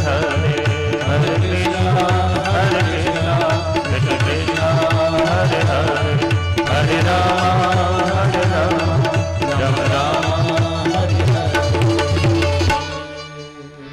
हरे, हरे कृष्णा हरे कृष्णा कृष्ण कृष्णा हरे हरे, हरे राम हरे राम राम राम हरे हरे।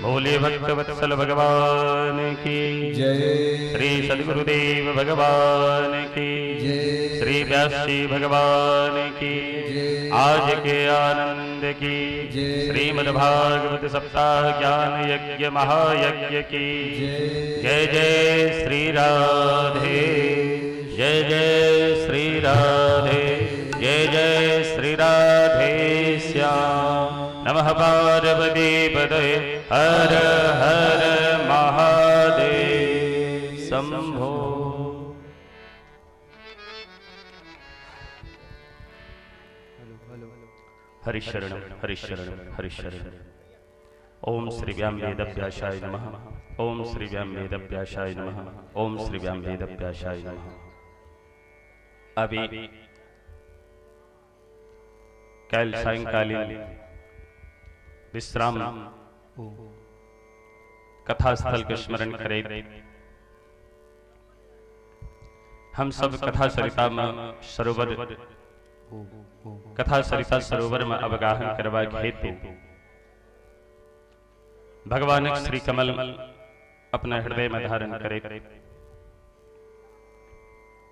बोले भक्त वत्सल भगवान की जय। श्री सद्गुरुदेव भगवान की जय। श्री व्यास जी भगवान की जय। आज के आनंद की जय। श्रीमद् भागवत सप्ताह ज्ञान यज्ञ महायज्ञ की जय। जय जय श्री राधे, जय जय श्री राधे, जय जय श्री राधे श्याम। नमः पार्वती पतये हर हर महादेव शंभो। हरिशरण हरिशरण हरिशरण। ओम श्री व्याम वेदव्यासाय नमः। ओम श्री व्याम वेदव्यासाय नमः। ओम श्री व्याम वेदव्यासाय नमः। अभी कल सायंकालीन विश्राम कथा स्थल के स्मरण करे हम सब कथा सरिता में सरोवर कथा सरिता सरोवर में अवगाहन करबाक हेतु भगवान श्री कमल अपना हृदय में धारण करे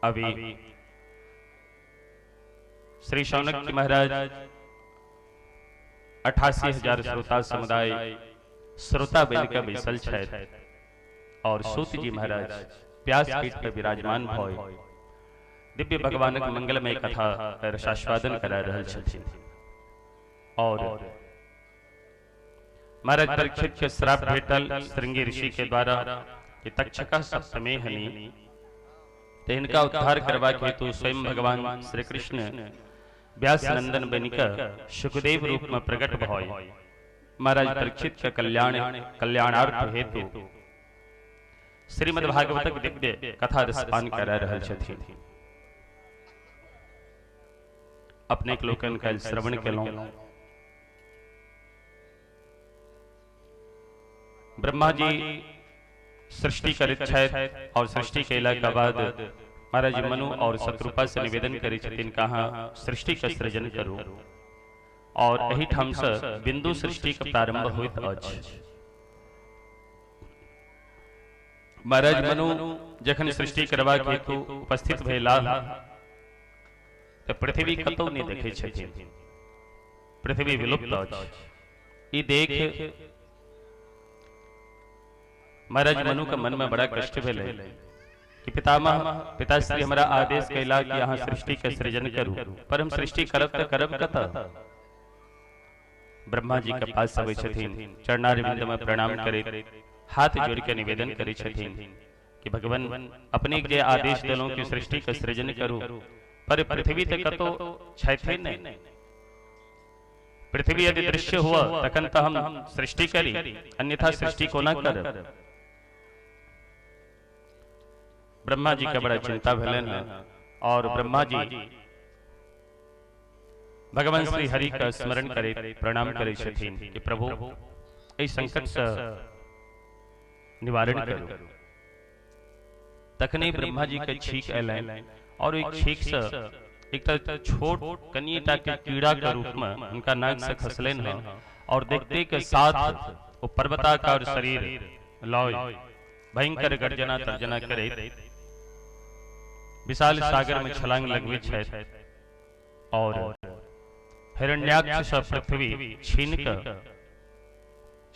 अभी श्री शौनक जी महाराज 88,000 श्रोता समुदाय श्रोता बनकर बैसल छथि और सूत जी महाराज व्यास पीठ पर विराजमान भय दिव्य भगवानक मंगलमय कथा रसास्वादन करा रहल छथिन। और महाराज परीक्षित के श्राप भेटल श्रृंगी ऋषि के द्वारा कि तक्षका सप्तमे हनि, तो इनका उद्धार करबाक हेतु स्वयं भगवान श्री कृष्ण व्यास नंदन बनिकर सुखदेव रूप में प्रकट भय महाराज परीक्षित के कल्याणार्थ हेतु श्रीमद् भागवतक दिव्य कथा रसपान करा रहल छथिन। अपने लोकन काल्हि श्रवण केलहुँ। ब्रह्मा जी सृष्टि करैत छथि और सृष्टि कयला के बाद महाराज मनु और शत्रुपा से निवेदन करै छथिन कहाँ सृष्टि के सृजन करू और एहि ठाम से बिंदु सृष्टि के प्रारंभ होइत अछि। महाराज मनु जखन सृष्टि करबाक हेतु उपस्थित भेलाह तऽ पृथ्वी कतौ नहि देखै छथिन, पृथ्वी विलुप्त अछि। ई देख महाराज मनु के मन में बड़ा कष्ट भेलै कि पितामह पिताश्री हमरा आदेश कैला कि अहाँ सृष्टि के सृजन करू, पर हम सृष्टि करब तऽ करब कतऽ? ब्रह्मा जी के पास अबै छथिन, चरणारविंद में प्रणाम करैत हाथ जोड़ के निवेदन करै छथिन कि भगवान अपने जे आदेश देलहुँ कि सृष्टि के सृजन करू, पर पृथ्वी तऽ कतौ छथि नहि। पृथ्वी यदि दृश्य हुआ तखन तऽ हम सृष्टि करी, अन्यथा सृष्टि कोना करब? ब्रह्मा जी के बड़ा चिंता भेलनि और ब्रह्मा जी भगवान श्री हरि का स्मरण करे प्रणाम करे छथिन कि प्रभु एहि संकट से निवारण करू। तखने ब्रह्मा जी के छींक अयलनि और एक छींक से एक छोट कनिएटा के कीड़ा के रूप में उनका नाक से खसलनि हँ और देखते के साथ वो पर्वताकार शरीर लॉय भयंकर गर्जना तर्जना करे विशाल सागर में छलांग लगबै छथि और हिरण्याक्ष से पृथ्वी छीन कर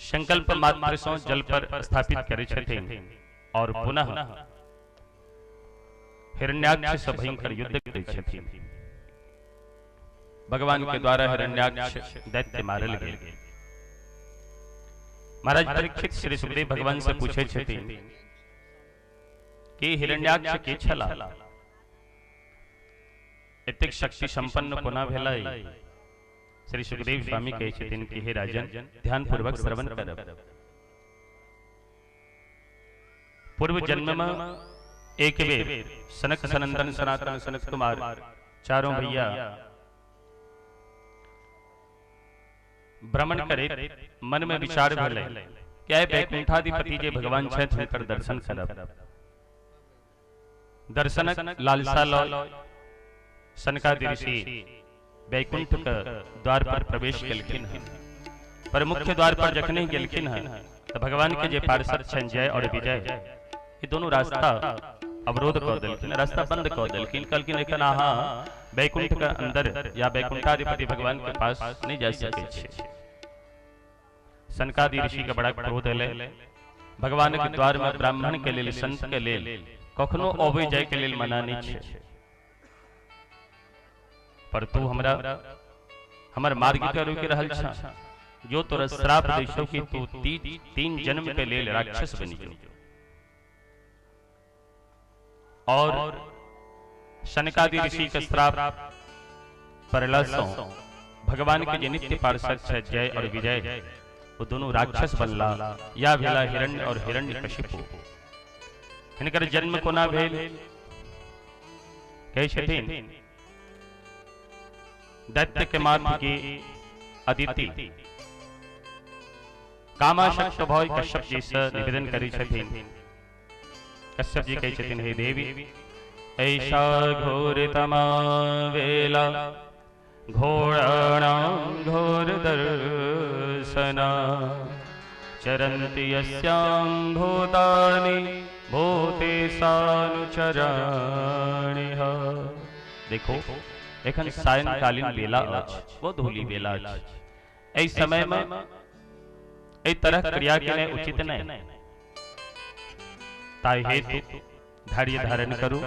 संकल्प मात्र से जल पर स्थापित करे छथिन और पुनः हिरण्याक्ष से भयंकर युद्ध करे छथिन। भगवान के द्वारा हिरण्याक्ष दैत्य मारल गेल। महाराज परीक्षित श्री सुखदेव भगवान से पूछे छथिन कि हिरण्याक्ष के छला, एतेक शक्ति संपन्न कोना भेलै? श्री सुखदेव स्वामी कहै छथिन कि हे राजन, ध्यान पूर्वक श्रवण करब। पूर्व जन्म में एक बेर सनक सनंदन सनातन सनक कुमार चारों भैया भ्रमण करे मन में विचार भेलै कि आइ वैकुंठाधिपति जे भगवान छथि हुनकर दर्शन करब। दर्शनक लालसा लऽ सनकादि ऋषि वैकुंठ के द्वार पर प्रवेश केलखिन हन। पर मुख्य द्वार पर जखने गेलखिन हन तो भगवान के जे पार्षद छनि जय और विजय, ये दोनों रास्ता अवरोध कऽ देलखिन, रास्ता बंद कऽ देलखिन। कहलखिन एखन अहाँ वैकुंठ के अंदर या वैकुंठाधिपति भगवान के पास नहीं जा सकै छी। सनकादि ऋषि के बड़ा क्रोध एलै। भगवान के द्वार में ब्राह्मण के लेल, संत के लेल कखनो अबै जाय के लेल मना नहीं छै, पर तू हमरा हमर मार्ग के रोकि रहल छ। जो तोरा श्राप दै छौ कि तू 3 जन्म के लेल राक्षस बनि जो। और सनकादि ऋषि के श्राप पड़ला सँ भगवान के जे नित्य पार्षद छै जय और विजय, वो दोनों राक्षस बनला या भेला हिरण्य और हिरण्यकशिपु। हिनकर जन्म कोना भेल? कहै छथिन दैत्य के मात की अदिति कामाशक्त भय कश्यप जी से निवेदन करै छथिन। कश्यप जी कहै छथिन हे देवी, ऐसा घोरतमा वेला घोराणां घोर दर्शना चरन्ति यस्यां भूतानि भूतेशानुचराणिह। देखो एखन सायंकालीन बेला अछि, बहुत धूली बेला अछि। एहि समय में एहि तरह क्रिया केनाइ उचित नहि, ताहि हेतु धैर्य धारण करू।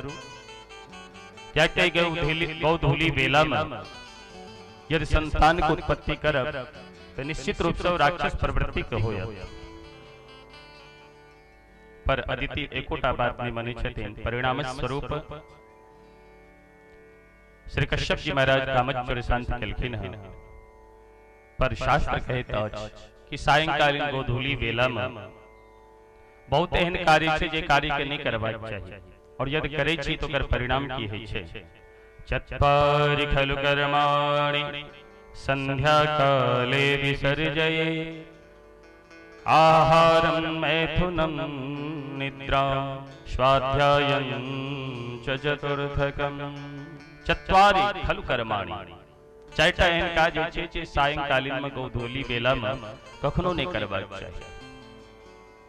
कियाकि गौधूली बेला में यदि संतान के उत्पत्ति करब तो निश्चित रूप से राक्षस प्रवृत्ति के होयत। पर अदिति एकोटा बात नहीं मानै छथिन। परिणाम स्वरूप श्री कश्यप जी महाराज कामचोर शांत केलखिन हन। पर शास्त्र कहैत अछि कि सायंकालीन गोधूली बेला में बहुत एहन कार्य छै जे कार्य के नहीं करबाक चाही, और यदि करै छी तो ओकर परिणाम की होइ छै। चत्वारि खलु कर्माणि संध्या काले विसर्जये आहारं मैथुनं निद्रा स्वाध्यायं च चतुर्थकम्। चत्वारि खलु कर्माणि, चारिटा एहन काज होइ छै जे सायंकालीन में गोधूली बेला में कखनो नहीं करबाक चाही।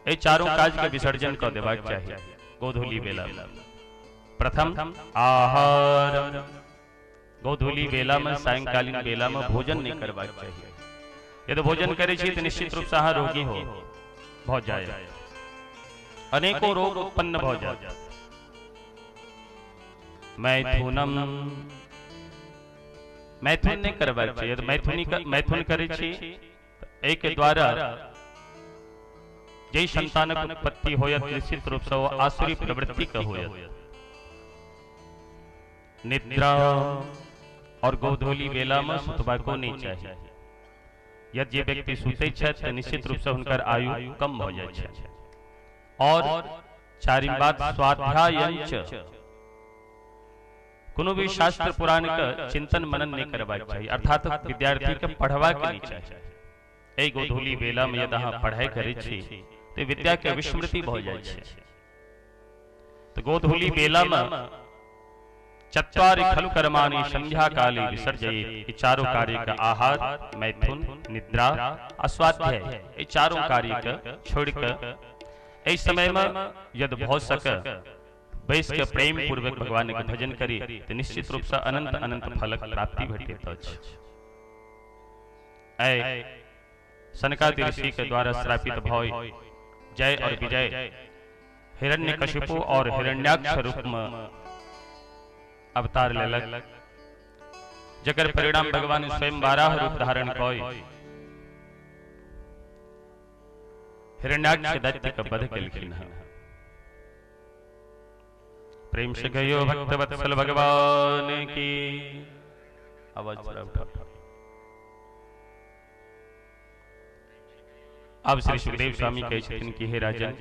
एहि चारों काज के विसर्जन कऽ देबाक चाही गोधूली बेला में। प्रथम आहार, गोधूली बेला में सायंकालीन बेला में भोजन नहीं करबाक चाही। यदि भोजन करै छी तो निश्चित रूप से अहाँ रोगी हो भऽ जाय, अनेकों रोग उत्पन्न भऽ जाय। मैथुनम, मैथुन नहीं करबाक चाही। यदि मैथुन करै छी एहि के द्वारा जाहि संतानक उत्पत्ति होयत निश्चित रूप से ओ आसुरी प्रवृत्ति के होयत। निद्रा, और गोधूली बेला में सुतबाको नहीं चाही। यदि जे व्यक्ति सुतै छथि तो निश्चित रूप से हुनकर आयु कम भऽ जाइ छै। और चारिम बात स्वाध्यायञ्च, कोनो भी शास्त्र पुराण के चिंतन मनन नहीं करबाक चाही, अर्थात विद्यार्थी के पढ़बाक नहीं चाही। एहि गोधूली बेला में यदि अहाँ पढ़ाई करै छी तो विद्या के विस्मृति भऽ जाइ छै। तो गोधूली बेला में चत्वारि खलु कर्माणि संध्या काले विसर्जयेत, ये चारों कार्य का आहार, मैथुन, निद्रा, स्वाध्याय, ये चारों कार्य के छोड़ के एहि समय में यदि भऽ सके बैस के प्रेम पूर्वक भगवान के भजन करी तो निश्चित रूप से अनंत अनंत फलक प्राप्ति भेटैत अछि। ऐ सनकादि ऋषि के द्वारा श्रापित भय जय और विजय हिरण्यकशिपु और हिरण्याक्ष रूप में अवतार लेलक, जकर परिणाम भगवान स्वयं 12 रूप धारण कय हिरण्याक्ष दैत्य के वध केलखिन हन। प्रेम से कहियो भक्त वत्सल भगवान की। आवाज जरा उठा। अब श्री सुखदेव स्वामी कहै छथिन कि हे राजन,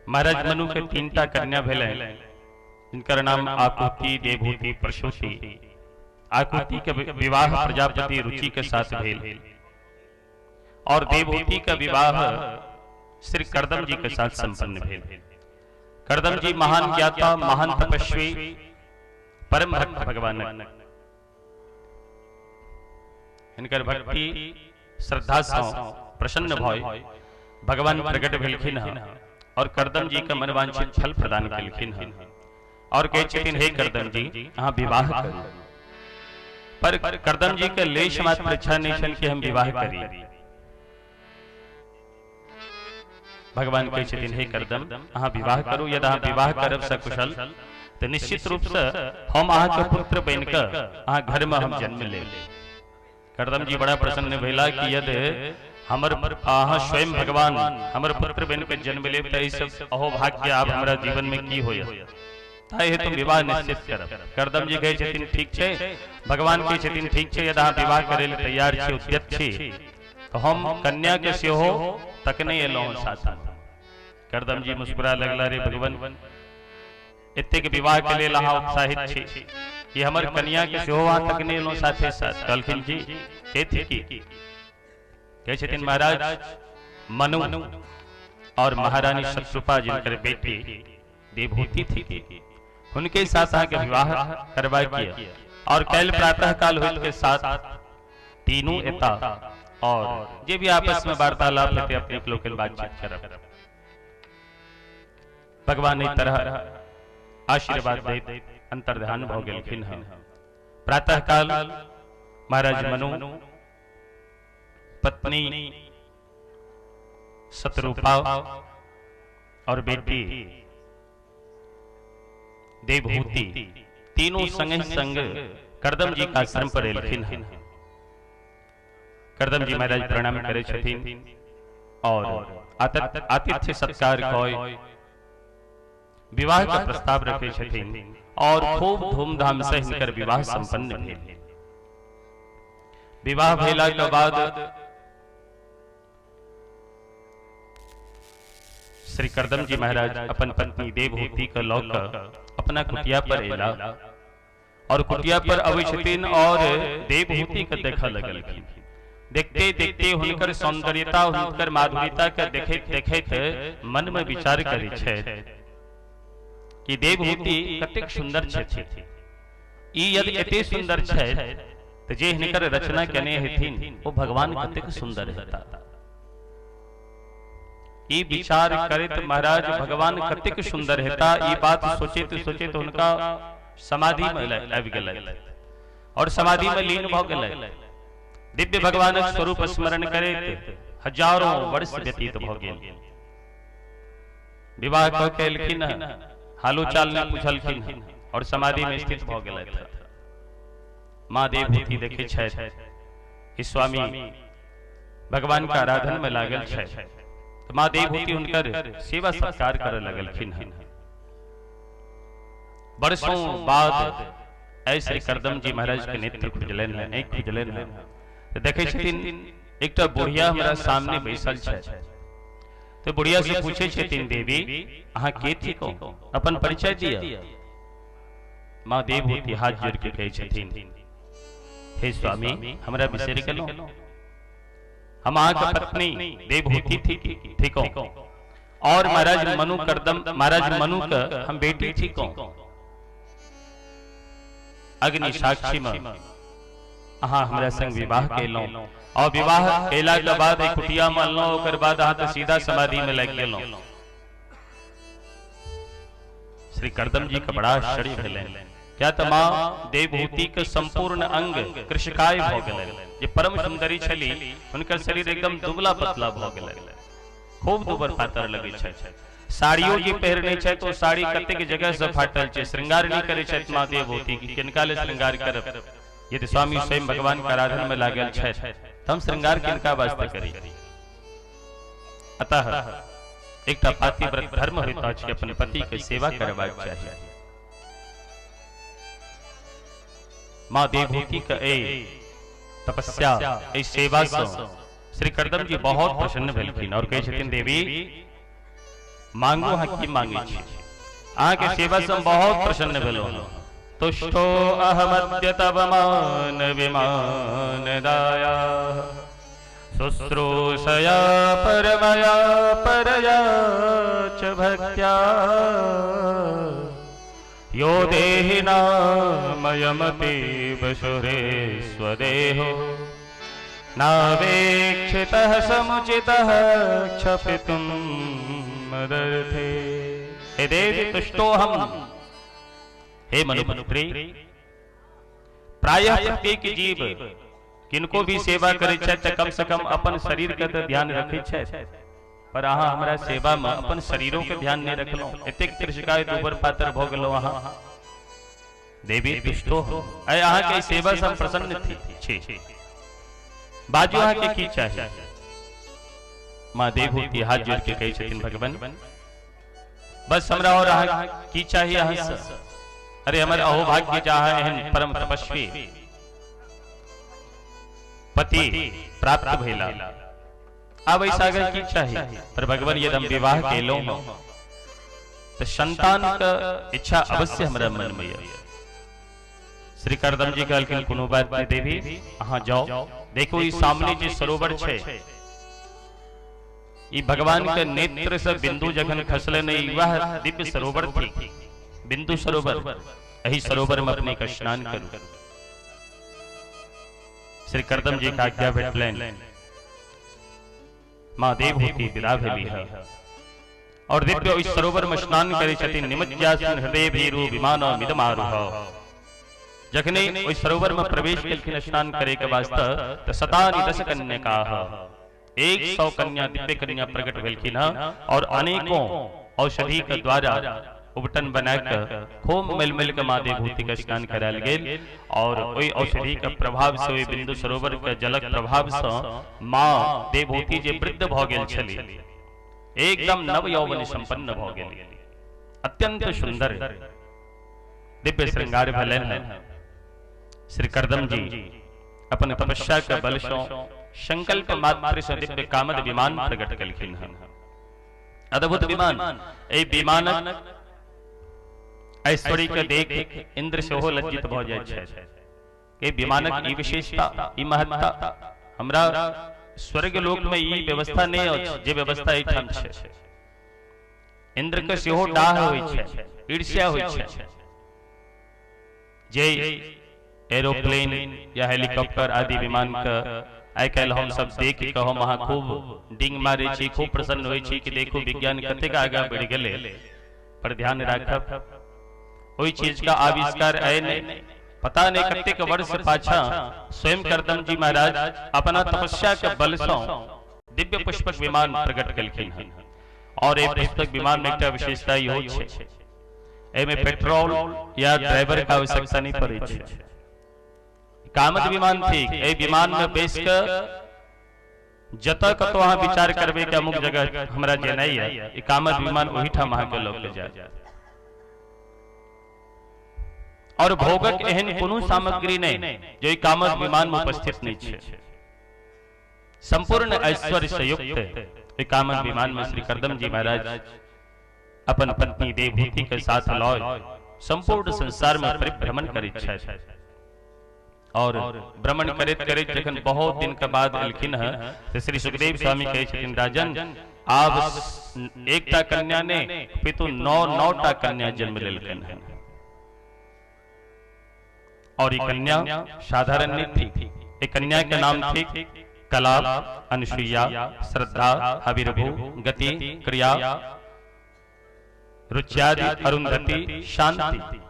महाराज मनु के 3 कन्या भेलनि, जिनकर नाम आकुति, देवहूति, प्रसूति। आकुति के विवाह प्रजापति रुचि के साथ भेल और देवहूति का विवाह श्री कर्दम जी के साथ संपन्न भेल। कर्दम जी महान ज्ञाता, महान तपस्वी, परम भक्त भगवान। हिनकर भक्ति श्रद्धा से प्रसन्न भय भगवान प्रकट भेलखिन हँ और कर्दम जी के मनवांछित फल प्रदान केलखिन हँ और कहै छथिन, हे कर्दम जी, अहाँ विवाह करू। पर कर्दम जी के लेश मात्र इच्छा नहीं छनि कि हम विवाह करी। भगवान कहै छथिन, हे कर्दम, अहाँ विवाह करू। यदि अहाँ विवाह करब सकुशल तो निश्चित रूप से हम अहाँ के पुत्र बनि कऽ अहाँ घर में हम जन्म लेब। कर्दम जी बड़ा प्रसन्न भेला कि यदि हमर अहाँ स्वयं भगवान हमर पुत्र बनि के जन्म लेब तऽ सब अहोभाग्य आब हमरा जीवन में की होयत, ताहि हेतु विवाह निश्चित करब। कर्दम जी कहै छथिन ठीक छै। भगवान कहै छथिन ठीक छै, यदि अहाँ विवाह करै लए तैयार छी, उद्यत छी, तऽ हम कन्या के सेहो तकने एलहुँ साथ। कर्दम जी मुस्कुरा लगला, रे भगवान, एतेक विवाह के लेल अहाँ उत्साहित छी कि हमर कन्या के सेहो अहाँ तकने एलहुँ साथे साथ। कहलखिन जी के थी? कहै छथिन महाराज मनु और महारानी शत्रुपा जिनकर बेटी देवहूति थी, उनके साथ अहाँ के विवाह करबा के और कल प्रातः काल होइत के साथ तीनों एता और जे भी आपस में वार्तालाप हेतै अपने लोकनि बातचीत करब। भगवान एहि तरह आशीर्वाद दैत अंतर्ध्यान भऽ गेलखिन हँ। प्रातः काल महाराज मनु पत्नी शत्रुपा और बेटी देवहूति तीनों संग संग कर्दम जी का आश्रम पर एलखिन हँ। कर्दम जी महाराज प्रणाम करे छथिन और आतिथ्य सत्कार कय विवाह का प्रस्ताव रखे छथिन और खूब धूमधाम से हिनकर विवाह संपन्न भेल। विवाह भेला के बाद श्री कर्दम जी महाराज अपन पत्नी देवहूति के लऽ कऽ अपना कुटिया पर एला और कुटिया पर अबै छथिन और देवहूति के देखऽ लगलखिन। देखते देखते हुनकर सौंदर्यता, हुनकर माधुर्यता के देखैत देखैत मन में विचार करै छथि कि देवहूति कतेक सुंदर छथि। ई यदि एते सुंदर छथि तऽ जे हिनकर रचना केने हेथिन ओ भगवान कतेक सुंदर हेता। ई विचार करैत महाराज भगवान कतेक सुंदर हेता ई बात सोचैत सोचैत हुनका समाधि में आबि गेलथि और समाधि में लीन भऽ गेलथि। दिव्य भगवानक स्वरूप स्मरण करैत हजारों वर्ष व्यतीत भऽ गेल। विवाह कऽ के एलखिन, हालो चाल नहि पूछलखिन और समाधि में स्थित भऽ गेलथि। माँ देवहूति देखै छथि कि स्वामी भगवान के आराधन में लागल छथि, तऽ माँ देवहूति हुनकर सेवा सत्कार करऽ लगलखिन हन। वर्षों बाद ऐ श्री कर्दम जी महाराज के नेत्र खुजलनि हन, आँखि खुजलनि हन, तऽ देखै छथिन एकटा बुढ़िया हमरा सामने बैसल छथि। तऽ बुढ़िया से पूछै छथिन, देवी अहाँ के थिकौ, अपन परिचय दिअ। माँ देवहूति हाथ जोड़ के कहै छथिन, हे स्वामी, हमरा बिसरि गेलहुँ, हम अहाँके पत्नी देवहूति थिकौ और महाराज मनु कर्दम महाराज मनु के हम बेटी थिकौ। अग्नि साक्षी में अहाँ हमरा संग विवाह केलहुँ और विवाह केला के बाद एक कुटिया में अनलहुँ, ओकर बाद अहाँ तऽ सीधा समाधि में लागि गेलहुँ। श्री कर्दम जी के बड़ा आश्चर्य भेलनि, क्या तऽ माँ देवहूति के संपूर्ण अंग कृषकाय भऽ गेलनि। जे परम सुंदरी छली हुनकर शरीर एकदम दुबला पतला भऽ गेलनि, खूब दुबर पातर लगै छथि। साड़ियो जे पहिरने छथि ओ साड़ी कतेक जगह से फाटल छै। श्रृंगार नहि करै छथि माँ देवहूति कि किनका ले श्रृंगार करब, यदि स्वामी स्वयं भगवान के आराधन में लागल छथि तऽ हम श्रृंगार किनका वास्ते करी। अतः एकटा पातिव्रत धर्म होइत अछि अपन पति के सेवा करबाक चाही। माँ देवहूति के एहि तपस्या, एहि सेवा सँ श्री कर्दम जी बहुत प्रसन्न भेलखिन और कहै छथिन, देवी मांगू, अहाँ की मांगै छी, अहाँ के सेवा सँ हम बहुत प्रसन्न भेलहुँ। तुष्टो अहमद्य तव मान विमान दाया शुश्रूषया परमया परया च भक्त्या यो देहिनामयमतीव सुरेस्वदेहो नावेक्षितः समुचितः क्षपितुं मदर्थे। हे देवी तुष्टोऽहम, हे मनुपुत्री, प्रायः प्रत्येक जीव किनको भी सेवा करे छथि त कम से कम अपन शरीर के त ध्यान रखे छथि, पर अहाँ हमरा सेवा में अपन शरीरों के ध्यान नहीं रखलहुँ, एतेक त्रिशकाय दुबर पातर भ गेलहुँ अहाँ। देवी तुष्टो, अरे अहाँ के सेवा से हम प्रसन्न छी, बाजू अहाँ के की चाही? माँ देवहूति हाथ जोड़ के कहै छथिन, भगवान बस हमरा और अहाँ की चाही अहाँ से? अरे हमर अहोभाग्य जे अहाँ एहन परम तपस्वी पति प्राप्त भेला, आब एहि सागर की चाही? पर भगवान यदि हम विवाह केलहुँ तो संतान के इच्छा अवश्य हमरा मन में है। श्री करदम जी कहलखिन कोनो बात नहीं देवी, अहाँ जाओ, देखो ई सामने जे सरोवर छै, ई भगवान के नेत्र से बिंदु जखन खसले नहीं, वह दिव्य सरोवर थी, बिंदु सरोवर, एही सरोवर में अपने के स्नान करू। श्री करदम जी के आज्ञा भेटलनि, माँ देवहूति विदा भेलीह और दिव्य ओहि सरोवर में स्नान करै छथिन। निमज्जासन हृदय भीरु विमान मिदमारुह। जखने ओहि सरोवर में प्रवेश केलखिन स्नान करे के वास्ते त शतानि दश कन्यकाः, 100 कन्या दिव्य कन्या प्रकट भेलखिन और अनेकों औषधि के द्वारा उबटन बना के खूब मिल मिल के माँ देवहूति के स्नान करायल गेल और ओहि औषधि के प्रभाव से, ओहि बिंदु सरोवर के जलक प्रभाव से माँ देवहूति जे वृद्ध भ गेल छली एकदम नव यौवन संपन्न भ गेल, अत्यंत सुंदर दिव्य श्रृंगार भेलनि। श्री करदम जी अपन तपस्या के बल से संकल्प मात्र से दिव्य कामद विमान प्रकट केलखिन हन। अद्भुत विमान, एहि विमानक ऐश्वर्य के देख इंद्र सेहो लज्जित भ जाइ छथि। ए विमानक ई विशेषता, ई महत्ता, हमरा स्वर्ग लोक में ई व्यवस्था नहीं अछि जे व्यवस्था एहिठाम छै। इंद्र के सेहो डाह होइ छै, ईर्ष्या होइ छै, जे एरोप्लेन या हेलीकॉप्टर आदि विमान के आइ काल्हि हम सब देख के हम अहाँ खूब डिंग मारै छी, खूब प्रसन्न होइ छी कि देखू विज्ञान कतेक आगाँ बढ़ि गेलै। पर ध्यान राखब, ओहि चीज का आविष्कार आय नहीं, पता नहीं कतेक वर्ष पाछा स्वयं करदम जी महाराज अपना तपस्या के बल से दिव्य पुष्पक विमान प्रकट केलखिन हन। और एक पुष्पक विमान में एकटा विशेषता इहो छै, एहिमे पेट्रोल या ड्राइवर के आवश्यकता नहीं पड़ै छै। कामद विमान थिक, एहि विमान में बैस के जतऽ कतौ अहाँ विचार करबै कि अमुक जगह हमरा जेनाइ है, ई कामद विमान ओहिठाम अहाँके लऽ के जायत। और भोगक एहन कोनो सामग्री नहीं जो ई कामद विमान में उपस्थित नहीं छै। संपूर्ण ऐश्वर्य से युक्त ई कामद विमान में श्री करदम जी महाराज अपन पत्नी देवहूति के साथ लय संपूर्ण संसार में परिभ्रमण करैत छथि। और भ्रमण करैत करैत जखन बहुत दिन के बाद एलखिन हँ तो श्री सुखदेव स्वामी कहै छथिन, राजन आब एकटा कन्या ने पितु 9 9टा कन्या जन्म लेलखिन हँ। और ये कन्या साधारण नहीं थी, एक कन्या के नाम थी कला, अनुसुईया, श्रद्धा, हविर्भू, गति, क्रिया, रुच्यादि, अरुंधति, शांति।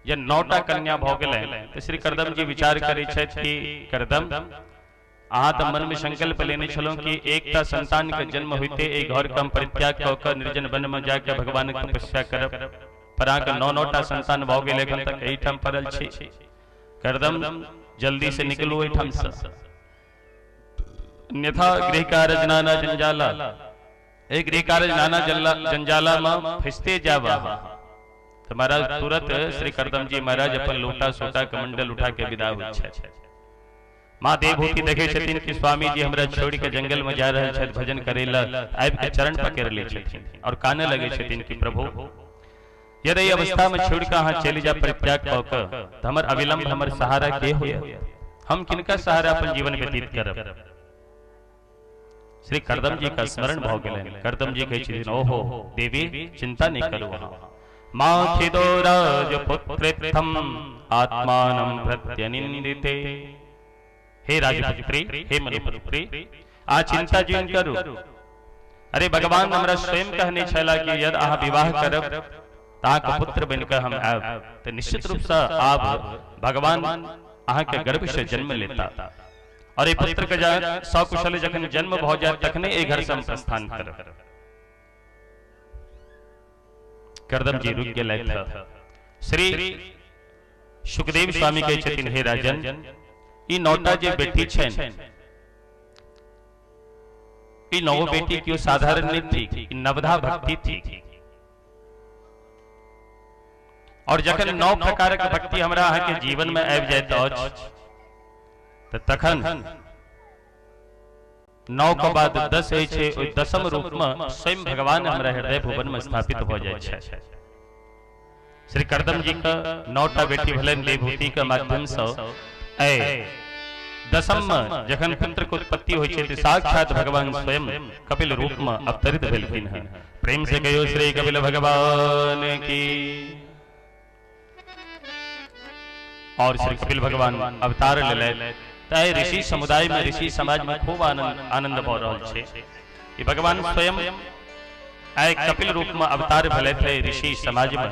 ये 9टा कन्या भ गेलै तो श्री करदम जी विचार करै छथि कि करदम अहाँ तऽ मन में संकल्प लेने छलहुँ कि एकटा संतान के जन्म होइते एहि घर के हम परित्याग कऽ के निर्जन वन में जाके भगवान के तपस्या करब, पर अहाँके 9 9टा संतान भऽ गेल, एखन तक एहिठाम पड़ल छी। करदम जल्दी से निकलू एहिठाम से, अन्यथा गृह कार्य नाना जंजाला, एक गृह कार्य नाना जंजाला में फंसते जाब। तो महाराज तुरंत श्री करदम जी महाराज अपन लोटा सोटा कमंडल उठा के विदा होइ छथि। माँ देवहूति देखे छथिन कि स्वामी जी हमरा छोड़ के जंगल में जा रहल छथि भजन करे ला, आबि के चरण पकड़ ले छथिन और काने लगे छथिन कि प्रभु यदि एहि अवस्था में छोड़ के अहाँ चलि जायब परित्याग कऽ के, तऽ हमर अविलंब हमर सहारा के होयत? हम किनका सहारा अपन जीवन व्यतीत करब? श्री करदम जी का स्मरण भऽ गेलनि। करदम जी कहै छथिन, ओहो देवी, चिंता नहि करू अहाँ। माखिदो राजपुत्रेत्थम आत्मानं प्रत्यनिंदिते। हे राजपुत्री, हे मनुपुत्री, आ चिंता जिन करू। अरे भगवान हमरा स्वयं कहने छला कि यदि अहाँ विवाह करब तऽ अहाँके पुत्र बनि कऽ हम आयब, तऽ निश्चित रूप से आब भगवान अहाँके गर्भ से जन्म लेता और एहि पुत्र के सकुशल जखन जन्म भऽ जायत तखने एहि घर से हम प्रस्थान करब। करदम जी रुक गेलथि। श्री सुखदेव स्वामी कहै छथिन, हे राजन, ई नौटा जे बेटी छनि, ई नौ बेटी केओ साधारण नहीं थी, ई नवधा भक्ति थी। और जखन नौ प्रकारक भक्ति हमरा अहाँ के जीवन में आबि जाइत अछि तऽ तखन 9 के बाद 10 होइ छै, ओहि दसम रूप में स्वयं भगवान हमरा हृदय भुवन में स्थापित भऽ जाइ छै। श्री करदम जी के 9टा बेटी भेलनि देवहूति के माध्यम से। ऐ दसम में जखन पुत्र के उत्पत्ति होइ छै तऽ साक्षात भगवान स्वयं कपिल रूप में अवतरित भेलखिन हैं। प्रेम से कहियो श्री कपिल भगवान की। और श्री कपिल भगवान अवतार लेलथि। तऽ ऋषि समुदाय में, ऋषि समाज में खूब आनंद आनंद भऽ रहल छै कि भगवान स्वयं आइ कपिल रूप में अवतार भेलथि। ऋषि समाज में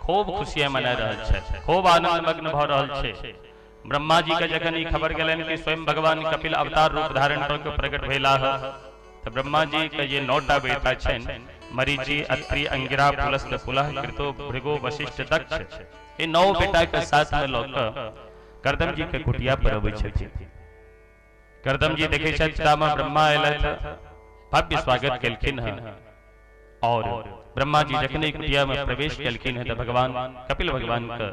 खूब खुशियां मना रहल छै, खूब आनंद मग्न भऽ रहल छै। ब्रह्मा जी के जखन ई खबर गेलनि कि स्वयं भगवान कपिल अवतार रूप धारण कऽ के प्रकट भेलाह, तऽ ब्रह्मा जी के जे 9टा बेटा छनि, मरीचि, अत्रि, अंगिरा, पुलस्त, पुलह, कृतो, भृगु, वशिष्ठ, दक्ष, ई 9 बेटा के साथ में लऽ कऽ करदम जी के कुटिया पर अबै छथिन। करदम जी देखै छथि तामे ब्रह्मा अयलथि, भव्य स्वागत केलखिन हँ। और ब्रह्मा जी जखने कुटिया में प्रवेश केलखिन हँ तऽ भगवान कपिल भगवान के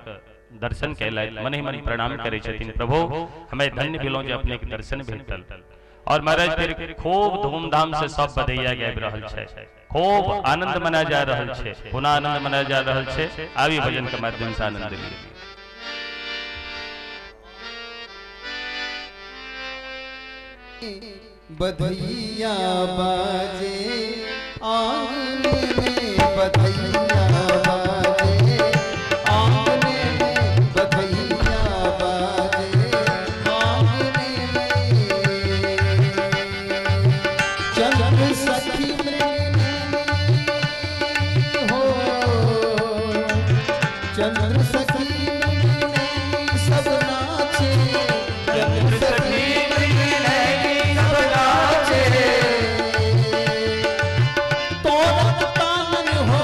दर्शन केलथि, मन ही मन प्रणाम करै छथिन, प्रभु हमें धन्य भेलहुँ जे अपने के दर्शन भेटल। और महाराज फिर खूब धूमधाम से सब बधैया गाबि रहल छै, खूब आनंद मनायल जा रहल छै, पुनः आनंद मनायल जा रहल छै। आबि भजन के माध्यम से आनंद लिअ। बधैया बाजे आंगन में, बधैया बाजे आंगन में, बधैया बाजे आंगन में। चंद्र सखी मृणालिनी हो, चंद्र सखी मृणालिनी सब नाचे, चंद्र सखी मृणालिनी सब नाचे। तोरत तानन हो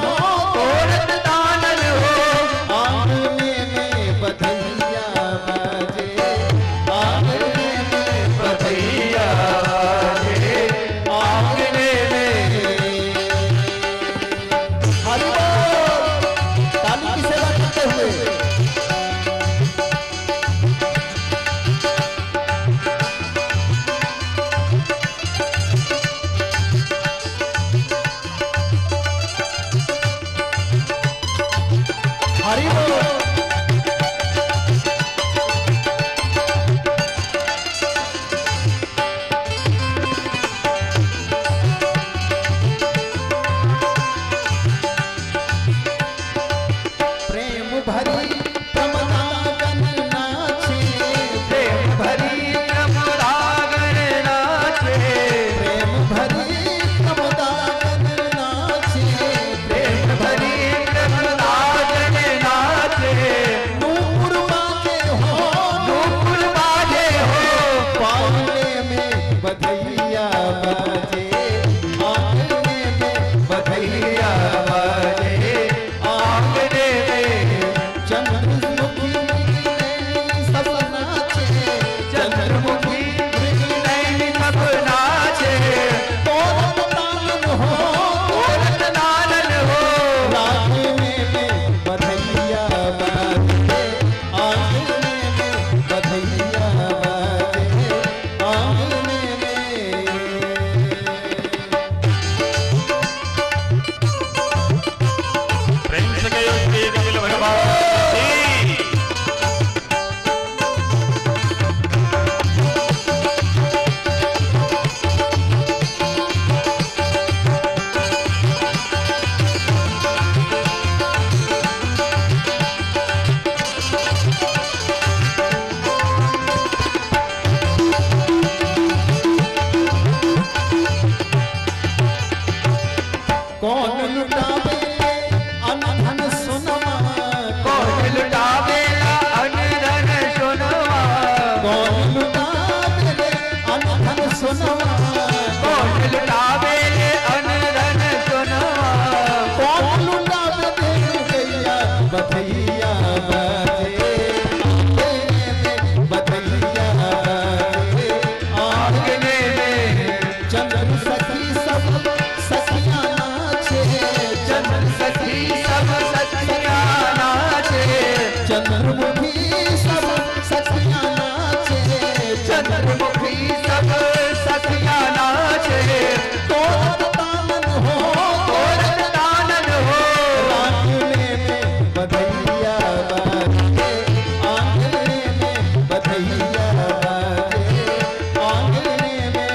चंद्रमुखी सब सखिया नाचे। तोरत तानन हो, तोरत तानन हो। आंगने में बधैया बाजे, आंगने में बधैया बाजे, आंगने में।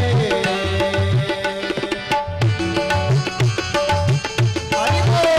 हरि बोल।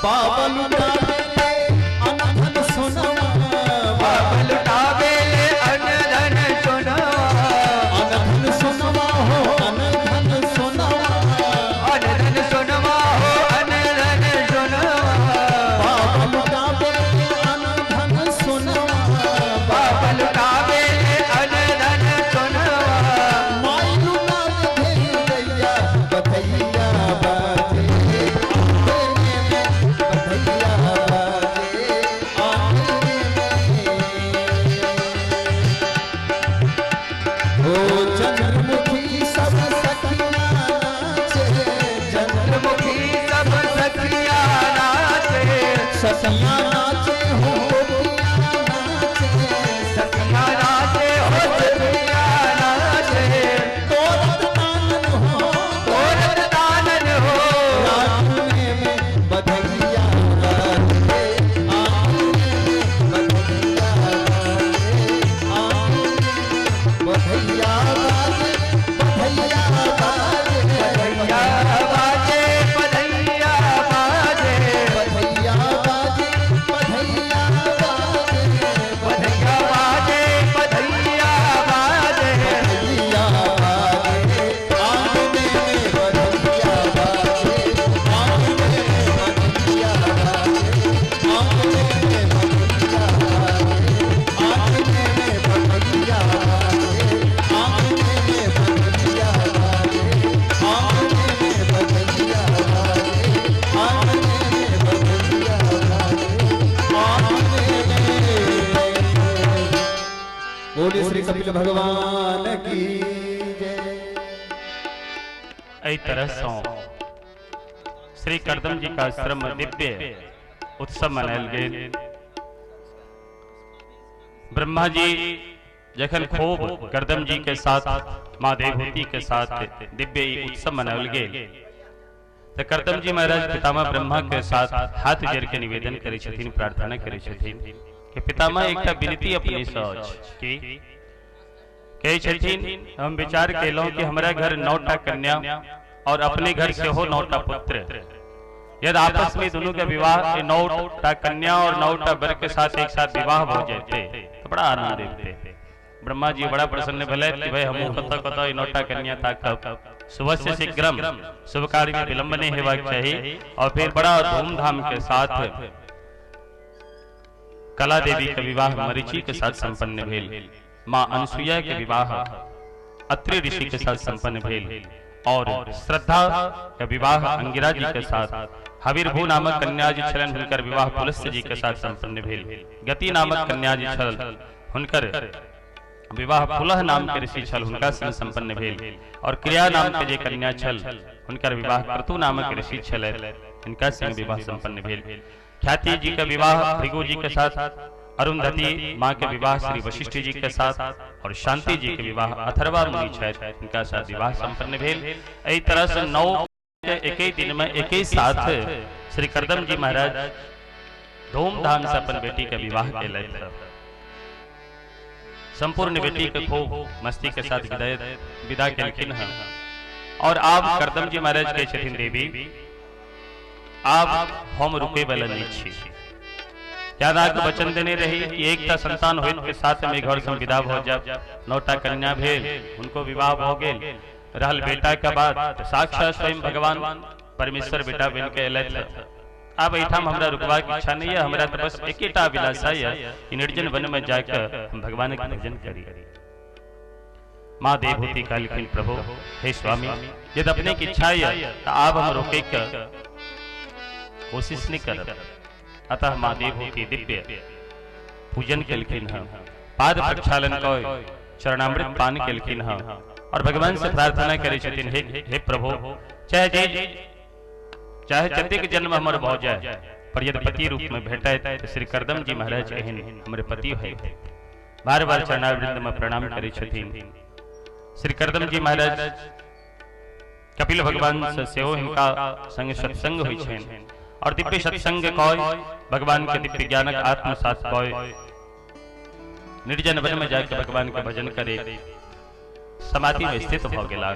बाबा लुटावे अनधन सोनवा, बाबा लुटावे अनधन सोनवा, अनधन सोनवा हो, अनधन सोनवा, अनधन सोनवा हो, अनधन सोनवा। बाबा लुटावे अनधन सोनवा, बाबा लुटावे अनधन सोनवा। माई लुटावे भैया बधैया बाजे, आंगने में बधैया बाजे, आंगने में। ओ चंद्रमुखी सब सखियां नाचे, चंद्रमुखी सब सखिया नाचे, सखियां नाचे हो, गोपियां नाचे, सखिया नाचे हो, सखिया नाचे। तोरत तानन हो, तोरत तानन हो। आंगने में बधैया बाजे, आंगने में बधैया बाजे, आंगने में बधैया बाजे, बधैया बाजे, बधैया बाजे, बधैया बाजे, बधैया बाजे, बधैया बाजे, बधैया बाजे, बधैया बाजे, बधैया बाजे, आंगने में बधैया बाजे, आंगने में बधैया बाजे, आंगने में बधैया बाजे, आंगने में बधैया बाजे, आंगने में बधैया बाजे, आंगने में बधैया बाजे, आंगने में बधैया बाजे, आंगने में। बोले श्री कपिल भगवान की जय। एहि तरह सँ श्री करदम जी का आश्रम में दिव्य उत्सव मनायल गेल। ब्रह्मा जी जखन खूब करदम जी के साथ माँ देवहूति के साथ दिव्य ई उत्सव मनायल गेल तो करदम जी महाराज पितामह ब्रह्मा के साथ हाथ जोड़ के निवेदन करै छथिन, प्रार्थना करै छथिन कि पितामह एकटा विनती अपने सँ अछि कि कहै छथिन हम विचार केलहुँ कि हमरा घर 9टा कन्या और अपने घर सेहो 9टा पुत्र, यदि आपस में दोनों के विवाह 9टा कन्या और 9टा वर के साथ एक साथ विवाह हो जाते तो बड़ा आनंद देते। ब्रह्मा जी बड़ा प्रसन्न भेलथि कि भाई हमहूँ कतऽ कतऽ 9टा कन्या ताकब, सुबह से शीघ्रम शुभ कार्य में विलंब नहीं हेबाक चाही। और फिर बड़ा धूमधाम के साथ कला देवी के विवाह मरीचि के साथ संपन्न भेल, माँ अनुसुईया के विवाह अत्रि ऋषि के साथ संपन्न भेल और श्रद्धा के विवाह अंगिरा जी के साथ, हविर्भू नामक कन्या जी छलन हुनकर विवाह पुलस्त्य जी के साथ संपन्न भेल, गति नामक कन्या जी छल हुनकर विवाह पुलह नाम के ऋषि छल हुनका संग संपन्न भेल और क्रिया नाम के जे कन्या छल हुनकर विवाह क्रतु नामक ऋषि छल हिनका संग विवाह संपन्न भेल। ख्याति जी के विवाह भृगु जी के साथ, अरुंधति माँ के विवाह श्री वशिष्ठ जी के साथ और शांति जी के विवाह अथर्वा मुनि छथि हिनका साथ विवाह संपन्न भेल। एहि तरह से 9 के एक ही दिन में एक ही साथ श्री करदम जी महाराज धूमधाम से अपन बेटी के विवाह केलथि। संपूर्ण बेटी के खूब मस्ती के साथ विदा केलखिन हँ। और आब करदम जी महाराज कहै छथिन देवी आब हम रुके वाला नहीं छी, के वचन देने रही कि एकटा संतान होइत के साथ में घर से विदा भ जाब। 9टा कन्या भेल, उनको विवाह भ गेल, रहल बेटा के बाद साक्षात स्वयं भगवान परमेश्वर बेटा बन के एलथि। आब एहिठाम हमरा रुकबाक इच्छा नहीं है, हमरा तो बस एकेटा अभिलाषा है कि निर्जन वन में जाकर हम भगवान के भजन करी। माँ देवहूति कहलखिन प्रभु हे स्वामी, यदि अपने की इच्छा है तो आब हम रोके के कोशिश नहीं करब। अतः माँ देवहूति दिव्य पूजन केलखिन हँ, पाद प्रक्षालन कऽ चरणामृत पान केलखिन हँ और भगवान से प्रार्थना करै छथिन, हे हे प्रभु, चाहे जे चाहे जतेक जन्म हमर भऽ जाए, पर यदि पति रूप में भेटै तो श्री करदम जी महाराज एहन हमरे पति होइते। बार बार चरणावृंद में प्रणाम करै छथिन। श्री करदम जी महाराज कपिल भगवान से सेहो हिनका संग सत्संग होइ छनि और दिव्य सत्संग कय भगवान के दिव्य ज्ञानक आत्मसात कय निर्जन वन में जाके भगवान के भजन करे समाधि में स्थित भ गेला।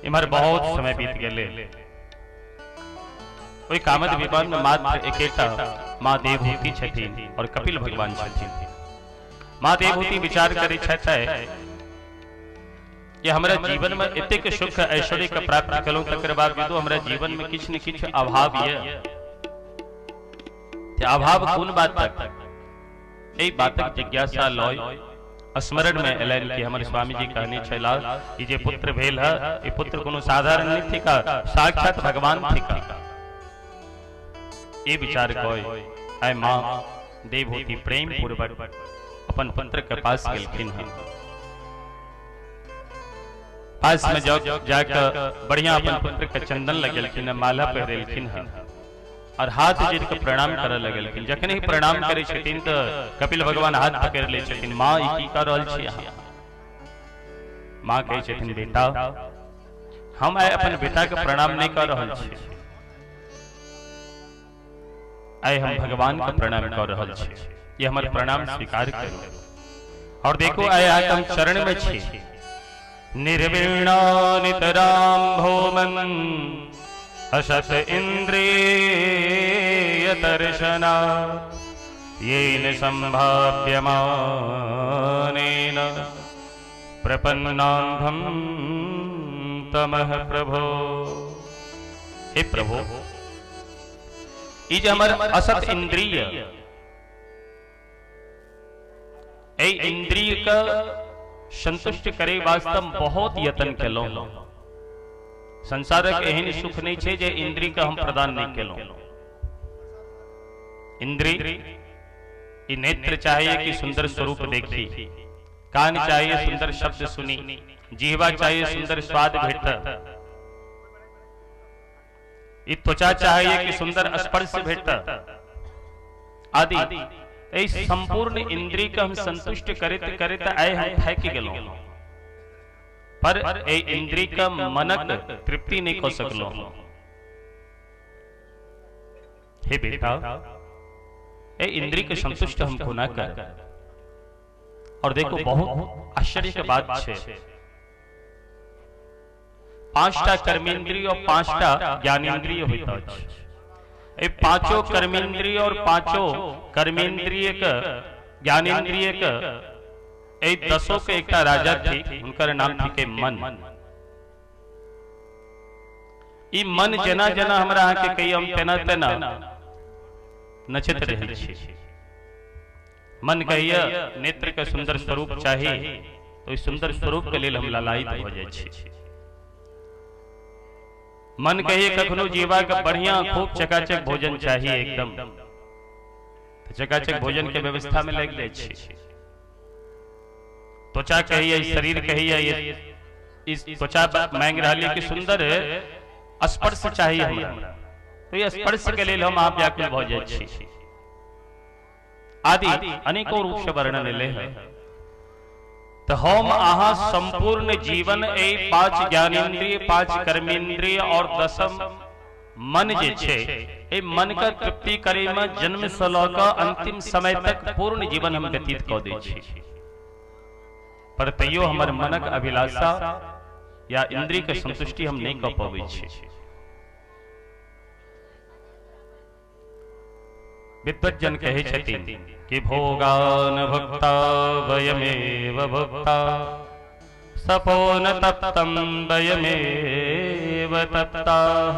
इम्हर बहुत समय बीत गेले। ओहि कामद विमान में मात्र एकेटा माँ देवहूति छथिन और कपिल भगवान छथिन। माँ देवहूति विचार करै छथि कि हमरा जीवन में एतेक सुख ऐश्वर्य के प्राप्त कलहुँ, तकर बावजूदो हमरा जीवन में किछु ने किछु अभाव ये। ते अभाव कोन बातक? एहि बातक जिज्ञासा लय स्मरण में एलनि कि हमर स्वामी जी कहने छलाह ई जे पुत्र भेल है, ई पुत्र कोनो साधारण नहीं थिका, साक्षात भगवान थिका। ये विचार कय आय माँ देवहूति प्रेम पूर्वक अपन पुत्र के पास गेलखिन हन। पास में जाकर बढ़िया अपन पुत्र के चंदन लगेलखिन, माला पहिरेलखिन हन और हाथ जोड़ के प्रणाम करे लगेलखिन। जखन ही प्रणाम करे छथिन तो कपिल भगवान हाथ पकड़ ले छथिन, माँ ई की कर रहल छी अहाँ? माँ कहै छथिन, बेटा हम आइ अपन बेटा के प्रणाम नहीं कर रहल छी, आइ हम भगवान के प्रणाम कर रहल छी, ये हमर प्रणाम स्वीकार करू। और देखो आइ अहाँके हम चरण में छी। निर्वीणा नितराम भोमन असत इंद्रिय दर्शना येन संभाव्यमानेन प्रपन्नान्धं तमः प्रभो। हे प्रभु, ई जे हमर असत इंद्रिय, एहि इंद्रिय के संतुष्ट करे वास्ते बहुत यत्न केलहुँ। संसारक एहन सुख नहीं छै जे इंद्रिय के हम प्रदान नहीं केलहुँ। इंद्रिय ई नेत्र चाहिए कि सुंदर स्वरूप देखी, कान चाहिए सुंदर शब्द सुनी, जीवा चाहिए सुंदर स्वाद भेट, ई त्वचा चाहिए कि सुंदर स्पर्श भेट आदि। एहि संपूर्ण इंद्रिय के हम संतुष्ट करैत करैत आइ हम थाकि गेलहुँ, पर एहि इंद्रिय के मनक तृप्ति नहीं कऽ सकलहुँ। हे बेटा, एहि इंद्रिय के संतुष्ट हम कोना कर? और देखो बहुत आश्चर्य के बात छै, 5टा कर्मेंद्रिय और 5टा ज्ञानेंद्रिय होइत अछि। एहि पांचों कर्मेंद्रिय और पांचों कर्मेंद्रिय के ज्ञानेंद्रिय के एहि दसों के एकटा राजा थी, हुनकर नाम थी मन। ई मन जेना जेना हमरा अहाँके कहिए हम तेना तेना नचैत रहै छी। मन कहिए नेत्र के सुंदर स्वरूप चाही तो इस सुंदर स्वरूप के लेल हम ललायित भऽ जाइ छी। मन कहिए कखनो जीवा के बढ़िया खूब चकाचक भोजन चाहिए एकदम, तो चकाचक भोजन के व्यवस्था में लग जाइ छी। त्वचा कहिए, शरीर कहिए, इस त्वचा मांग रहा है कि सुंदर स्पर्श चाहिए हमरा, तो ये स्पर्श के लेल हम आप व्याकुल भऽ जाइ छी आदि अनेकों रूप से वर्णन एलै है। तो हम अहाँ संपूर्ण जीवन एहि 5 ज्ञानेन्द्रिय, 5 कर्मेंद्रिय और 10 मन जे छै, एहि मन के तृप्ति करे में जन्म से लऽ कऽ अंतिम समय तक पूर्ण जीवन हम व्यतीत कऽ दै छी, पर तैयो हमर मनक अभिलाषा या इंद्रिय के संतुष्टि हम नहीं कऽ पबै छी। विद्वज्जन कहै छथिन कि भोगान भुक्ता वयमेव भुक्ता सपोन तप्तम वयमेव तप्ताः,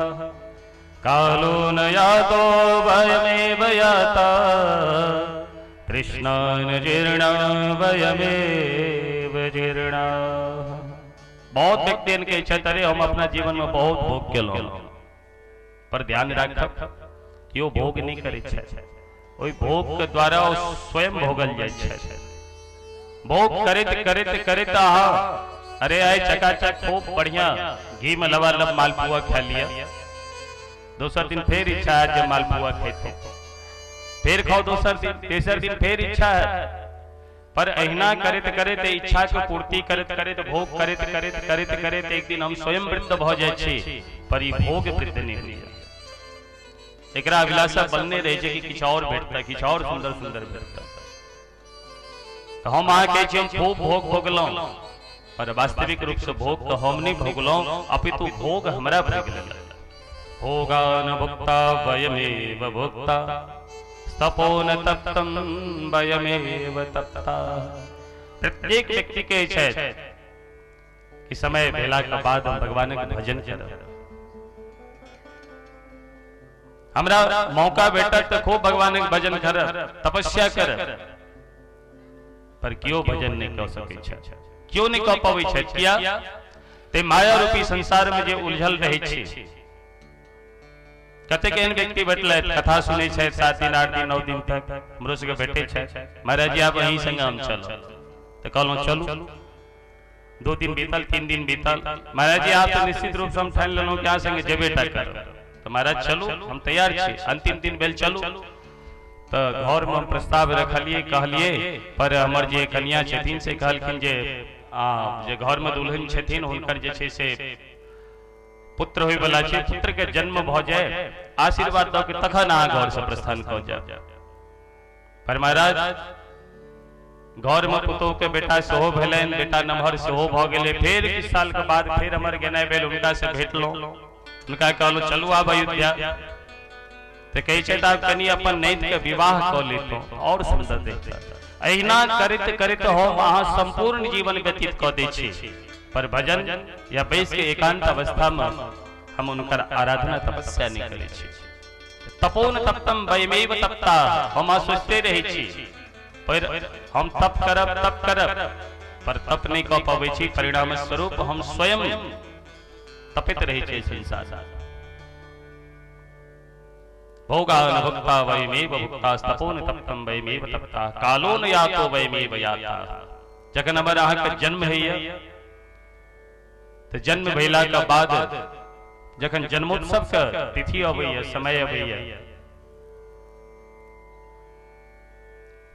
कालो न यातो वयमेव याता, तृष्णा न जीर्णा वयमेव जीर्णा। बहुत व्यक्ति इनके इच्छा अरे हम अपना जीवन में बहुत भोग केलहुँ, पर ध्यान राखब कि ओ भोग नहीं करै छै, ओहि भोग के द्वारा ओ स्वयं भोगल जाइ छै। भोग करैत करैत करैत अहाँ अरे आइ चकाचक खूब बढ़िया घी में लबालब मालपुआ खा लिया, दोसर दिन फेर इच्छा है जे मालपुआ खेतों, फेर खाओ दोसर दिन, तेसर दिन फेर इच्छा है, पर अहिना करैत करैत इच्छा के पूर्ति करैत करैत भोग करैत करैत करैत करैत एक दिन हम स्वयं वृद्ध भऽ जाइ छी, पर ई भोग वृद्ध नहि होइया। एकरा अभिलाषा बनने रहै छै कि किछु और भेटतै, किछु और सुंदर सुंदर भेटतै। तऽ हम अहाँ कहै छी हम खूब भोग भोगलहुँ, पर वास्तविक रूप से भोग तऽ हम नहि भोगलहुँ, अपितु भोग हमरा भोग लेलक। भोगा न भुक्ता वयमेव भोक्ता, तपो न तप्तम वयमेव तप्ता। प्रत्येक व्यक्ति के छै कि समय भेला के बाद हम भगवानक भजन करब। हमरा मौका भेटत तऽ खूब भगवानक भजन करब, तपस्या करब, पर केओ भजन नहि कऽ सकै छै, केओ नहि कऽ पबै छै। किया? ते माया रूपी संसार में जे उलझल रहै छी। कतेक एहन व्यक्ति भेटलै कथा सुनै छै 7 दिन 8 दिन 9 दिन तक, हमरो सबके भेटै छै, महाराज जी आब अहीं संगे हम चलब, तऽ कहलहुँ चलू। 2 दिन बीतल, 3 दिन बीतल, महाराज जी आब तऽ निश्चित रूप से हम ठानि लेलहुँ कि अहाँ संगे जेबे टा करब, तऽ महाराज चलू हम तैयार छी। अंतिम दिन भेल चलू, तऽ घरमे हम प्रस्ताव रखलियै, कहलियै, पर हमर जे कनिया छथिन से कहलखिन जे जे घरमे दुल्हन छथिन हुनकर जे छै से पुत्र होइवला छै, पुत्र के जन्म भऽ जाय आशीर्वाद दऽ के तखन अहाँ घरसँ प्रस्थान कऽ जायब। पर महाराज घरमे पुतोहु के बेटा सेहो भेलनि, बेटा नमहर सेहो भऽ गेलै। फेर किछु साल के बाद फेर हमर गेनाइ भेल, हुनकासँ भेटलहुँ, हुनका कहलहुँ चलू आब अयोध्या, तऽ कहै छथि आब कनि अपन नैत के विवाह कऽ लेतहुँ और सुन्दर देखता। अहिना करैत करैत हम अहाँ सम्पूर्ण जीवन व्यतीत कऽ दै छी, पर भजन या बैस के एकांत अवस्था में हम हुनकर आराधना तपस्या नहीं करै छी। तपोन तप्तम वयमेव तप्ता, हम अहाँ सोचते रहै छी पर हम तप करब तप करब, पर तप नहीं कऽ पबै छी, परिणाम स्वरूप हम स्वयं तपित रहै छी संसार। भोगा न भुक्ता वयमेव भुक्ता, तपोन तप्तम वयमेव तप्ता, कालो न यातो वयमेव याता। जखन हमर अहाँके जन्म होइए तऽ जन्म भेला के बाद जखन जन्मोत्सव के तिथि अबैए, समय अबैए,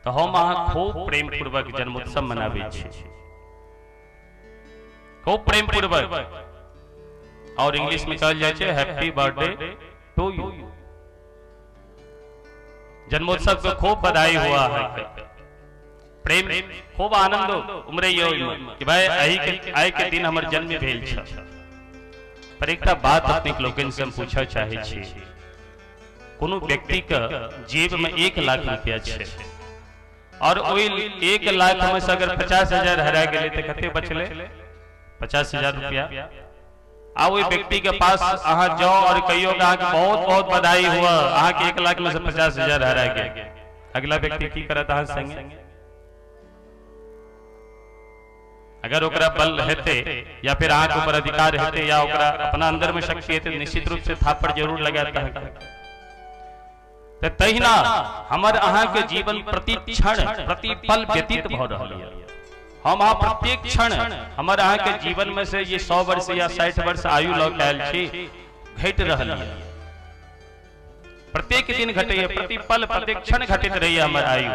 तऽ हम अहाँ खूब प्रेम पूर्वक जन्मोत्सव मनाबै छी, खूब प्रेम पूर्वक, और इंग्लिश में कहल जाइ छै हैप्पी बर्थडे टू you। जन्मोत्सव के खूब बधाई हुआ है, प्रेम खूब आनंद उमड़ैए ओहिमे कि भाई आइ के दिन हमर जन्म भेल छल। पर एकटा बात अपने लोकनि से हम पूछऽ चाहै छी, कोनो व्यक्ति के जेब में 1 लाख रुपया छै और ओहि 1 लाख में से अगर 50,000 हरा गेलै तऽ कते बचलै? 50,000 रुपया। आ ओहि व्यक्ति के पास अहाँ जाओ और कहियो कि अहाँके बहुत बहुत बधाई हुआ, अहाँके 1 लाख में से 50,000 हरा गेल, अगला व्यक्ति की करत अहाँ संगे? अगर ओकरा बल हेतै या फिर अहाँके ऊपर अधिकार हेतै या ओकरा अपना अंदर में शक्ति हेतै, निश्चित रूप से थापड़ जरूर लगायत अहाँके। तऽ तहिना हमर अहाँके जीवन प्रति क्षण प्रति पल व्यतीत भऽ रहल यऽ। हम अहाँ प्रत्येक क्षण हमर अहाँके जीवन में से ये 100 वर्ष या 60 वर्ष आयु लऽ के आयल छी, घटि रहल यऽ, प्रत्येक दिन घटैए, प्रति पल प्रत्येक क्षण घटैत रहैए हमर आयु।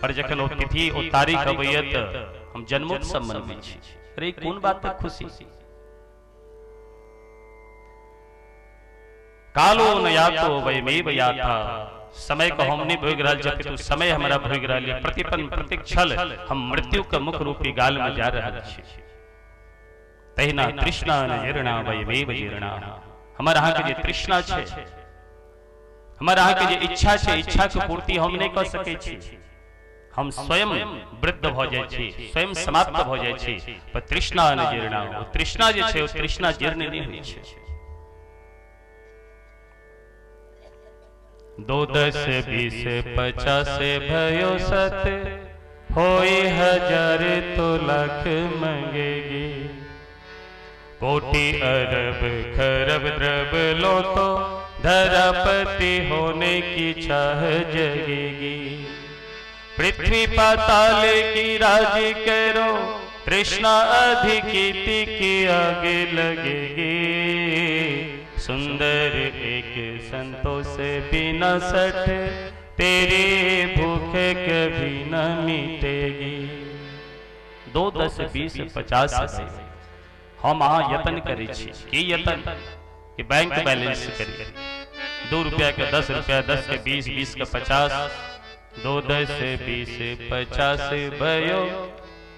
पर जखन ओ तिथि ओ तारीख अबैए तऽ हम जन्मोत्सव मनबै छी। अरे कोन बातक खुशी? कालो न यातो वयमेव याता, समय को हम नहीं भोग रहल छी, तू समय हमरा भोग रहल है। प्रतिपल प्रत्येक क्षण हम मृत्यु के मुख रूपी गाल में जा रहल छी। तहिना तृष्णा न जीर्णा वयमेव जीर्णा, हमर अहाँ के जे तृष्णा छै, हमर अहाँ के जे इच्छा छै, इच्छा के पूर्ति हम नहीं कऽ सकै छी। हम स्वयं वृद्ध भऽ जाइ छी, स्वयं समाप्त भऽ जाइ छी, पर तृष्णा न जीर्णा। ओ तृष्णा जे छै ओ तृष्णा जीर्ण नहि होइ छै। 2 10 20 50 भयो सत, होई हजार तो लाख मंगेगी। कोटि अरब खरब द्रब लो तो धरापति होने की चाह जगेगी। पृथ्वी पाताल की राज करो, तृष्णा अधिकिति की आगे लगेगी। सुंदर एक संतोष बिना सठ, तेरी भूख कभी न मिटेगी। 2 10 20 50 हम अहाँ यत्न करै छी। की यत्न? कि बैंक बैलेंस करी। 2 रुपया के 10 रुपया, 10 के 20, 20 के 50, 2 10 20 50 भयो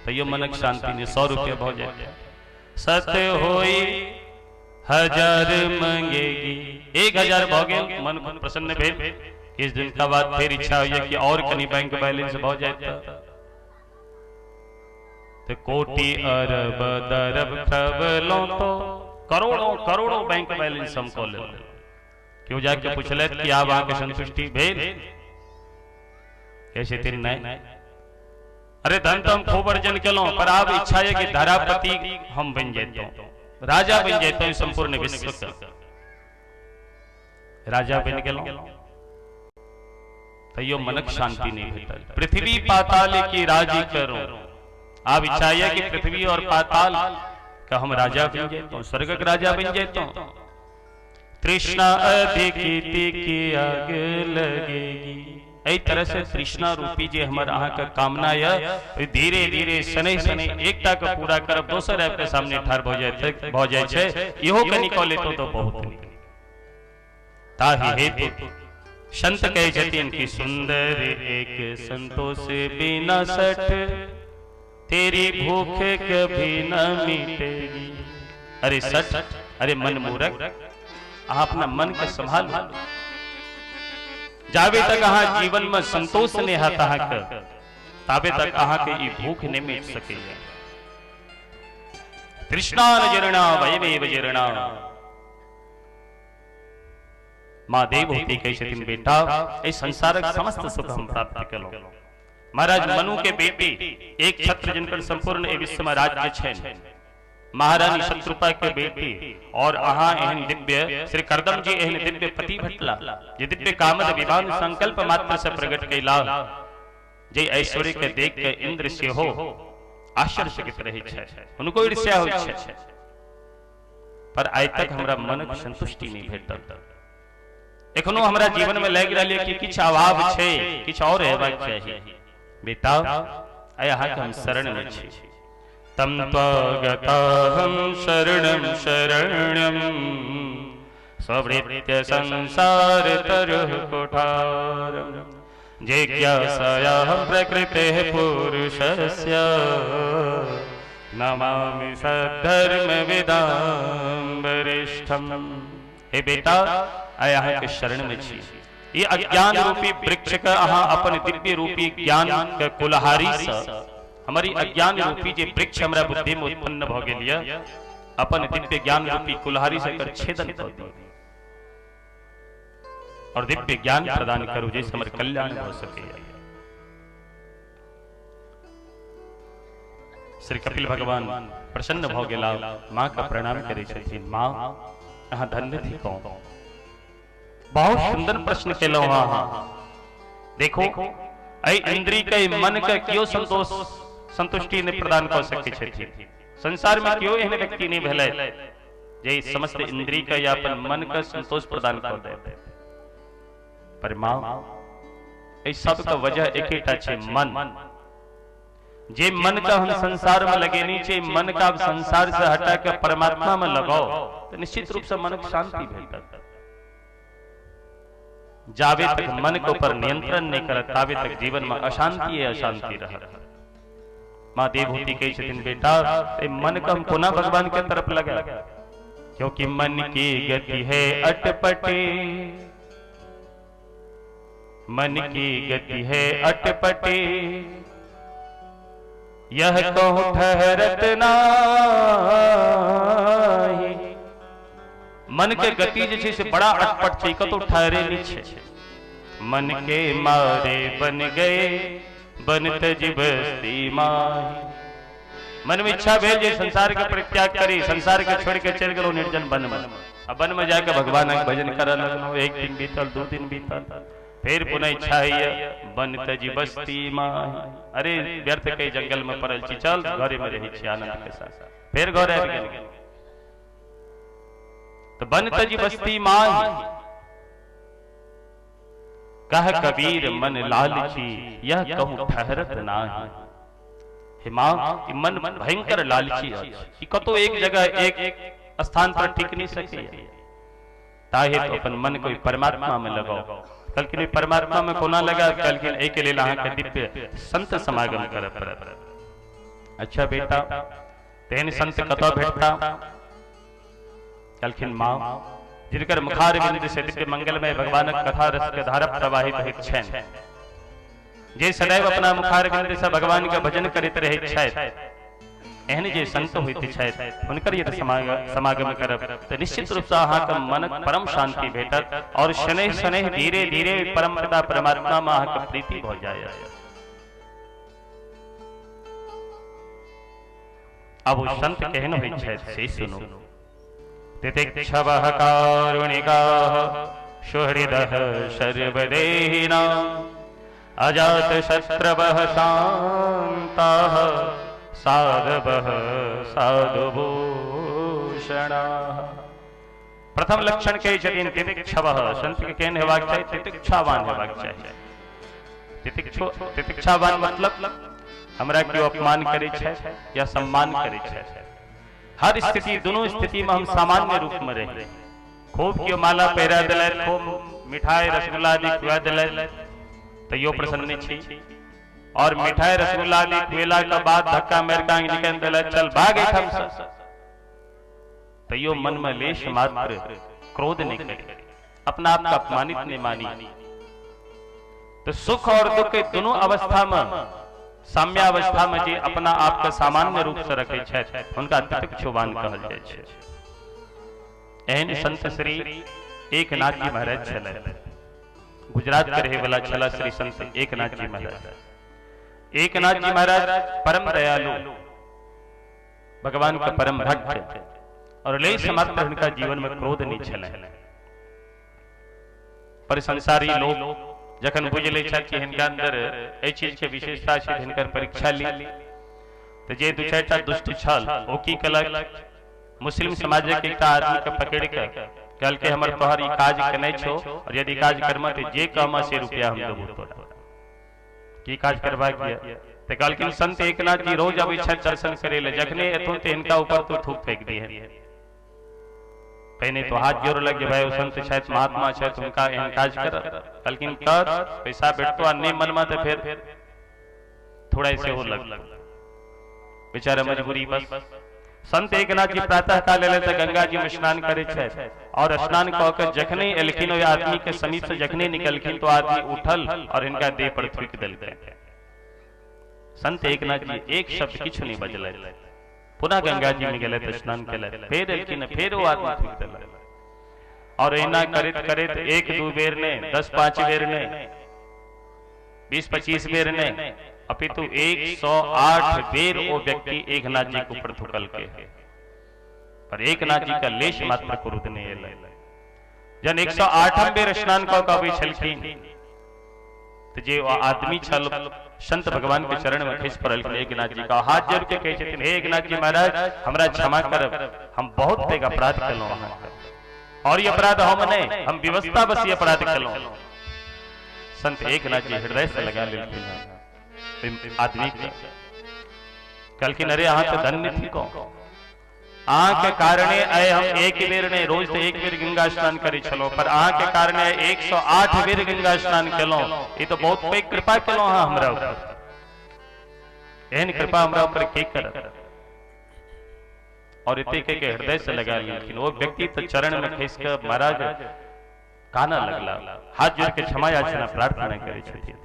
तैयो मनक शांति नहीं, 100 रुपया भऽ जाए। सत्य होई हजार मंगेगी। 1000 भऽ गेल, मन प्रसन्न भेल। किछु दिन का बाद फेर इच्छा होइए कि और कनी बैंक बैलेंस भऽ जाए तो कोटि अरब दरब खरब लो तो करोड़ों करोड़ों बैंक बैलेंस हम कऽ लेलहुँ। केओ जाके पुछलथि कि आब अहाँके संतुष्टि भेल? कहै छथिन नहि। अरे धन तो हम खूब अर्जन केलहुँ, पर आब इच्छा यऽ कि धरापति हम बनि जैतहुँ, राजा बनि जैतहुँ, संपूर्ण विश्व के राजा बनि गेलहुँ, तैयो मनक शांति नहीं भेटल। पृथ्वी पाताल की राजी करो। आब इच्छा यऽ कि पृथ्वी और पाताल का हम राजा बनि जैतहुँ, स्वर्गक राजा बनि जैतहुँ। तृष्णा अधिकिति की आग लगेगी। एहि तरह से तृष्णा रूपी जे हमर अहाँके कामना यऽ धीरे धीरे शनै शनै एकटा के पूरा करब, दोसर आबि के सामने ठाढ़ भऽ जाइ छै। इहो कनि कऽ लेतहुँ तऽ बहुत नीक। ताहि हेतु संत कहै छथिन कि सुंदर एक संतोष बिना सठ, तेरी भूख कभी न मिटेगी। अरे सठ, अरे मन मूरख, अहाँ अपना मन के संभालू। जाबे तक अहाँ जीवन में संतोष नहीं हैत अहाँके, ताबे तक अहाँके ई भूख नहीं मिट सकैए। तृष्णा न जीर्णा वयमेव जीर्णा। माँ देवहूति कहै छथिन बेटा एहि संसारक समस्त सुख हम प्राप्त केलहुँ। महाराज मनु के बेटी एक छत्र जिनकर संपूर्ण एहि विश्व में राज्य छनि, महारानी शत्रुपा के बेटी, और अहाँ एहन दिव्य श्री करदम जी एहन दिव्य पति भेटला जे दिव्य कामद विमान संकल्प मात्र से प्रकट कैला, जे ऐश्वर्य के देख के इंद्र सेहो आश्चर्यचकित रहै छै, हुनको ईर्ष्या होइ छै। पर आइ तक हमरा मनक संतुष्टि नहीं भेटल। एखनो हमरा जीवन में लागि रहल कि किछु अभाव छै, किछु और हेबाक चाही। बेटा आइ अहाँके हम शरण में छी। तम त्वगताहं शरणं शरण्यं स्ववृत्य संसार तरुः कोठारं जिज्ञासायाहं प्रकृतेः पुरुषस्य नमामि सद्धर्मविदां वरिष्ठम्। हे बेटा आइ अहाँके शरण में छी। ये अज्ञान रूपी वृक्ष के अहाँ अपन दिव्य रूपी ज्ञान के कुल्हारी से हमारी अज्ञान रूपी जे वृक्ष हमरा बुद्धि में उत्पन्न भ गेल यऽ, अपन दिव्य ज्ञान रूपी कुल्हारी से एकर छेदन कऽ दियौ और दिव्य ज्ञान प्रदान करू जैसे हमर कल्याण भऽ सकैए। श्री कपिल भगवान प्रसन्न भऽ गेला, माँ के प्रणाम करै छथिन। माँ अहाँ धन्य थिकहुँ, बहुत सुंदर प्रश्न केलहुँ अहाँ। देखो एहि इंद्री के मन के केओ संतोष संतुष्टि नहीं प्रदान कऽ सकै छथिन। संसार में केओ एहन व्यक्ति नहीं भेलै जे समस्त इंद्री के या अपन मन के संतोष प्रदान कऽ दे। पर माँ एहि सब के वजह एकेटा छै, मन। जे मन का हम संसार में लगेने छै, मन का अब संसार से हटा के परमात्मा में लगाओ तो निश्चित रूप से मन के शांति भेटत। जावे तक मन के ऊपर नियंत्रण नहीं करत तावे तक जीवन में अशांति है, अशांति रहत। माँ देवहूति कहै छथिन बेटा ए मन के हम कोना भगवान के तरफ लगा, क्योंकि मन की गति है अटपटे, मन की गति है अटपटी, यह कहूं ठहरत नाही। मन के गति जे छै से बड़ा अटपट छै, कतौ ठहरे नहीं छै। मन के मारे बन गए बन तज बस्ती माही। मन में इच्छा भेल जे संसार के परित्याग करी, संसार के छोड़ के चलि गेलहुँ निर्जन वन में। आ वन में जाके भगवान के भजन करऽ लगलहुँ। एक दिन बीतल, दू दिन बीतल, फिर पुनः इच्छा होइए बन तजी बस्ती माही। अरे व्यर्थ के जंगल में पड़ल छी, चल घरे में रहै छी आनंद के साथ। फेर घर आबि गेल। तो बन तजी बस्ती माही, कह कबीर मन लालची, यह कहूँ ठहरत नाही। हे माँ, ई मन भयंकर लालची अछि, ई कतौ एक जगह एक स्थान पर टिक नहीं सकैए। ताहे तो अपन मन को परमात्मा में लगाओ। कहलखिन परमात्मा में कोना लगा? कहलखिन एहि के लेल अहाँके दिव्य संत समागम करऽ पड़त। अच्छा बेटा, तेहन संत कतऽ भेटता? कहलखिन माँ, जिनकर मुखारविंद से दिव्य मंगलमय भगवानक कथा रस के धारा प्रवाहित होइत छनि, जे सदैव अपना मुखारविंद से भगवान के भजन करैत रहैत छथि, एहन जे संत होइत छथि, हुनकर यदि समागम करब तऽ निश्चित रूप से अहाँके मनक परम शांति भेटत और शनैः शनैः धीरे धीरे परम पिता परमात्मा में अहाँके प्रीति भऽ जायत। अब ओ संत केहन होइत छथि से सुनू। तितिक्षवः कारुणिकाः सुहृदः सर्वदेहिनाम् अजातशत्रवः शान्ताः साधवः साधुभूषणाः। प्रथम लक्षण कहै छथिन तितिक्षवः। संत के केहन हेबाक चाही? तितिक्षावान हेबाक चाही। तितिक्षावान मतलब हमरा केओ अपमान करै छै या सम्मान करै छै, हर स्थिति दुनू स्थिति में हम सामान्य रूप में रही। खूब केओ माला पहिरा देलथि, खूब मिठाई रसगुल्ला आदि खुआ देलथि, तैयो प्रसन्न छी। और मिठाई रसगुल्ला आदि खुएला के बाद धक्का मारि के निकालि देलथि, चल भाग एहिठाम से, तैयो मन में लेश मात्र क्रोध नहीं करी, अपना आप का अपमानित नहीं मानी। तो सुख और दुख के दोनों अवस्था में साम्यावस्था में जे अपना आप के सामान्य रूप से रखे छथि, हुनका तितिक्षुवान कहल जाइ छै। एहन संत श्री एकनाथ जी महाराज छलथि। गुजरात के रहे वाला छला श्री संत एकनाथ जी महाराज। एकनाथ जी महाराज परम दयालु, भगवान के परम भक्त, और लेश मात्र हुनका जीवन में क्रोध नहीं छलनि। पर संसारी लोग जखन बुझि लै छथि कि हिनका अंदर एहि चीज के विशेषता छै, हिनकर परीक्षा ली, तऽ जे दू चारि टा दुष्ट छल ओ की केलक, मुस्लिम समाजक एकटा आदमी के पकड़ि कऽ कहलकै हमर तोहर ई काज केनाइ छौ, और यदि काज करबह तऽ जे कहबह से रुपया हम देबौ तोरा। की काज करबाक यऽ? तऽ कहलखिन संत एकनाथ जी रोज अबै छथि दर्शन करै लए, जखने एथुन तऽ हिनका ऊपर तू थूक फेंक दिहन। पहिने तो हाथ जोड़लक जे भाई ओ संत छथि, महात्मा छथि, हुनका एहन काज कर। कहलखिन कर, पैसा भेटतो आ नहि मनमे तऽ फेर थोड़ा सेहो लग। बेचारा मजबूरी बस। संत एकनाथ जी प्रातः काल एलै तऽ गंगा जी में स्नान करै छथि, और स्नान कऽ के जखने एलखिन ओहि आदमी के समीप से जखने निकलखिन तो आदमी उठल और हिनका देह पर थूकि देलकै। संत एकनाथ जी एक शब्द किछु नहीं बजलथि। पुनः गंगा जी में गेलथि, स्नान केलथि, फेर एलखिन, फेर ओ आदमी थूकि देलक। और एना करैत करैत एक दू बेर नहि, 10-5 बेर नहि, 20-25 बेर नहि, अपितु 108 बेर ओ व्यक्ति एकनाथ जी के ऊपर थूकलकै। पर एकनाथ जी का लेश मात्र क्रोध नहि एलै। जहन 108 बेर स्नान कऽ के अबै छलखिन तऽ जे ओ आदमी छल संत भगवान के चरण में खसि पड़लखिन एकनाथ जी का, हाथ जोड़ के कहै छथिन हे एकनाथ जी महाराज हमरा क्षमा करब, हम बहुत पैघ अपराध केलहुँ अहाँके, और ई अपराध हम नहि, हम व्यवस्था बस ई अपराध केलहुँ। संत एकनाथ जी हृदय से लगा लेलखिन आदमी के, कहलखिन अरे अहाँ तऽ धन्य थिकहुँ, अहाँ के कारणे आइ हम एक बेर नहि, रोज तऽ एक बेर गंगा स्नान करै छलहुँ, पर अहाँ के कारणे 108 बेर गंगा स्नान केलहुँ, ई तऽ बहुत पैघ कृपा केलहुँ अहाँ हमरा ऊपर, एहन कृपा हमरा ऊपर के करत। और एते के हृदय से लगा लेलखिन। ओ व्यक्ति तऽ चरण में खसि कऽ महाराज कानऽ लगला, हाथ जोड़ के क्षमा याचना प्रार्थना करै छथिन।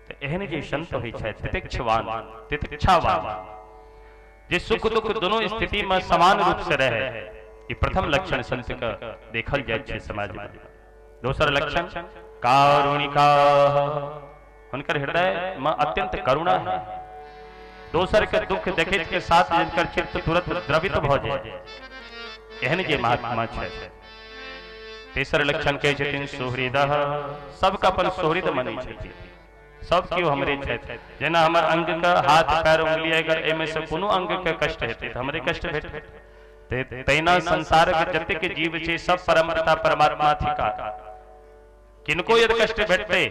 तऽ एहन जे संत होइ छथि, तितिक्षवान तितिक्षावान, जे सुख दुख दोनों स्थिति में समान रूप से रहे, ई प्रथम लक्षण संत के देखल जाइत छै समाज में। दोसर लक्षण कारुणिका, हुनकर हृदय में अत्यंत करुणा है। दोसर के दुख देखैत के साथ जिनकर चित्त तुरंत द्रवित भऽ जाय, एहन जे महात्मा छै। तेसर लक्षण कहै छथिन सुहृद, सबके अपन सुहृद मानै छथिन, सब केओ हमरे छथि। जेना हमर अंग के हाथ पैर उंगली अगर एहिमे से कोनो अंग के कष्ट हेतै तऽ हमरे कष्ट भेटतै। तहिना संसार के जतेक जीव छै सब परमपिता परमात्मा थिका। किनको यदि कष्ट भेटतै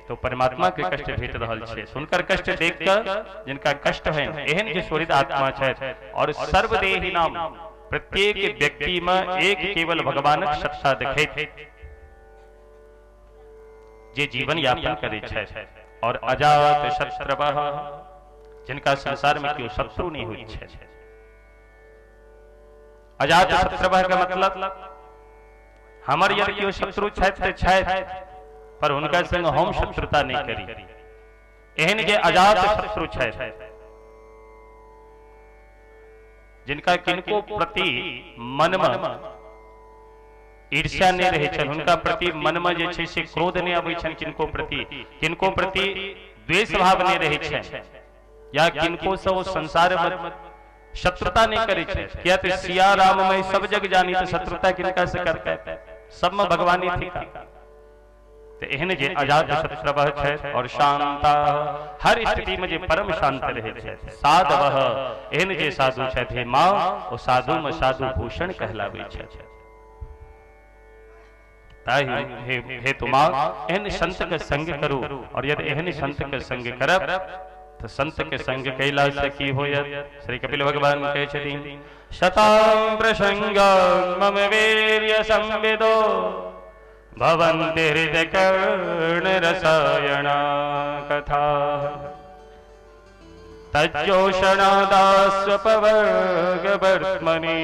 तो परमात्मा के कष्ट भेट रहल छै। हुनकर कष्ट देख कऽ जिनका कष्ट है, एहन जे सुहृद आत्मा छथि। और सर्वदेही नाम, प्रत्येक व्यक्ति में एक केवल भगवानक सत्ता देखैत जे जीवन यापन करै छथि। और अजात शत्रवः, जिनका संसार में केओ शत्रु नहीं होइत छथि। अजात शत्रवः के मतलब हमर यदि केओ शत्रु छथि तऽ छथि, पर हुनका संग हम शत्रुता नहीं करी, एहन जे अजात शत्रु छथि, जिनका किनको प्रति मन में ईर्ष्या नहीं रहै छनि, हुनका प्रति मन में जे छै से क्रोध नहीं अबै छनि, किनको प्रति द्वेष भाव नहीं रहै छनि, या किनको से ओ संसार में शत्रुता नहीं करै छै। किया तो सिया राम में सब जग जानी, तो शत्रुता किनका से करतै, सब में भगवानी थिका। तो एहन जे अजात शत्रवः छथि। और शांता, हर स्थिति में जे परम शांत रहै छथि। साधवः, एहन जे साधु छथि, हे माँ, ओ साधु में साधु भूषण कहलाबै छथि। ताहि हे तुमा एहन संत के संग करू। और यदि एहन संत के संग करब तो संत के संग कैला से की होयत? श्री कपिल भगवान कहै छथिन, शतां प्रसंग मम वीर्य संविदो भवन्ति हृदय कर्ण रसायना कथा तज्जोषणादास्वपवर्गवर्त्मनि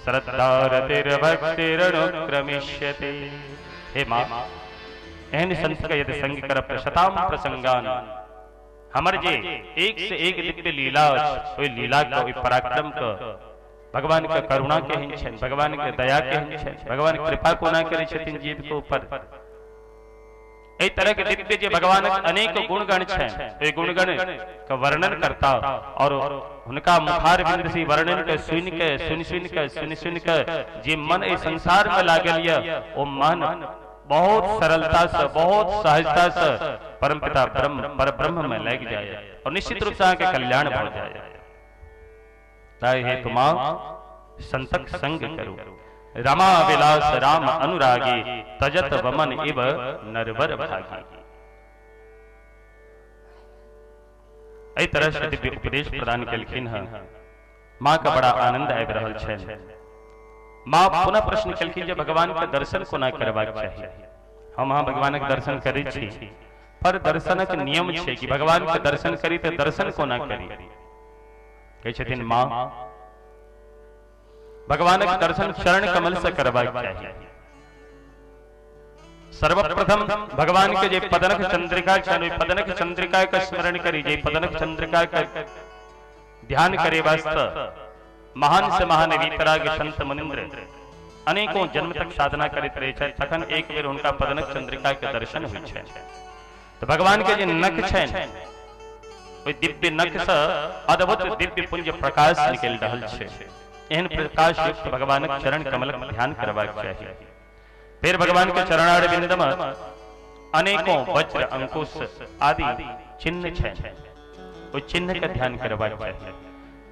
श्रद्धारतिर्भक्तिरनुक्रमिष्यति। हे माँ, एहन संत के यदि संग करब तऽ शताम प्रसंगान, हमर जे एक से एक दिव्य लीला अछि, ओहि लीला के, ओहि पराक्रम के, भगवान के करुणा केहन छनि, भगवान के दया केहन छनि, भगवान कृपा कोना करै छथिन जीव के ऊपर, एहि तरह के दिव्य जे भगवानक अनेक गुणगण छनि, ओहि गुणगण के वर्णन करता और हुनका मुखारविंद से वर्णन के सुनि के सुनि सुनि के सुनि सुनि के जे मन एहि संसार में लागल यऽ, ओ मन बहुत सरलता से, बहुत सहजता से परमपिता ब्रह्म परब्रह्म में लागि जाय और निश्चित रूप से अहाँके कल्याण भऽ जाय। ताहि हेतु माँ संतक संग करू। रमा विलास राम अनुरागी तजत वमन इव नरवर भागी। एहि तरह से दिव्य उपदेश प्रदान केलखिन हँ। माँ के बड़ा आनंद आबि रहल छनि। माँ पुनः प्रश्न केलखिन जे भगवान के दर्शन कोना करबाक चाही? हम अहाँ भगवानक दर्शन करै छी, पर दर्शनक नियम छै कि भगवान के दर्शन करी तऽ दर्शन कोना करी? कहै छथिन माँ, भगवानक दर्शन चरण कमल से करबाक चाही। सर्वप्रथम भगवान के जे पदनक चंद्रिका छनि, ओहि पदनक चंद्रिका के स्मरण करी, जे पदनक चंद्रिका के ध्यान करे वास्ते महान से महान वीतराग संत मुनिंद्र अनेकों जन्म तक साधना करैत रहे छथि, तखन एक बेर हुनका पदनक चंद्रिका के दर्शन होइ छनि। तऽ भगवान के जे नख छनि, ओहि दिव्य नख से अद्भुत दिव्य पुंज प्रकाश निकलि रहल छै। एहन प्रकाश युक्त भगवानक चरण कमलक ध्यान करबाक चाही। फिर भगवान के चरणारविंद में अनेकों वज्र अंकुश आदि चिन्ह छनि, ओहि चिन्ह के ध्यान करबाक चाही।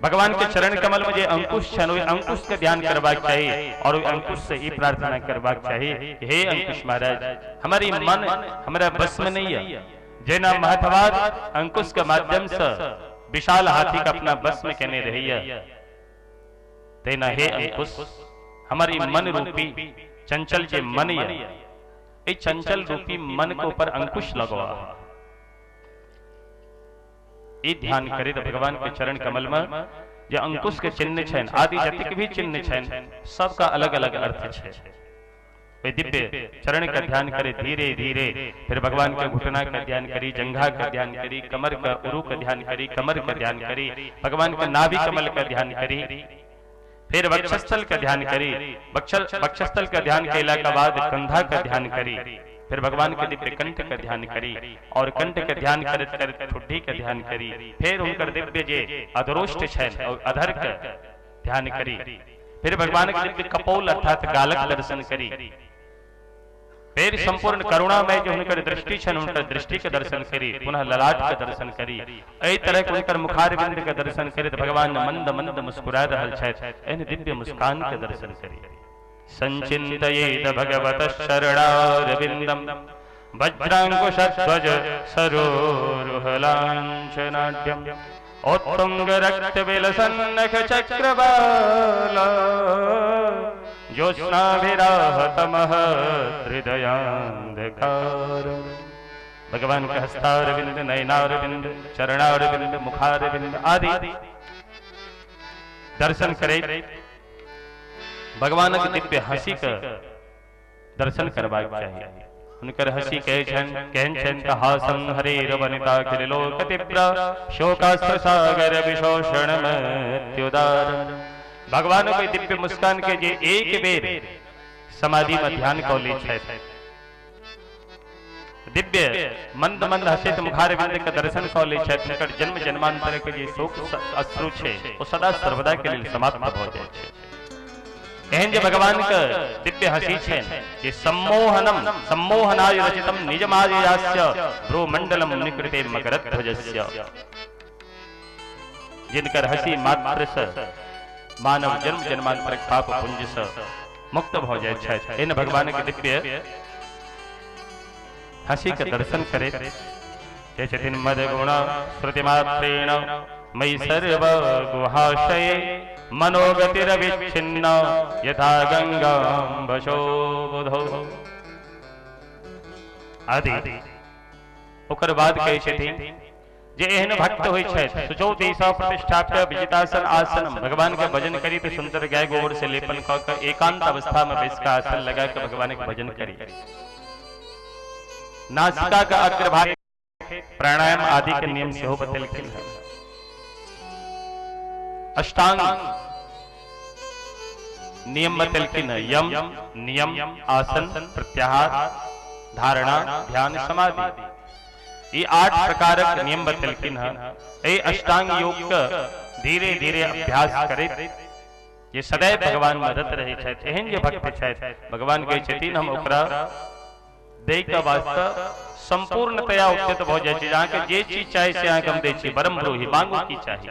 भगवान के चरण कमल में जे अंकुश छनि, ओहि अंकुश के ध्यान करबाक चाही और ओहि अंकुश से ई प्रार्थना करबाक चाही, हे अंकुश महाराज, हमारी मन हमरा बस में नहीं है। जेना महतवाद अंकुश के माध्यम से विशाल हाथी के अपना बस में केने रही है, तेना हे अंकुश, हमारी मन रूपी चंचल जे मन है, ए चंचल रूपी मन के ऊपर अंकुश लगवा। ई ध्यान करे तो भगवान के चरण कमल में जे अंकुश के चिन्ह छनि आदि जतेक भी चिन्ह छनि, सबका अलग अलग अर्थ छै। ओहि दिव्य चरण के ध्यान करे धीरे धीरे फिर भगवान के घुटना के ध्यान करी, जंघा के ध्यान करी, कमर के उरु के ध्यान करी, कमर के ध्यान करी, भगवान के नाभि कमल के ध्यान करी, फिर वक्षस्थल के ध्यान करी, वक्षस्थल के ध्यान केला के बाद कंधा के ध्यान करी, फिर भगवान के दिव्य कंठ के ध्यान करी और कंठ के ध्यान करत करत ठुड्डी के ध्यान करी, फिर उनकर दिव्य जे अधरोष्ठ छनि और अधर के ध्यान करी, फिर भगवान के दिव्य कपोल अर्थात गालक दर्शन करी, फिर संपूर्ण करुणामय जो हुनकर दृष्टि छनि हुनकर दृष्टि के दर्शन करी, पुनः ललाट के दर्शन करी। एहि तरह के हुनकर मुखारविंद के दर्शन करी भगवान मंद मंद मुस्कुरा रहल छथि, एहन दिव्य मुस्कान के दर्शन करी। संचिन्तयेत भगवतः शरणारविन्दं वज्रांकुशध्वज सरोरुहलाञ्छनाढ्यम् उत्तुङ्गरक्तविलसन्नख चक्रवाल ज्योत्स्नाभिराहतमः हृदयान्धकार। भगवान के हस्तारविंद, नयनारविंद, चरणारविंद, मुखारविंद आदि दर्शन करे भगवान के दिव्य हंसी के दर्शन करबाक चाहिए। हुनकर हंसी कहै छनि केहन छनि त हासं हरेर वनिता अखिल लोक तीव्र शोकास्त्र सागर विशोषण मत्युदार। भगवान के दिव्य मुस्कान के जे एक बेर समाधि में ध्यान कऽ लै छथि, दिव्य मंद मंद हसैत मुखारविंद के दर्शन कऽ लै छथि, हुनकर जन्म जन्मांतर के जे शोक अश्रु छै ओ सदा सर्वदा के लेल समाप्त भऽ जाइ छै। एहन जे भगवान के दिव्य हंसी छनि जे सम्मोहनम सम्मोहनाय रचितम निजमाययास्य भ्रूमंडलम निकृते मकरध्वजस्य, जिनकर हंसी मात्र से मानव जन्म जन्मांतर पाप पुंज से मुक्त भऽ जाइ छथि। एहन भगवान के दिव्य हंसी के दर्शन करे जे छथिन मद गुण श्रुतिमात्रेण मयि सर्व गुहाशये मनोगतिरविच्छिन्न यथा गंगाम्बशो बुधौ आदि। ओकर बाद कहै छथिन जे एहन भक्त होइ छथि सुचौ देश प्रतिष्ठाप्य विजितासन आसनम, भगवान के भजन करी तो सुंदर गाय गोबर से लेपन कऽ के एकांत अवस्था में बैस के आसन लगा के भगवान के भजन करी। नासिका के अग्रभाग प्राणायाम आदि के नियम सेहो बतेलखिन हन। अष्टांग नियम बतेलखिन, यम नियम आसन प्रत्याहार धारणा ध्यान समाधि, ये 8 प्रकारक नियम बतेलखिन हन। एहि अष्टांग योग के धीरे धीरे अभ्यास करैत जे सदैव भगवान में रत रहै छथि, एहन जे भक्त छथि भगवान कहै छथिन हम ओकरा दै के वास्ते संपूर्णतया उद्यत भऽ जाइ छी, अहाँके जे चीज चाही से अहाँके हम दै छी, वरम ब्रूहि मांगू की चाही।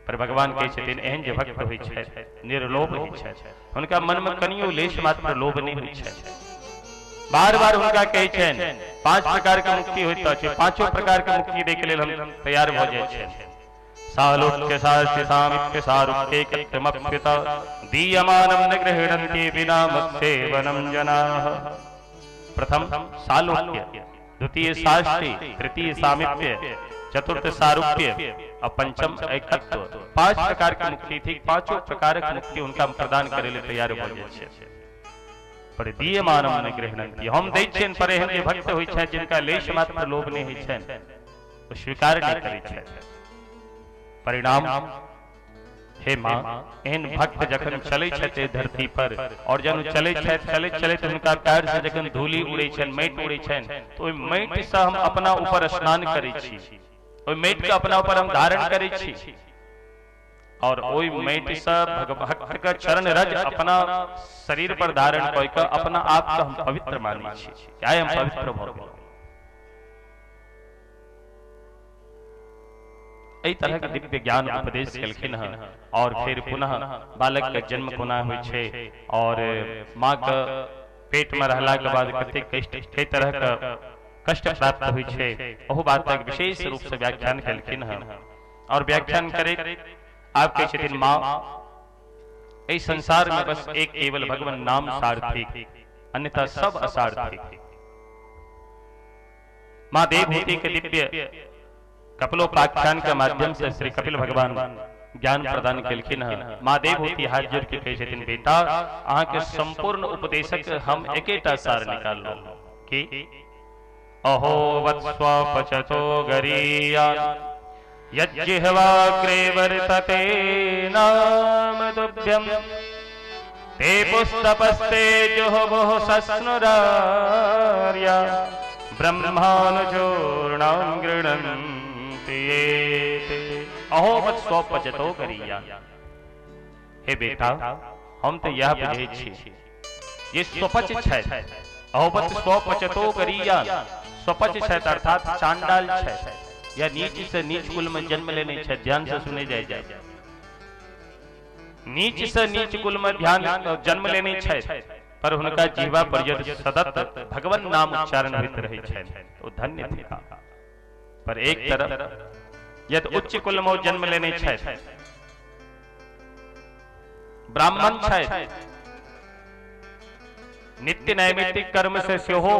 पर भगवान कहै छथिन एहन जे भक्त होइ छथि निर्लोभ होइ छथि, हुनका मन में कनियो लेश मात्र लोभ नहि होइ छनि। बार बार हुनका कहै छनि 5 प्रकार के मुक्ति होइत अछि, 5 प्रकार के मुक्ति दै के लेल हम तैयार भऽ जाइ छनि। सालोक्य सास्ति सामिप्य सारुप्ये कत्यमप्युत दीयमानं न गृह्णन्ति विना मत्सेवनं जनाः। प्रथम सालोक्य, द्वितीय साष्टि, तृतीय सामिप्य, चतुर्थ सारूप्य और पंचम एकत्व। 5 प्रकार के मुक्ति थी, 5 प्रकार के मुक्ति उनका प्रदान करे ले तैयार भऽ जाइ छै। पर दीयमानं न गृह्णन्ति, हम दै छियनि पर एहन जे भक्त होइ छथि जिनका लेश मात्र लोभ नहि होइ छनि ओ स्वीकार नहि करै छथि। परिणाम हे माँ, एहन भक्त जखन चलै छथि धरती पर और जन चलै छथि चलैत चलैत हुनका पैर से जखन धूली उड़ै छनि, माटि उड़ै छनि, तो ओहि माटि से हम अपना ऊपर स्नान करै छी, ओहि माटि के अपना ऊपर हम धारण करै छी और ओहि माटि से भक्त के चरण रज अपना शरीर पर धारण कऽ के अपना आप के हम पवित्र मानै छी। आइ हम पवित्र भऽ गेलहुँ। एहि तरह के दिव्य ज्ञान उपदेश केलखिन हँ। और फिर पुनः बालक के जन्म कोना होइ छै और माँ के पेट में रहला के बाद कतेक कष्ट, कई तरह के कष्ट प्राप्त होइ छै, ओहो बातक विशेष रूप से व्याख्यान केलखिन हँ। और व्याख्यान करैत आप कहै छथिन माँ एहि संसार में बस एक केवल भगवान नाम सारथी, अन्यथा सब असारथी। माँ देवहूति के दिव्य कपिलोपाख्यान के माध्यम से श्री कपिल भगवान ज्ञान प्रदान केलखिन हँ। माँ देवहूति हाथ जोड़ के कहै छथिन, बेटा अहाँके संपूर्ण उपदेशक हम एकेटा सार निकाललहुँ कि अहो वत्स्वपचतो गरीयान् यज्जिह्वाग्रे वर्तते नाम तुभ्यं ते पुस्तपस्ते जुहुभुः सस्नुरार्या ब्रह्मानुचूर्णां गृह्णन्ति ये ते। अहो वत्स्वपचतो गरीयान्। हे बेटा, हम तो यह बुझै छी जे स्वपच छथि। अहोवत स्वपचतो गरीयान्, स्वपच छथि अर्थात चांडाल छथि या नीच से नीच कुल में जन्म लेने छथि। ध्यान से सुने जाय जाय, नीच से नीच कुल में ध्यान जन्म लेने छथि, पर हुनका जीवा पर यदि सतत भगवान नाम उच्चारण होइत रहै छनि तो धन्य थिका। पर एक तरफ यदि उच्च कुल में जन्म लेने छथि, ब्राह्मण छथि, नित्य नैमित्तिक कर्म से सेहो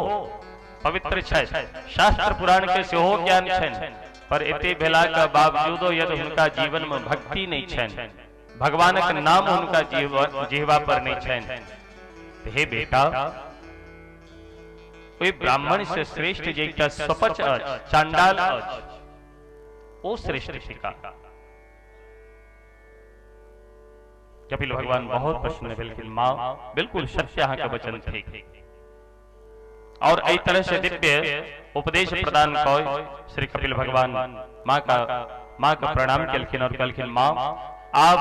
पवित्र छथि, शास्त्र पुराण के सेहो ज्ञान छनि, पर एते भेला के बावजूदो यदि हुनका जीवन में भक्ति नहीं छनि, भगवानक नाम हुनका जिहवा पर नहीं छनि, हे बेटा, ओहि ब्राह्मण से श्रेष्ठ जे एकटा स्वपच अछि, चांडाल अछि, ओ श्रेष्ठ थिका। कपिल भगवान बहुत प्रसन्न भेलखिन, माँ बिल्कुल सत्य अहाँ के वचन थिक। और एहि तरह से दिव्य उपदेश प्रदान कऽ श्री कपिल भगवान माँ का प्रणाम केलखिन और कहलखिन, माँ आब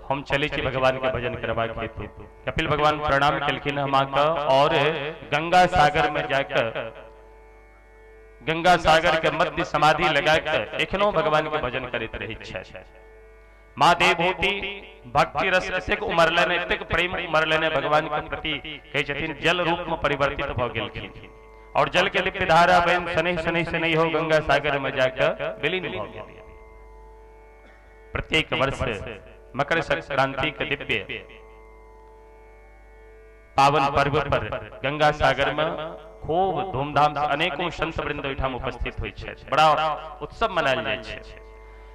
हम चले छी भगवान के भजन करबाक हेतु। कपिल भगवान प्रणाम केलखिन माँ का और गंगा सागर में जाकर गंगा सागर के मध्य समाधि लगाकर एखनो भगवान के भजन करैत रहै छथि। माँ देवहूति भक्ति रस एतेक उमरलनि, एतेक प्रेम उमरलनि भगवान के प्रति, कहै छथिन जल रूप में परिवर्तित भऽ गेलखिन और जल के दिव्य धारा बनि शनैः शनैः शनैः हो गंगा सागर में जाकर विलीन भऽ गेल। प्रत्येक वर्ष मकर संक्रांति के दिव्य पावन पर्व पर गंगा सागर में खूब धूमधाम से अनेकों संत वृंद ओहिठाम उपस्थित होइ छथि, बड़ा उत्सव मनायल जाइ छै।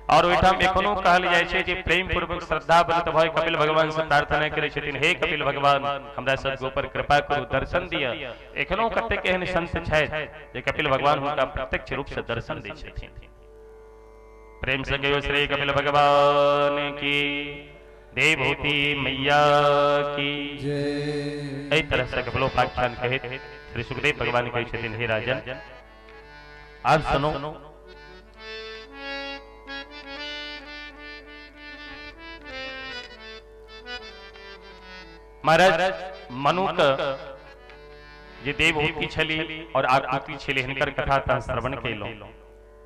और ओहिठाम एखनो कहल जाइ छै जे प्रेम पूर्वक श्रद्धा बनत भय कपिल भगवान से प्रार्थना करै छथिन, हे कपिल भगवान हमरा सब ऊपर कृपा करू, दर्शन दिअ। एखनो कतेक एहन संत छथि जे कपिल भगवान हुनका प्रत्यक्ष रूप से दर्शन दै छथिन। प्रेम से कहियो श्री कपिल भगवान की, देवहूति मैया की जय। एहि तरह से कपिलोपाख्यान कहैत श्री सुखदेव भगवान कहै छथिन, हे राजन आब सुनो, महाराज मनु के जे देवहूति छली और आकुति छली, हिनकर कथा त श्रवण केलहुं।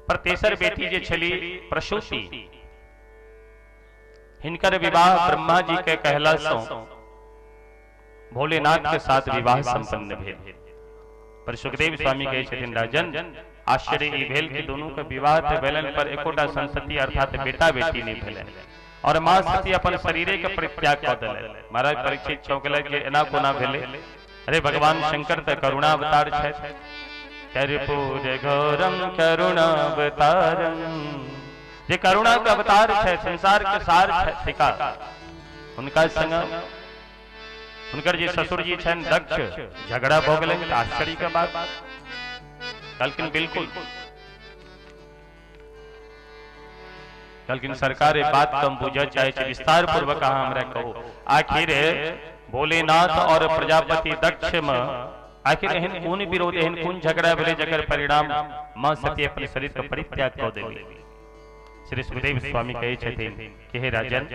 पर तेसर बेटी जे छली प्रसूति, हिनकर विवाह ब्रह्मा जी के कहला सं भोलेनाथ के साथ विवाह संपन्न भेल। पर सुखदेव स्वामी कहै छथिन, राजन आश्चर्य ई भेल कि दोनों के विवाह त भेलनि पर एकोटा संतति अर्थात बेटा बेटी नहीं भेलनि और माँ सती अपन शरीरे के परित्याग कऽ देलनि। महाराज परीक्षित चौंकलनि जे एना कोना भेलै? अरे भगवान शंकर त करुणा अवतार छथि, कर्पूर गौरम करुणावतारम, जे करुणा के अवतार छथि, संसार के सार थिका, हुनका संग हुनकर जे ससुर जी छनि दक्ष, झगड़ा भऽ गेलनि। आश्चर्य के बात। कहलखिन बिल्कुल, कहलखिन सरकार ये बात कम बुझऽ चाहे छी, विस्तार पूर्वक अहाँ हमरा कहू, आखिर भोलेनाथ और प्रजापति दक्ष में आखिर एहन कोन विरोध, एहन कोन झगड़ा भेलै जकर परिणाम माँ सती अपन शरीर के परित्याग कऽ देली। श्री सुखदेव स्वामी कहै छथिन कि हे राजन,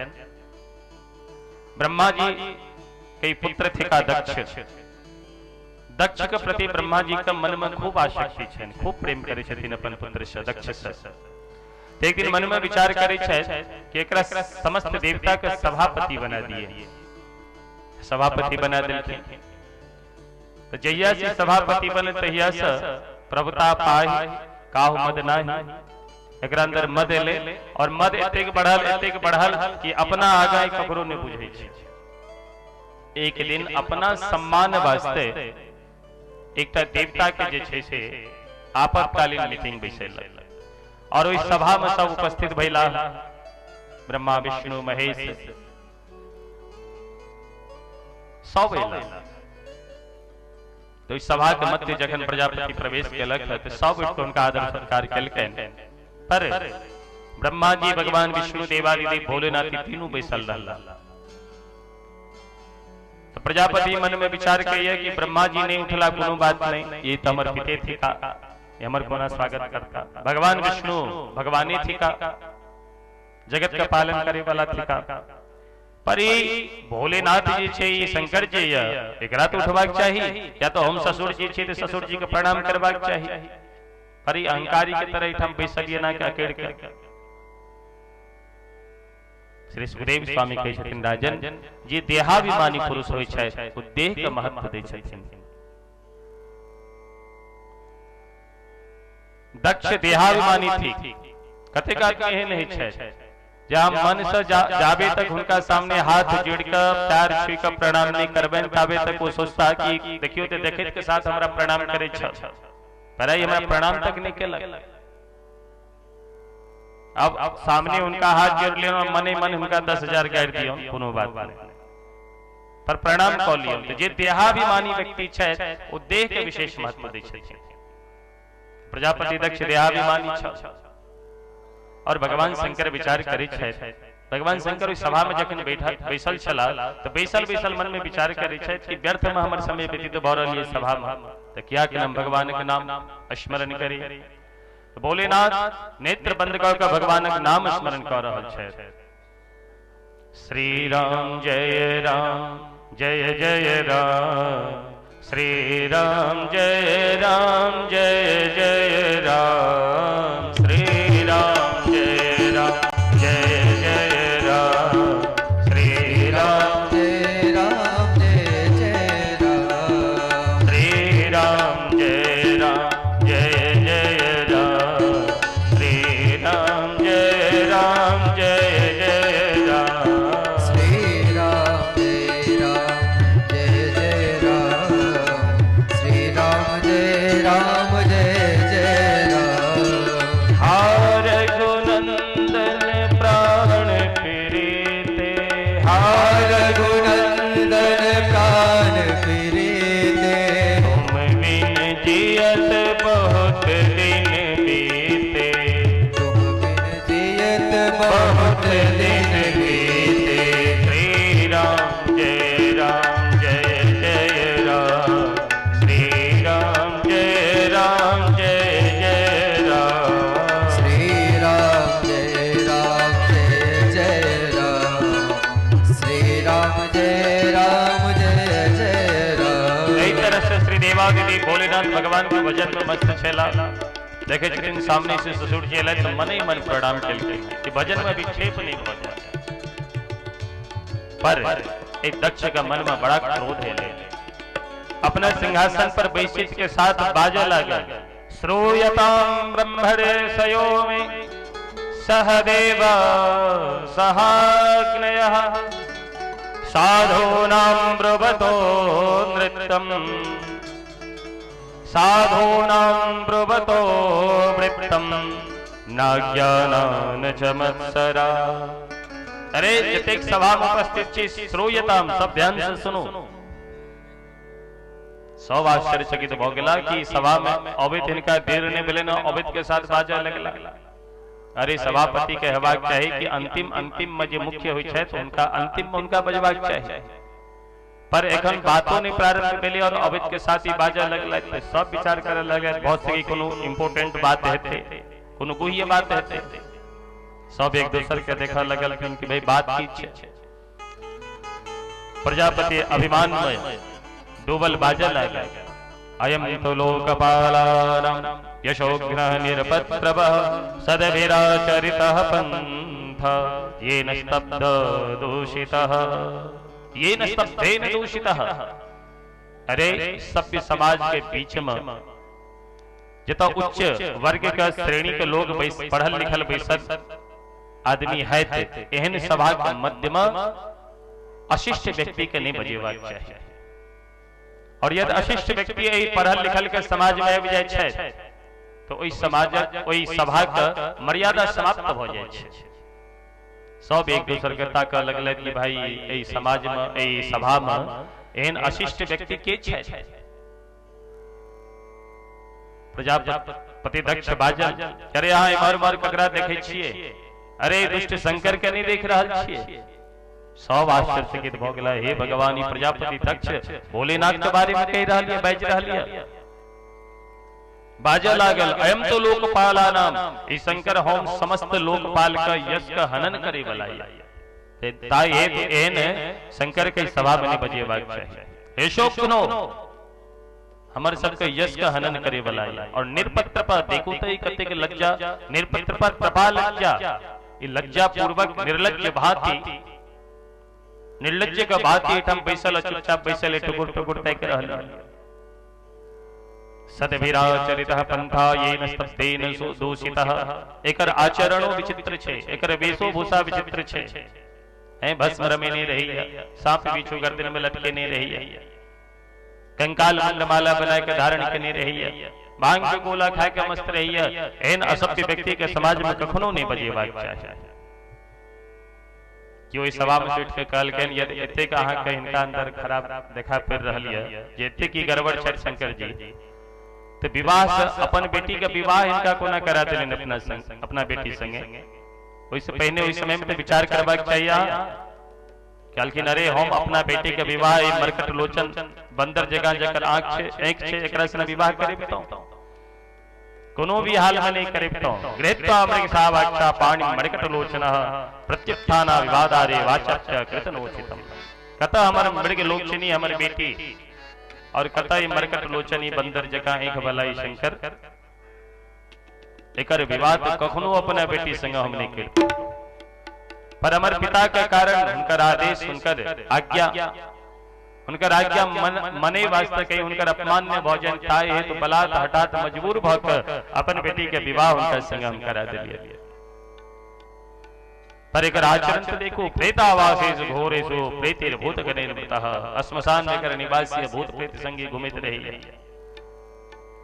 ब्रह्मा जी के पुत्र थिका दक्ष। दक्ष के प्रति ब्रह्मा जी के मन में खूब आसक्ति छनि, खूब प्रेम करै छथिन अपन पुत्र से दक्ष से। एक दिन मन में विचार करै छथि कि एकरा समस्त देवता के सभापति बना दिए। सभापति बना देलखिन। तो जहिया से सभापति बने तहिया से प्रभुता पाहि काहु मद नाही, एकरा अंदर मद एलै और मद एतेक बढ़ल एतेक बढ़ल कि अपना आगा ककरो नहीं बुझै छै। एक दिन अपना सम्मान वास्ते एकटा देवता के जे छै से आपातकालीन मीटिंग बैसेलक और ओहि सभा में सब उपस्थित भेला। ब्रह्मा विष्णु महेश सब एला। तो इस सभा के मध्य जखन प्रजापति प्रवेश केलक तऽ सब उठि कऽ हुनका आदर सत्कार केलकनि। पर ब्रह्मा जी भगवान विष्णु देवादिदेव भोलेनाथ तीनू बैसल रहला। तो प्रजापति मन में विचार कहिए कि ब्रह्मा जी नहीं उठला कोनो बात नहीं, ये तो हमर पिते थिका, ये हमर कोना स्वागत करता। भगवान विष्णु भगवाने थिका, जगत का पालन करे वाला थिका। पर ई भोलेनाथ जी छे, ई शंकर जी ये, एकरा तो उठबाक चाही, या तो हम ससुर जी छे तो ससुर जी के प्रणाम करबाक चाही। पर ई अहंकारी के तरह एठाम बैसल ये ना के अकेड़ के। श्री सुखदेव स्वामी कहै छथिन राजन जे देहाभिमानी पुरुष होइ छै ओ देह के महत्व दै छथिन। दक्ष देहाभिमानी थी, कतेक आदमी एहन होइ छै जहाँ मन से जाबे तक हुनका सामने हाथ जोड़ के पैर छुई के प्रणाम नहीं करबनि ताबे तक वो सोचता कि देखियो ते देखैत के साथ हमरा प्रणाम करे छ, पर ई हमरा प्रणाम तक नहीं केलक। अब सामने उनका हाथ जोड़ लियो और मने मन हुनका 10,000 गारि दियो, कोनो बात नहीं, पर प्रणाम कऽ लियो। तो जे देहाभिमानी व्यक्ति छै ओ देह के विशेष महत्व दै छथिन। प्रजापति दक्ष देहाभिमानी छल और भगवान शंकर विचार करै छथि। भगवान शंकर ओहि सभा में जखन बैसल छलाह तऽ बैसल बैसल मन में विचार करै छथि कि व्यर्थ में हमर समय व्यतीत भऽ रहल ये सभा में, तऽ किया कि हम भगवान के नाम स्मरण करी। तो भोलेनाथ नेत्र बंद कऽ के भगवानक नाम स्मरण कऽ रहल छथि। श्री राम जय राम जय जय राम, श्री राम जय राम जय जय राम, श्री राम जय राम जय जय राम, श्री राम जय राम जय जय राम, श्री राम जय राम जय जय राम, श्री राम जय राम जय जय राम, श्री राम जय राम जय जय राम, श्री राम जय राम जय जय राम। हार रघुनंदन प्राण प्रीते, हार रघुनंदन प्राण प्रीते, तुम बिन जियत बहुत दिन बीते, तुम बिन जियत बहुत दिन बीते। श्री राम जय राम जय जय राम, श्री राम जय राम जय जय राम, श्री राम जय राम जय जय राम, श्री राम जय राम जय जय राम। एहि तरह से श्री देवादिदेव भोलेनाथ भगवान के भजन में मस्त छला। देखे छथिन सामने से ससुर जी एलथि तऽ मने मन प्रणाम केलकै कि भजन में विक्षेप नहीं भऽ जाए। पर एक दक्ष का मन में बड़ा क्रोध एलै, अपना सिंहासन पर बैसित के साथ बाजऽ लागल, श्रूयतां ब्रह्मर्षयो मे सहदेव सहाग्नयः साधूनां ब्रुवतो नृत्यम् साधूनां ब्रुवतो वृत्तं नाज्ञानान च मत्सरा। अरे जतेक सभा में उपस्थित छी श्रूयताम, सब ध्यान से सुनो। सब आश्चर्यचकित भऽ गेला कि सभा में अबैत हिनका देर नहि भेलनि, अबैत के साथ बाजऽ लगला। अरे सभापति के हेबाक चाही कि अंतिम अंतिम में जे मुख्य होइ छथि हुनका अंतिम में हुनका बजबाक चाही, पर एखन बातो नहीं प्रारंभ भेलै और अबैत के साथ ही बाजऽ लगलै। तऽ सब विचार करऽ लगल बहुत से कोनो इम्पोर्टेंट बात हेतै, कोनो गुह्य बात हेतै। सब एक दोसर के देखऽ लगलखिन कि भाई बात की छै। प्रजापति अभिमान में डूबल बाजऽ लागल, अयम तो लोकपालानां यशोघ्नः निरपत्रवः सदभिराचरितः पंथ येन स्तब्ध दूषितः, येन स्तब्धेन दूषितः। अरे सभ्य समाज के बीच में जतऽ उच्च वर्ग के श्रेणी के लोग पढ़ल लिखल बैसल आदमी है, एहन सभा के मध्य में अशिष्ट व्यक्ति के नहीं बजेबाक चाही। और यदि अशिष्ट व्यक्ति एहि पढ़ल लिखल के समाज में आबि जाइ छै तो ओहि समाजक ओहि सभा के मर्यादा समाप्त भऽ जाइ छै। सब एक दोसर के ताकऽ लगलथि कि भाई एहि समाज में, एहि सभा में एहन अशिष्ट व्यक्ति के छथि। प्रजापति दक्ष बाजल, अरे अहाँ इम्हर उम्हर ककरा देखै छियै? अरे दुष्ट शंकर के नहीं देख रहल छियै? सब आश्चर्यचकित भऽ गेला, हे भगवान, ई प्रजापति दक्ष भोलेनाथ के बारे में कहि रहल ये, बाजि रहल ये। बाजऽ लागल, अयम तो लोकपालानाम, ई शंकर हम समस्त लोकपाल के यश के हनन करे वाला ये, ताहि हेतु एहन शंकर के सभा में नहीं बजेबाक चाही। हे शोकनो, हमर सबके यश के हनन करे वाला ये। और निरपत्र पर देखू तो ई कतेक लज्जा, निरपत्र पर प्रभा लज्जा, ई लज्जा पूर्वक निर्लज्ज भांति, निर्लज्ज के भांति एठाम बैसल, चुपचाप बैसल टुकुर टुकुर ताकि रहल। सद्भिराचरितः पंथा येन स्तब्धेन दूषितः, एकर आचरणो विचित्र छे, एकर वेशोभूषा विचित्र छे, हैं भस्म रमेने रही है, सांप बिच्छू गर्दन में लटके नहीं रही है, कंकाल मुंडमाला बना के धारण केने रही है, भांग के गोला खाए के मस्त रही है। एहन असभ्य व्यक्ति के समाज में कखनो नहीं बजेबाक चाही। कि ओहि सभा में बैठ के कहलकनि, यदि एतेक अहाँके हिनका अंदर खराब देखा पड़ि रहल यऽ जे एतेक की गड़बड़ छथि शंकर जी, तो विवाह से अपन बेटी के विवाह हिनका कोना करा देलनि अपना संग, अपना बेटी संगे? ओहिसँ पहिने ओहि समय में तो विचार करबाक चाहिए। कहलखिन, अरे हम अपना बेटी के विवाह ई मरकट लोचन बंदर जगह जकर आंख छे, आंख छे, एकरा से विवाह करेबतौ, कोनो भी हाल में नहीं करेबतौ। गृहीत्वा मृगसावाक्षा पाणि मरकट लोचन प्रत्युत्थाना विवादारे वाचाच्य कृतनोचितम। कत हमर मृग लोचनी हमर बेटी, और कत ई मरकट लोचनी बंदर जका आंख वाला ई शंकर, एकर विवाह तो कखनो अपना बेटी संग हम नहीं करब। पर हमर पिता के कारण हुनकर आदेश, हुनकर आज्ञा, हुनकर आज्ञा मने वास्ते कहीं हुनकर अपमान न भऽ जानि, ताहि हेतु बलात् हठात मजबूर भऽ कऽ अपन बेटी के विवाह हुनकर संग हम करा देलियै। पर एकर आचरण तो देखू, प्रेतावासेषु घोरेषु प्रेतिर्भूत गणैर्वृतः, श्मशान में एकर निवासी भूत प्रेत संगी घुमैत रहैए।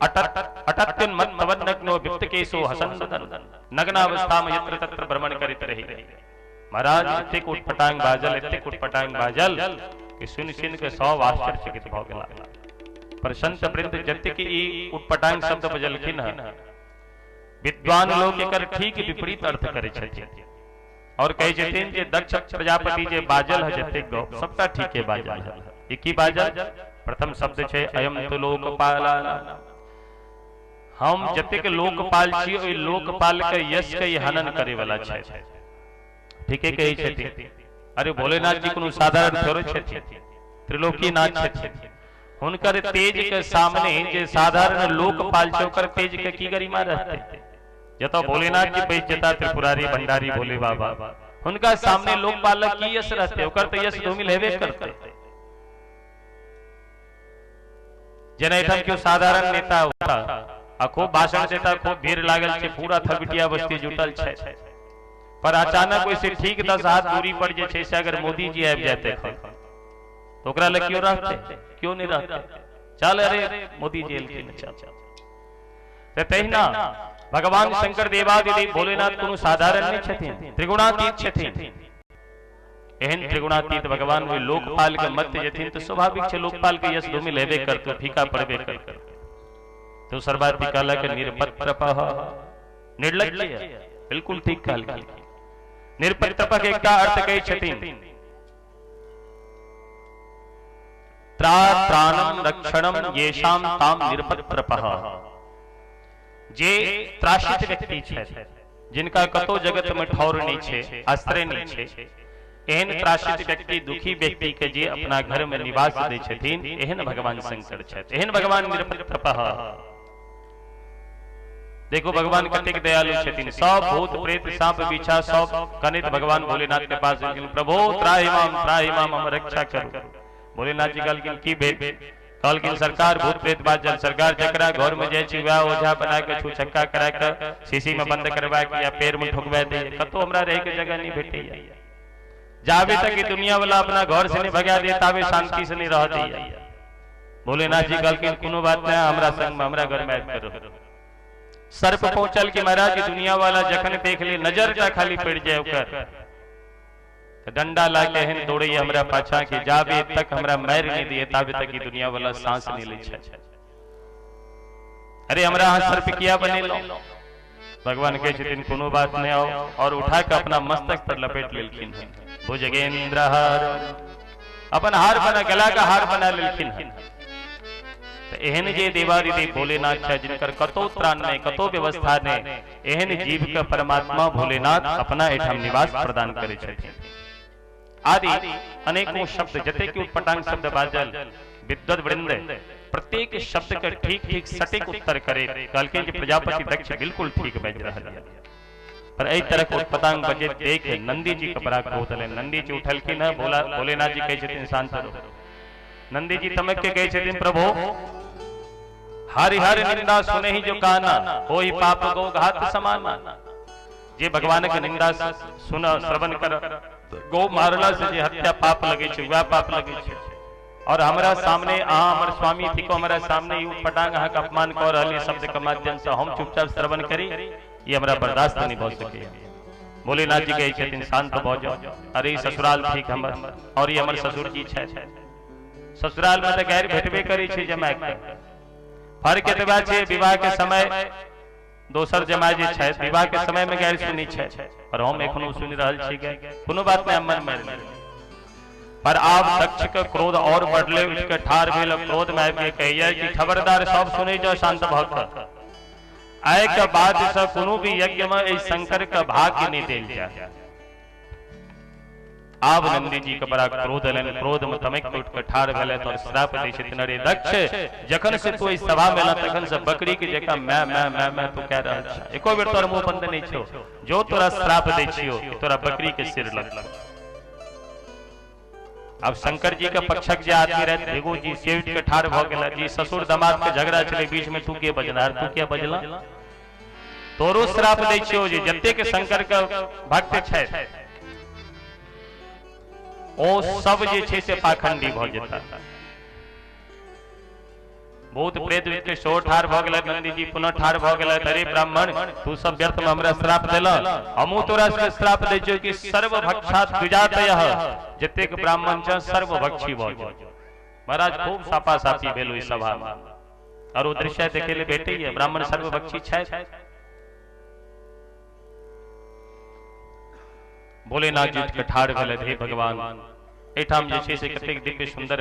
अटत्युन्मत्तवन्नग्नो विप्तकेशो हसन्दन, नग्नावस्था में यत्र तत्र भ्रमण करैत रहैए। महाराज एतेक उटपटांग बाजल, एतेक उटपटांग बाजल कि सुनि सुनि के सब आश्चर्यचकित भऽ गेला। पर संत वृंद जतेक ई उटपटांग शब्द बजलखिन हँ, विद्वान लोक एकर ठीक विपरीत अर्थ करै छथिन और कहै छथिन जे दक्ष प्रजापति जे बाजल है जतेक गप सबटा ठीके बाजल है। ई की बाजल? प्रथम शब्द छै अयम तो लोकपालानाम, हम जतेक लोकपाल छी ओहि लोकपाल के यश के हनन करे वाला छथि। ठीके कहै छथिन। अरे भोलेनाथ जी कोनो साधारण थोड़े छथिन, त्रिलोकीनाथ छथिन। हुनकर तेज के सामने जे साधारण लोकपाल छै ओकर तेज के की गरिमा रहतै? जतऽ भोलेनाथ जी बैस जेता त्रिपुरारी भंडारी भोले बाबा, हुनका सामने लोकपालक की यश रहतै? ओकर तऽ यश धूमिल हेबे करतै। जेना एठाम केओ साधारण नेता होता आ खूब भाषण देता, खूब भीड़ लागल छै, पूरा थरबिटिया बस्ती जुटल छै, पर अचानक ओहिसे ठीक 10 हाथ दूरी पर जे छै से अगर मोदी जी आबि जाते तो ओकरा लग क्यों रहते? क्यों नहीं रहते? चल अरे मोदी जी एलखिन, चल। तहिना भगवान शंकर देवादिदेव भोलेनाथ कोनो साधारण नहीं छथिन, त्रिगुणातीत छथिन। एहन त्रिगुणातीत भगवान ओहि लोकपाल के मध्य जेथिन तो स्वाभाविक छै लोकपाल के यश धूमिल हेबे करतौ, फीका पड़बे करतौ। दोसर बात ई कहलक निरपत्रपः, निर्लज्ज, बिल्कुल ठीक कहलखिन। निरपत्रपः के एकटा अर्थ कहै छथिन त्राणम रक्षणम येषाम ताम निरपत्रपः, जे त्रासित व्यक्ति छथि, जिनका कतौ जगत में ठौर नहीं छै, आश्रय नहीं छै, एहन त्रासित व्यक्ति, दुखी व्यक्ति के जे अपना घर में निवास दै छथिन, एहन भगवान शंकर छथि, एहन भगवान निरपत्रपः। देखो भगवान कतेक दयालु छथिन, सब भूत प्रेत सांप बिछा सब कनित भगवान भोलेनाथ के पास गेलखिन, प्रभु त्राहिमाम त्राहिमाम, हमर रक्षा करू। भोलेनाथ जी कहलखिन की भेल? कहलखिन सरकार भूत प्रेत बाजल, सरकार जकरा घर में जाइ छी वएह ओझा बना के छू छक्का करा के शीशी में बंद करवा के या पैर में ठोकवा दे, कतौ हमरा रहे के जगह नहीं भेटैया। जाबे तक ई दुनिया वाला अपना घर से नहीं भगा दे ताबे शांति से नहीं रह दैया। भोलेनाथ जी कहलखिन कोनो बात नहीं, हमरा संग में हमरा घर में आबि करो। सर्प पहुंचल कि महाराज दुनिया वाला जखन देख ले नजर टा खाली पड़ जाए ओकर, तऽ डंडा ला के एहन दौड़ैया हमरा पाछा कि जाबे तक हमरा मारि नहि दिए ताबे तक ई दुनिया वाला सांस नहि लै छै। अरे हमरा अहाँ सर्प किया बनेलहुँ? भगवान कहै छथिन कोनो बात नहि, आओ, और उठा के अपना मस्तक पर लपेट लेलखिन हन। भुजगेंद्र हार, अपन हार बना, गला का हार बना लेलखिन हन। तऽ एहन जे देवादिदेव भोलेनाथ छै जिनकर कतौ त्राण नहि, कतौ व्यवस्था नहि, एहन जीव के परमात्मा भोलेनाथ अपना एहिठाम निवास प्रदान करै छथिन। आदि अनेकों शब्द, जतेक उटपटांग शब्द बाजल, विद्वत वृंद प्रत्येक शब्द के ठीक ठीक सटीक उत्तर करे कहलखिन जे प्रजापति दक्ष बिल्कुल ठीक बाजि रहल है। पर एहि तरह के उटपटांग बजैत देख नंदी जी के बड़ा क्रोध एलनि। नंदी जी उठलखिन हँ, भोला भोलेनाथ जी कहै छथिन शांत रहो। नंदी जी तमक के कहै छथिन प्रभु हरि हर निंदा सुनहि जो काना, होई पाप गौ घात समाना। जे भगवान के निंदा सुन श्रवण कर, गौ मारला से जे हत्या पाप लगे छै वएह पाप लगे छै। और हमरा सामने अहाँ हमर स्वामी थिको, हमरा सामने ई उटपटांग अहाँके अपमान कऽ रहल शब्द के माध्यम से हम चुपचाप श्रवण करी, ई हमरा बर्दाश्त नहीं भऽ सकैया। भोलेनाथ जी कहै छथिन शांत भऽ जाओ। अरे ई ससुराल थिक हमर और ई हमर ससुर जी छथि। ससुराल में तऽ गारि भेटबे करै छै जमाय के। फर्क एतबा छै विवाह के समय दोसर जमाय जे छथि विवाह के समय में गारि सुनै छथि, पर हम एखनो सुनि रहल छी गारि। कोनो बात नहि, हम मन मारि लेब। पर आब दक्ष के क्रोध और बढ़ले, उठि के ठाढ़ भेल, क्रोध में आबि के कहैया कि खबरदार सब सुनै जाओ शांत भऽ कऽ, आइ के बाद से कोनो भी यज्ञ में एहि शंकर के भाग्य नहि देल जाय। आब नंदी जी के बड़ा क्रोध एलनि, क्रोध में तमकि उठि के ठाढ़ भेलथि और श्राप दै छथिन, अरे दक्ष, जखन से तू एहि सभा में एला तखन से बकरी के जकाँ मैं मैं मैं मैं तू कह रहल छ, एको बेर तोहर मुंह बंद नहि छौ, जो तोरा श्राप दै छियौ तोरा बकरी के सिर लगतौ। आब शंकर जी के पक्षक जे आदमी रहथि भृगु जी से उठि के ठाढ़ भऽ गेला, जी ससुर दामाद के झगड़ा छलै बीच में तू के बजला, तू के बजला, तोरो श्राप दै छियौ जे जतेक शंकर के भक्त छथि ओ सब जे छै से पाखंडी भऽ जेता। भूत प्रेत के शोर ठाढ़ भऽ गेलै। नंदी जी पुनः ठाढ़ भऽ गेलै, अरे ब्राह्मण तू सब व्यर्थ में हमरा श्राप देल, हमहूँ तोरा सबके श्राप दै छियौ कि सर्वभक्षात् द्विजातयः, जतेक ब्राह्मण छ सर्वभक्षी भऽ जाओ। महाराज खूब सापा सापी भेल ओहि सभा में और ओ दृश्य देखे ले भेटैया, ब्राह्मण सर्वभक्षी छथि। भोलेनाथ जी उठि के ठाढ़ भेलथि, हे भगवान, एहिठाम जे छै से कतेक दिव्य सुंदर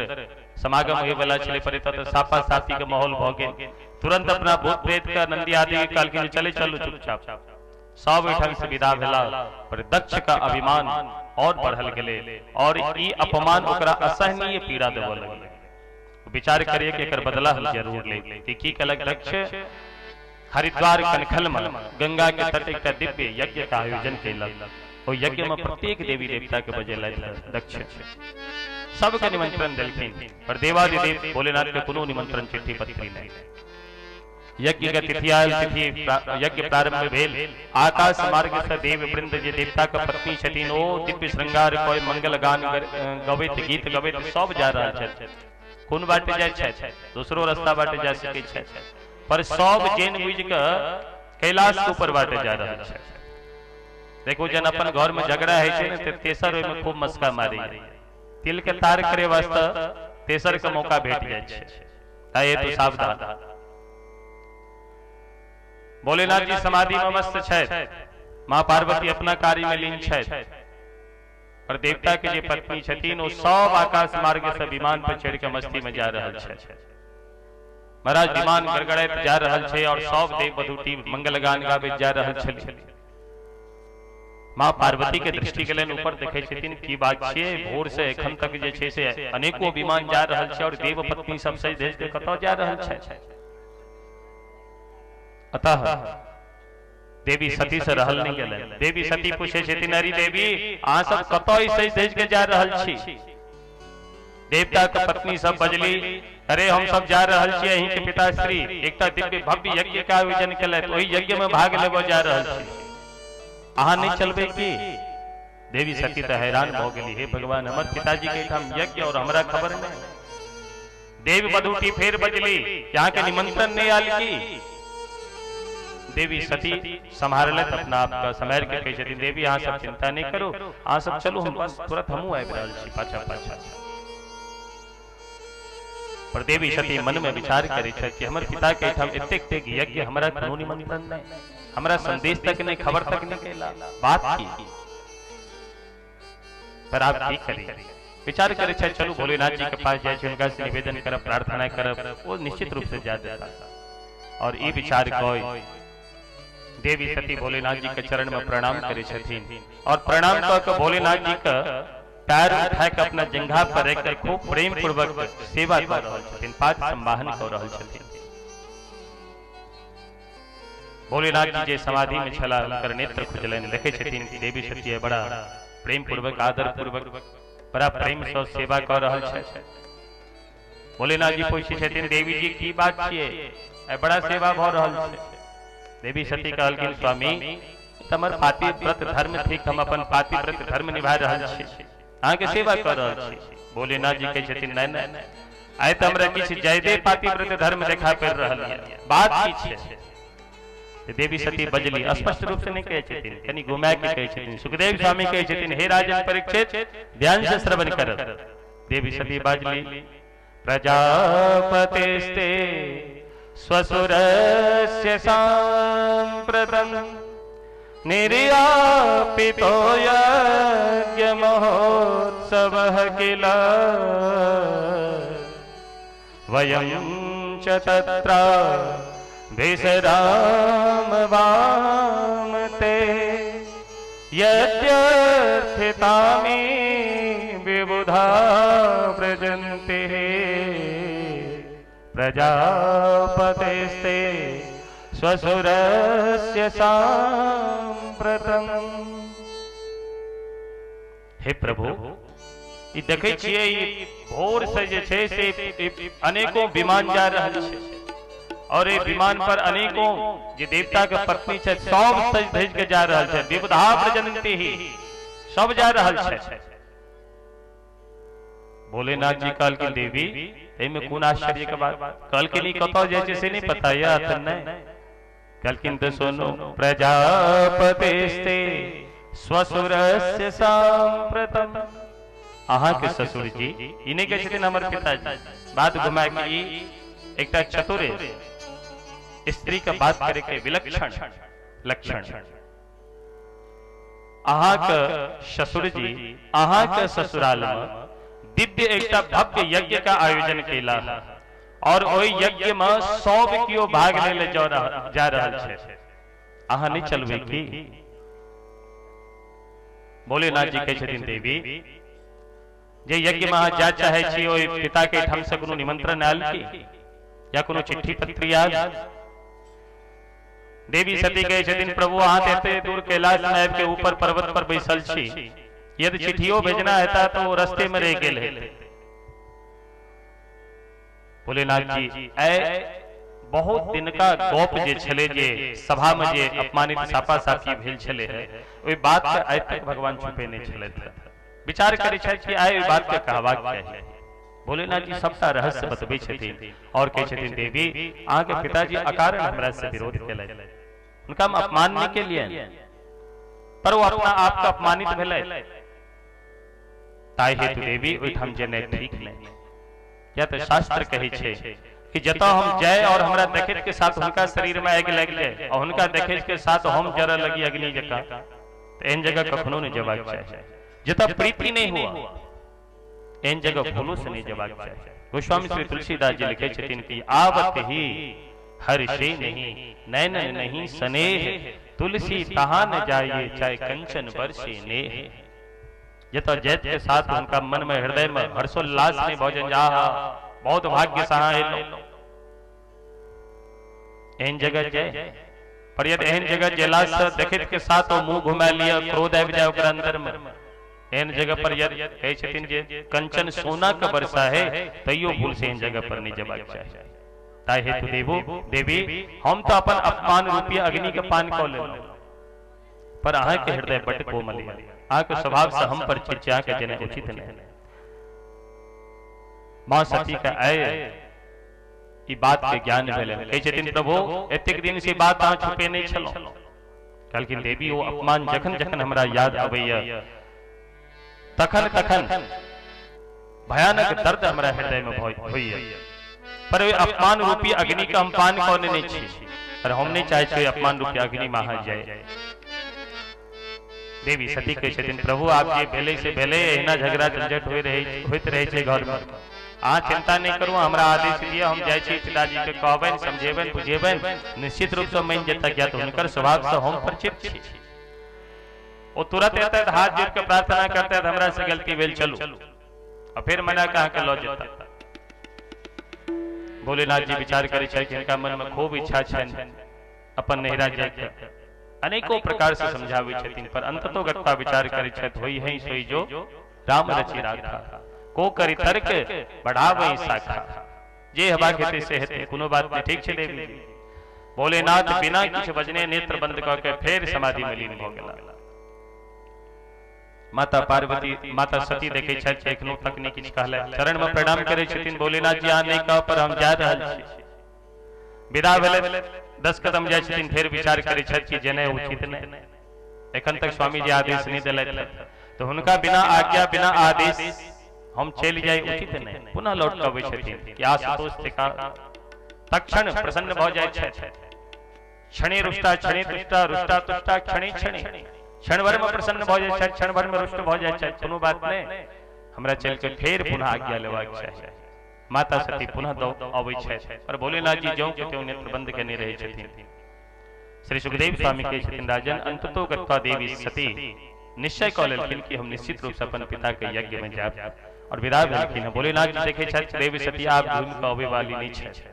समागम होइवला छलै, पर एतऽ तऽ सापा सापी के माहौल भऽ गेल। तुरंत अपना भूत प्रेत के नंदी आदि के कहलखिन जे चले चलू चुपचाप। सब ओहिठाम से विदा भेला, पर दक्ष का अभिमान और बढ़ल गेलै और ई अपमान ओकरा असहनीय पीड़ा देबऽ लगलै। विचार करिए कि एकर बदला हम जरूर लेब। कि की कहलक दक्ष, हरिद्वार कनखल में गंगा के तट एकटा दिव्य यज्ञ के आयोजन कयलक। ओ यज्ञ में प्रत्येक देवी देवता के बजेलथि दक्ष, सबके निमंत्रण देलखिन, पर देवादिदेव भोलेनाथ के कोनो निमंत्रण चिट्ठी पत्री नहि। यज्ञ के तिथि आयल, तिथि यज्ञ प्रारंभ भेल। आकाश मार्ग से देव वृंद जे देवता के पत्नी छथिन ओ दिव्य श्रृंगार कय मंगल गान गबैत गीत गबैत सब जा रहल छथि। कोन बाटे जाइ छथि, दोसरो रास्ता बाटे जा सकै छथि, पर सब जैन बुझि के कैलाश के ऊपर बाटे जा रहल छथि। देखो जन अपन घर में झगड़ा है छै ने ते तेसर ओहिमे खूब मस्का मारी, तिल के तार करे वास्ते तेसर के मौका भेट जाइ छै। ताहि हेतु सावधान। भोलेनाथ जी समाधि में मस्त छथि, माँ पार्वती अपना कार्य में लीन छथि, पर देवता के जे पत्नी छथिन ओ सब आकाश मार्ग से विमान पर चढ़ि के मस्ती में जा रहल छथि। महाराज विमान गड़गड़ाइत जा रहल छै और सब देव वधूटी मंगल गान गाबैत जा रहल छलै। माँ पार्वती के दृष्टि गेलनि ऊपर, देखै छथिन की बात छियै, भोर से एखन तक जे छै से अनेको विमान जा रहल छै और देव पत्नी सब सजि धजि के कतऽ जा रहल छै। अतः देवी सती से रहल नहीं गेलनि। देवी सती पूछै छथिन, अरे देवी अहाँ सब कतऽ ई सजि धजि के जा रहल छी? देवता के पत्नी सब बजली, अरे हम सब जा रहल छी अहीं के पिताश्री एकटा दिव्य भव्य यज्ञ के आयोजन केलथि, ओहि यज्ञ में भाग लेबऽ जा रहल छी, अहाँ नहीं चलबै की? देवी सती तऽ हैरान भऽ गेली, हे भगवान हमर पिताजी के एहिठाम यज्ञ और हमरा खबर नहीं। देव वधूटी फेर बजली, यहाँ के निमंत्रण नहीं आयल की? देवी सती सम्हारलथि अपना आपके, सम्हारि के कहै छथिन देवी अहाँ सब चिंता नहीं करू, अहाँ सब चलू, हम बस तुरंत हमहूँ आबि रहल छी पाछा पाछा। पर देवी सती मन में विचार करै छथि कि हमर पिता के एहिठाम एतेक पैघ यज्ञ, हमरा कोनो निमंत्रण नहीं, हमरा संदेश तक नहीं, खबर तक नहीं कैला, बात की? पर आप की करी? विचार करे छथि चलू भोलेनाथ जी के पास जाइ छी, हुनका से निवेदन करब, प्रार्थना करब, वो निश्चित रूप से जा देता। और ई विचार कय देवी सती भोलेनाथ जी के चरण में प्रणाम करे छथिन और प्रणाम कऽ के भोलेनाथ जी के पैर उठा के अपना जंघा पर रख कर खूब प्रेम पूर्वक सेवा कर रहल छथिन, पाद संवाहन कर रहल छथिन। भोलेनाथ जी जे समाधि में छला हुनकर नेत्र खुजलनि, देखे छथिन कि देवी सती बड़ा प्रेम पूर्वक आदर पूर्वक बड़ा प्रेम से सेवा कर रहल छथि। भोलेनाथ जी पूछै छथिन देवी जी की बात छियै, आइ बड़ा सेवा भऽ रहल छै। देवी सती कहलखिन स्वामी हमर पातिव्रत धर्म थिक, हम अपन पातिव्रत धर्म निभा रहल छी, अहाँके सेवा कऽ रहल छी। भोलेनाथ जी कहै छथिन नहि नहि, आइ तऽ हमरा किछु ज्यादे पातिव्रत धर्म देखा पड़ि रहल यऽ, बात की छै? देवी सती बजली, स्पष्ट रूप से नहीं कहै छथिन, कनि घुमा के कहै छथिन। सुखदेव स्वामी कहै छथिन हे राजन परीक्षित ध्यान से श्रवण करब। देवी सती बाजली प्रजापतिस्ते स्वसुरस्य सांप्रतम निर्यापितो यज्ञ महोत्सवः किल वयं च तत्र विसराम वाम ते यद्यर्थितामि विबुधा व्रजन्ति प्रजापतिस्ते स्वसुरस्य सांप्रतम। हे प्रभु, ई देखै छियै ई भोर से जे छै से अनेकों विमान जा रहल छै और ये विमान पर अनेकों जे देवता के पत्नी छै सब सज धज के जा रहल छै, विबुधा व्रजन्ति ही सब जा रहल छै। भोलेनाथ जी कहलखिन देवी एहिमे कोन आश्चर्य के बात? कहलखिन ई कतऽ जाइ छै से नहि पता यऽ अखन नहि। कहलखिन तऽ सुनो प्रजापतिस्ते स्वसुरस्य सांप्रतम, अहाँ के ससुर जी ई नहि कहै छथिन हमर पिताजी, बात घुमा के ई एकटा चतुर स्त्री के बात करे के विलक्षण लक्षण। अहाँ के ससुर जी अहाँ के ससुराल में दिव्य एकटा भव्य यज्ञ का आयोजन केला और ओहि यज्ञ में सब केओ भाग ले ले जा रहल छै, अहाँ नहीं चलबै की? भोलेनाथ जी कहै छथिन देवी जे यज्ञ में अहाँ जा चाहे छी ओहि पिता के ठाम से कोनो निमंत्रण आयल की या कोनो चिट्ठी पत्री आयल? देवी सती कहै छथिन प्रभु अहाँ तऽ एते दूर कैलाश में आबि के ऊपर पर्वत पर बैसल छी, यदि चिट्ठियो भेजना हेता तो ओ रस्ते में रहि गेल हेतै। भोलेनाथ जी ऐ बहुत दिन का गप जे छलै जे सभा में जे अपमानित सापा सापी भेल छलै है, ओहि बात के आइ तक भगवान छुपेने छलथि। विचार करै छथि कि आइ ओहि बात के कहबाक चाही। भोलेनाथ जी सबटा रहस्य बतबै छथिन और कहै छथिन देवी अहाँके पिताजी अकारण हमरा से विरोध केलथि, हुनका हम अपमान नहि केलियनि, पर ओ अपना आप के अपमानित भेलथि, ताहि हेतु देवी ओहिठाम जेनाइ ठीक नहि। किया तऽ शास्त्र कहै छै कि जतऽ हम जाय और हमरा देखैत के साथ हुनका शरीर में आगि लागि जाय और हुनका देखैत के साथ हम जरऽ लगी अग्नि जकाँ, तऽ एहन जगह कखनो नहि जेबाक चाही। जतऽ प्रीति नहि हुआ एहन जगह भूलो से नहीं जेबाक चाही। गोस्वामी श्री तुलसीदास जी लिखे छथिन कि आवत ही हर्षे नहीं नैनन नहीं स्नेह, तुलसी तहाँ न जाइए चाहे कंचन बरसे नेह। जतऽ जैत के साथ हुनका मन में हृदय में हर्षोल्लास नहीं भऽ जाइन, जा बहुत भाग्य से अहाँ एलहुँ, एहन जगह जाय। पर यदि एहन जगह जेला से देखैत के साथ ओ मुंह घुमा लिअ, क्रोध आबि जाय ओकरा अंदर में, एहन जगह पर यदि कहै छथिन जे कंचन सोना के वर्षा है, तैयो भूल से एहन जगह पर नहीं जेबाक चाही। ताहि हेतु देवो देवी हम तो अपन अपमान रूपी अग्नि के पान कऽ लेलहुँ, पर अहाँके हृदय बड्ड कोमल यऽ, अहाँके स्वभाव से हम परिचित छी, अहाँके जेनाइ उचित नहि। माँ सती के आय ई बात के ज्ञान भेलनि। कहै छथिन प्रभु एतेक दिन से बात अहाँ छुपेने छलहुँ। कहलखिन देवी ओ अपमान जखन जखन हमरा याद अबैया तखन तखन भयानक दर्द हमरा हृदय में होइए, पर ओहि अपमान रूपी अग्नि के हम पान कऽ लेने छी, पर हम नहि चाहै छी अपमान रूपी अग्नि में अहाँ जाय। देवी सती कहै छथिन प्रभु आब जे भेलै से भेलै, एहिना झगड़ा झंझट होइत रहै छै घर में, अहाँ चिंता नहि करू, हमरा आदेश दिअ, हम जाइ छी पिताजी के कहबनि, समझेबनि, बुझेबनि, निश्चित रूप से मानि जेता, किया तऽ हुनकर स्वभाव से हम परिचित छी। ओ तुरंत एतै, हाथ जोड़ के प्रार्थना करतै, हमरा से गलती भेल, चलू, आ फेर मना के अहाँके लऽ जेता। भोलेनाथ जी विचार करै छथि कि हिनका मन में खूब इच्छा छनि अपन नैहरा जायके, अनेकों प्रकार से समझाबै छथिन, पर अंततो गत्वा विचार करै छथि, होई है सोई जो राम रचि राखा, को करी तर्क बढ़ावै शाखा, जे हेबाक हेतै से हेतै, कोनो बात नहि, ठीक छै देवी जी। भोलेनाथ बिना किछु बजने नेत्र बंद कऽ के फेर समाधि में लीन भऽ गेला। माता पार्वती माता सती देखै छथि एखनो तक नहि किछु कहलथि, चरण में प्रणाम करै छथिन, भोलेनाथ जी अहाँ नहि कह पर हम जा रहल छी। विदा भेलथि, 10 कदम जाइ छथिन, फेर विचार करै छथि कि जेनाइ उचित नहि, एखन तक स्वामी जी आदेश नहि देलथि, तऽ हुनका बिना आज्ञा बिना आदेश हम चलि जाइ उचित नहि। पुनः लौट कऽ अबै छथिन कि आशुतोष थिका, तत्क्षण प्रसन्न भऽ जाइ छथि, क्षणे रुष्टा क्षणे तुष्टा रुष्टा तुष्टा क्षणे क्षणे, क्षण भर में प्रसन्न भऽ जाइ छथि, क्षण भर में रुष्ट भऽ जाइ छथि, कोनो बात नहि, हमरा चलि कऽ फेर पुनः आज्ञा लेबाक चाही। माता सती पुनः अबै छथि, पर भोलेनाथ जी ज्यों के त्यों नेत्र बंद केने रहै छथिन। श्री सुखदेव स्वामी कहै छथिन राजन अंततो गत्वा देवी सती निश्चय कऽ लेलखिन कि हम निश्चित रूप से अपन पिता के यज्ञ में जायब, और विदा भेलखिन। भोलेनाथ जी देखै छथि देवी सती आब घूमि कऽ अबै वाली नहि छथि,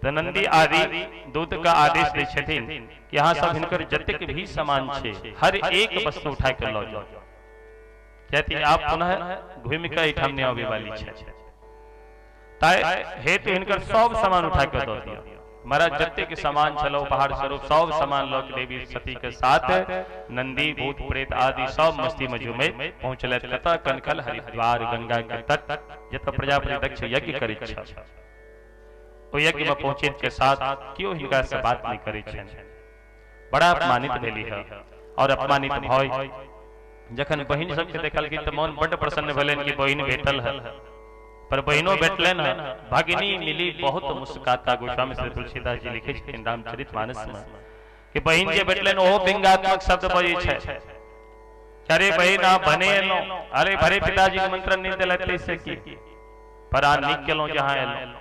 तऽ नंदी आदि दूत का आदेश दै छथिन कि अहाँ सब हिनकर जतेक भी सामान छै हर एक वस्तु उठा के लऽ जाउ, कियाकि आब पुनः घूमि कऽ एहिठाम नहि अबै वाली छथि, ताहि हेतु हिनकर सब सामान उठा के दऽ दिअ। महाराज जतेक सामान छल उपहार स्वरूप सब सामान लऽ के देवी सती के साथ नंदी भूत प्रेत आदि सब मस्ती में झूमैत पहुँचलथि कतऽ? कनखल हरिद्वार गंगा के तट, जतऽ प्रजापति दक्ष यज्ञ करैत छल। ओ यज्ञ में पहुँचैत के साथ केओ हिनका से बात नहीं करै छनि, बड़ा अपमानित भेलीह। और अपमानित भय जखन बहिन सबके देखलखिन तऽ मन बड्ड प्रसन्न भेलनि कि बहिन भेटल है, पर बहिनो भेटलनि है, भगिनी मिली बहुत मुस्काता। गोस्वामी श्री तुलसीदास जी लिखे छथिन रामचरित मानस में कि बहिन जे भेटलनि ओहो व्यंग्यात्मक शब्द बजै छै, अरे बहिन अहाँ भने एलहुँ, अरे भरे पिताजी के निमंत्रण नहि देलथि से की, पर अहाँ नीक केलहुँ जे अहाँ एलहुँ,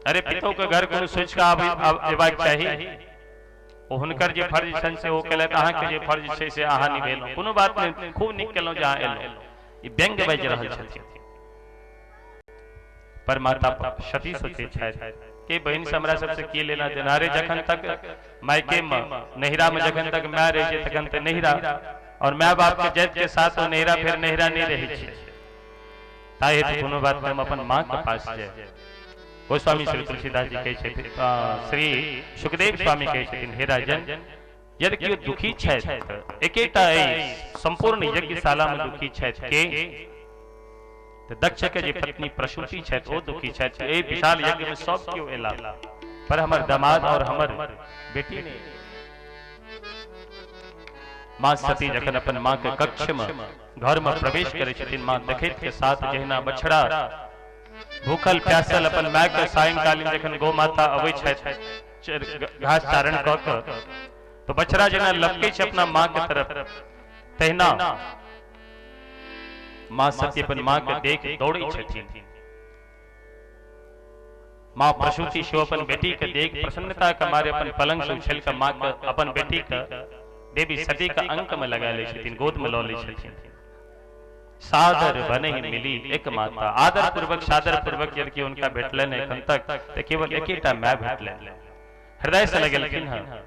अरे पितो के घर कोनो सोचि कऽ अयबाक चाही, ओ हुनकर जे फर्ज छनि से ओ केलथि, अहाँके जे फर्ज छै से अहाँ निभेलहुँ, कोनो बात नहि, खूब नीक केलहुँ जे अहाँ एलहुँ। ई व्यंग्य बाजि रहल छथिन। पर माता सती सोचै छथि कि बहिन से हमरा सबसे की लेना देना, अरे जखन तक मायके में नैहरा में जखन तक my रहै छै तखन तऽ नैहरा, और my बाप के जाति के साथ ओ नैहरा फेर नैहरा नहि रहै छै, ताहि हेतु कोनो बात नहि, हम अपन माँ के पास जाय। गोस्वामी श्री तुलसीदास जी कहै छथिन, श्री सुखदेव स्वामी कहै छथिन, हे राजन यदि केओ दुखी छथि एकेटा एहि संपूर्ण यज्ञशाला में दुखी छथि के तऽ दक्ष के जे पत्नी प्रसूति छथि ओ दुखी छथि, एहि विशाल यज्ञ में सब केओ एला पर हमर दामाद और हमर बेटी नहि। माँ सती जखन अपन माँ के कक्ष में घर में प्रवेश करै छथिन, माँ देखैत के साथ जहिना बछड़ा भूखल प्यासल अपन my के सायंकालीन जखन गौ माता अबै छथि घास चारण कऽ कऽ, तो बछड़ा जेना लपकै छै अपना माँ के तरफ, तहिना माँ सती अपन माँ के देख दौड़ै छथिन। माँ प्रसूति शिव अपन बेटी के देख प्रसन्नता के मारे अपन पलंग से उछल के माँ के अपन बेटी के देवी सती के अंक में लगा लै छथिन, गोद में लऽ लै छथिन। सादर बनहि मिली एक माता, आदर पूर्वक सादर पूर्वक यदि उनका भेटलनि एखन तक तऽ केवल एकेटा my भेटलनि, हृदय से लगेलखिन हँ।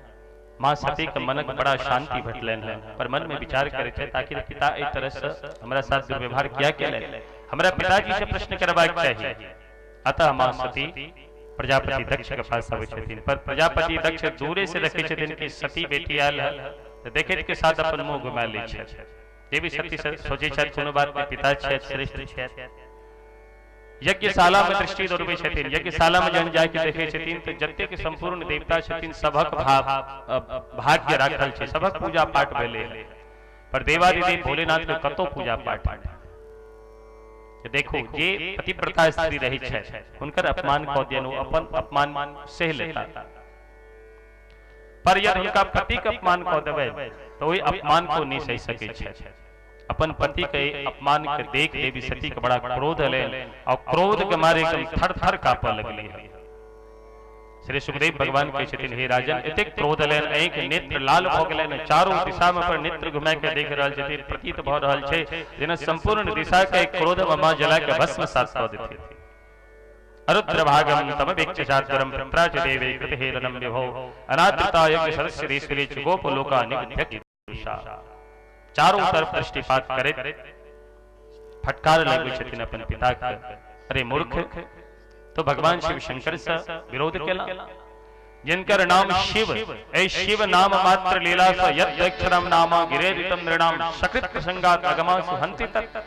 माँ सती के मनक बड़ा शांति भेटलनि हँ, पर मन में विचार करै छथि आखिर पिता एहि तरह से हमरा साथ दुर्व्यवहार किया केलनि, हमरा पिताजी से प्रश्न करबाक चाही। अतः माँ सती प्रजापति दक्ष के पास अबै छथिन, पर प्रजापति दक्ष दूरे से देखै छथिन कि सती बेटी आयल है, तऽ देखैत के साथ अपन मुँह घुमा लै छथि। देवी सती सोचै छथि कोनो बात नहि, पिता छथि, श्रेष्ठ छथि। यज्ञशाला में दृष्टि दौड़बै छथिन। यज्ञशाला में जहन जाके देखै छथिन तऽ जतेक संपूर्ण देवता छथिन सभक भाव भाग्य राखल छै, सभक पूजा पाठ भेलै, पर देवादिदेव भोलेनाथ के कतौ पूजा पाठ। देखो जे पतिव्रता स्त्री रहै छै हुनकर अपमान कऽ दियन, ओ अपन अपमान सहि लेता, पर यदि हुनका पति के अपमान कऽ देबै तऽ ओहि अपमान को नहि सहि सकै छै। अपन पति के अपमान के देख देवी सती के बड़ा क्रोध एलनि और क्रोध के मारे एकदम थर थर कांपऽ लगली। श्री सुखदेव भगवान कहै छथिन, हे राजन, एतेक क्रोध एलनि, आँखि नेत्र लाल भऽ गेलनि, चारू दिशा में पर नेत्र घुमा के देख रहल छथिन, प्रतीत भऽ रहल छै जेना संपूर्ण दिशा के क्रोध में मां जला के भस्म सात कऽ देथिन। अरुद्र भागम तम वीक्ष्य चातुरम पित्रा च देवे कृत हेलनम विभो अनादृता यज्ञ सदस्य ईश्वरी च गोप लोका निगध्यति। चारों तरफ दृष्टिपात करैत फटकार लगबै छथिन अपन पिता के, अरे मूर्ख, तो भगवान शिव शंकर से विरोध केला जिनकर नाम शिव, ए शिव नाम मात्र लीला स यदक्षरम नाम गिरेरितम नृणाम सकृत प्रसंगात अगमा सुहंति तत्।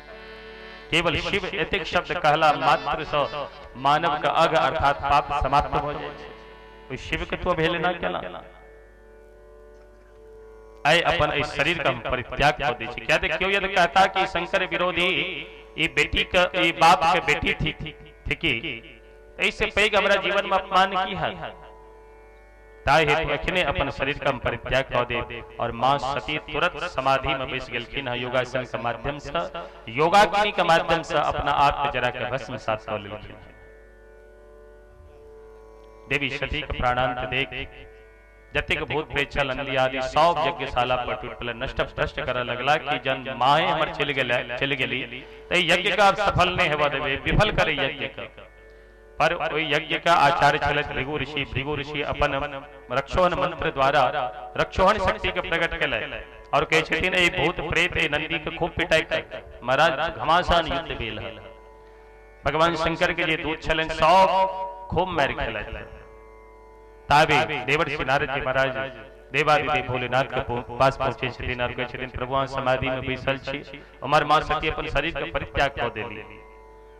केवल शिव एतेक शब्द कहला मात्र स मानव का अघ अर्थात पाप समाप्त हो जाए छै। ओहि शिव के तो अवहेलना केला, आइ अपन एहि शरीर के हम परित्याग कऽ दै छी। क्या देखियौ यदि कहता कि शंकर विरोधी ई बेटी के ई बाप के बेटी थी थिकी, एहिसे पैघ हमरा जीवन में अपमान की है? ताहि हेतु अखने अपन शरीर के हम परित्याग कऽ देब। और माँ सती तुरंत समाधि में बैस गेलखिन हँ, योगासन के माध्यम से, योगाग्नि के माध्यम से अपना आप के जरा के भस्म सात कऽ लेलखिन। देवी सती के प्राणांत देख जतेक भूत प्रेत छल नंदी आदि सब यज्ञशाला पर टूट पड़ल, नष्ट भ्रष्ट करऽ लगला कि जन माए हमर चलि गेल चलि गेली तऽ यज्ञ के आब सफल नहि हेबऽ देबै, विफल करे यज्ञ के। पर ओहि यज्ञ के आचार्य छलथि भृगु ऋषि। भृगु ऋषि अपन रक्षोहण मंत्र द्वारा रक्षोहण शक्ति के प्रकट केलथि और कहै छथिन एहि भूत प्रेत एहि नंदी के खूब पिटाइ कर। महाराज घमासान युद्ध भेल हन। भगवान शंकर के जे दूत छलनि सब खूब मारि खेलथि। ताबे देवर्षि नारद जी महाराज देवादिदेव भोलेनाथ के पास पहुंचे छथिन और कहै छथिन, प्रभु अहाँ समाधि में बैसल छी, हमर माँ सती अपन शरीर के परित्याग कऽ देली।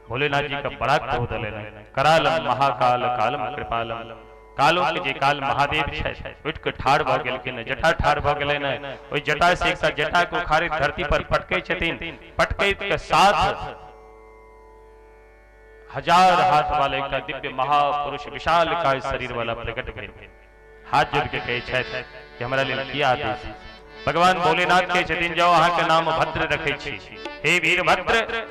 भोलेनाथ जी के बड़ा क्रोध एलनि, करालम महाकाल कालम कृपालम, कालो के जे काल महादेव छथि उठि के ठाढ़ भऽ गेलखिन, जटा ठाढ़ भऽ गेलनि, ओहि जटा से एकटा जटा के उखाड़ैत धरती पर पटकै छथिन, पटकैत के साथ हजार हाथ वाला एकटा दिव्य महापुरुष विशाल काय शरीर वाला प्रकट भेल। हाथ जोड़ के कहै छथि कि हमरा लेल की आदेश? भगवान भोलेनाथ कहै छथिन, जाओ अहाँ के नाम भद्र रखै छी, हे वीरभद्र,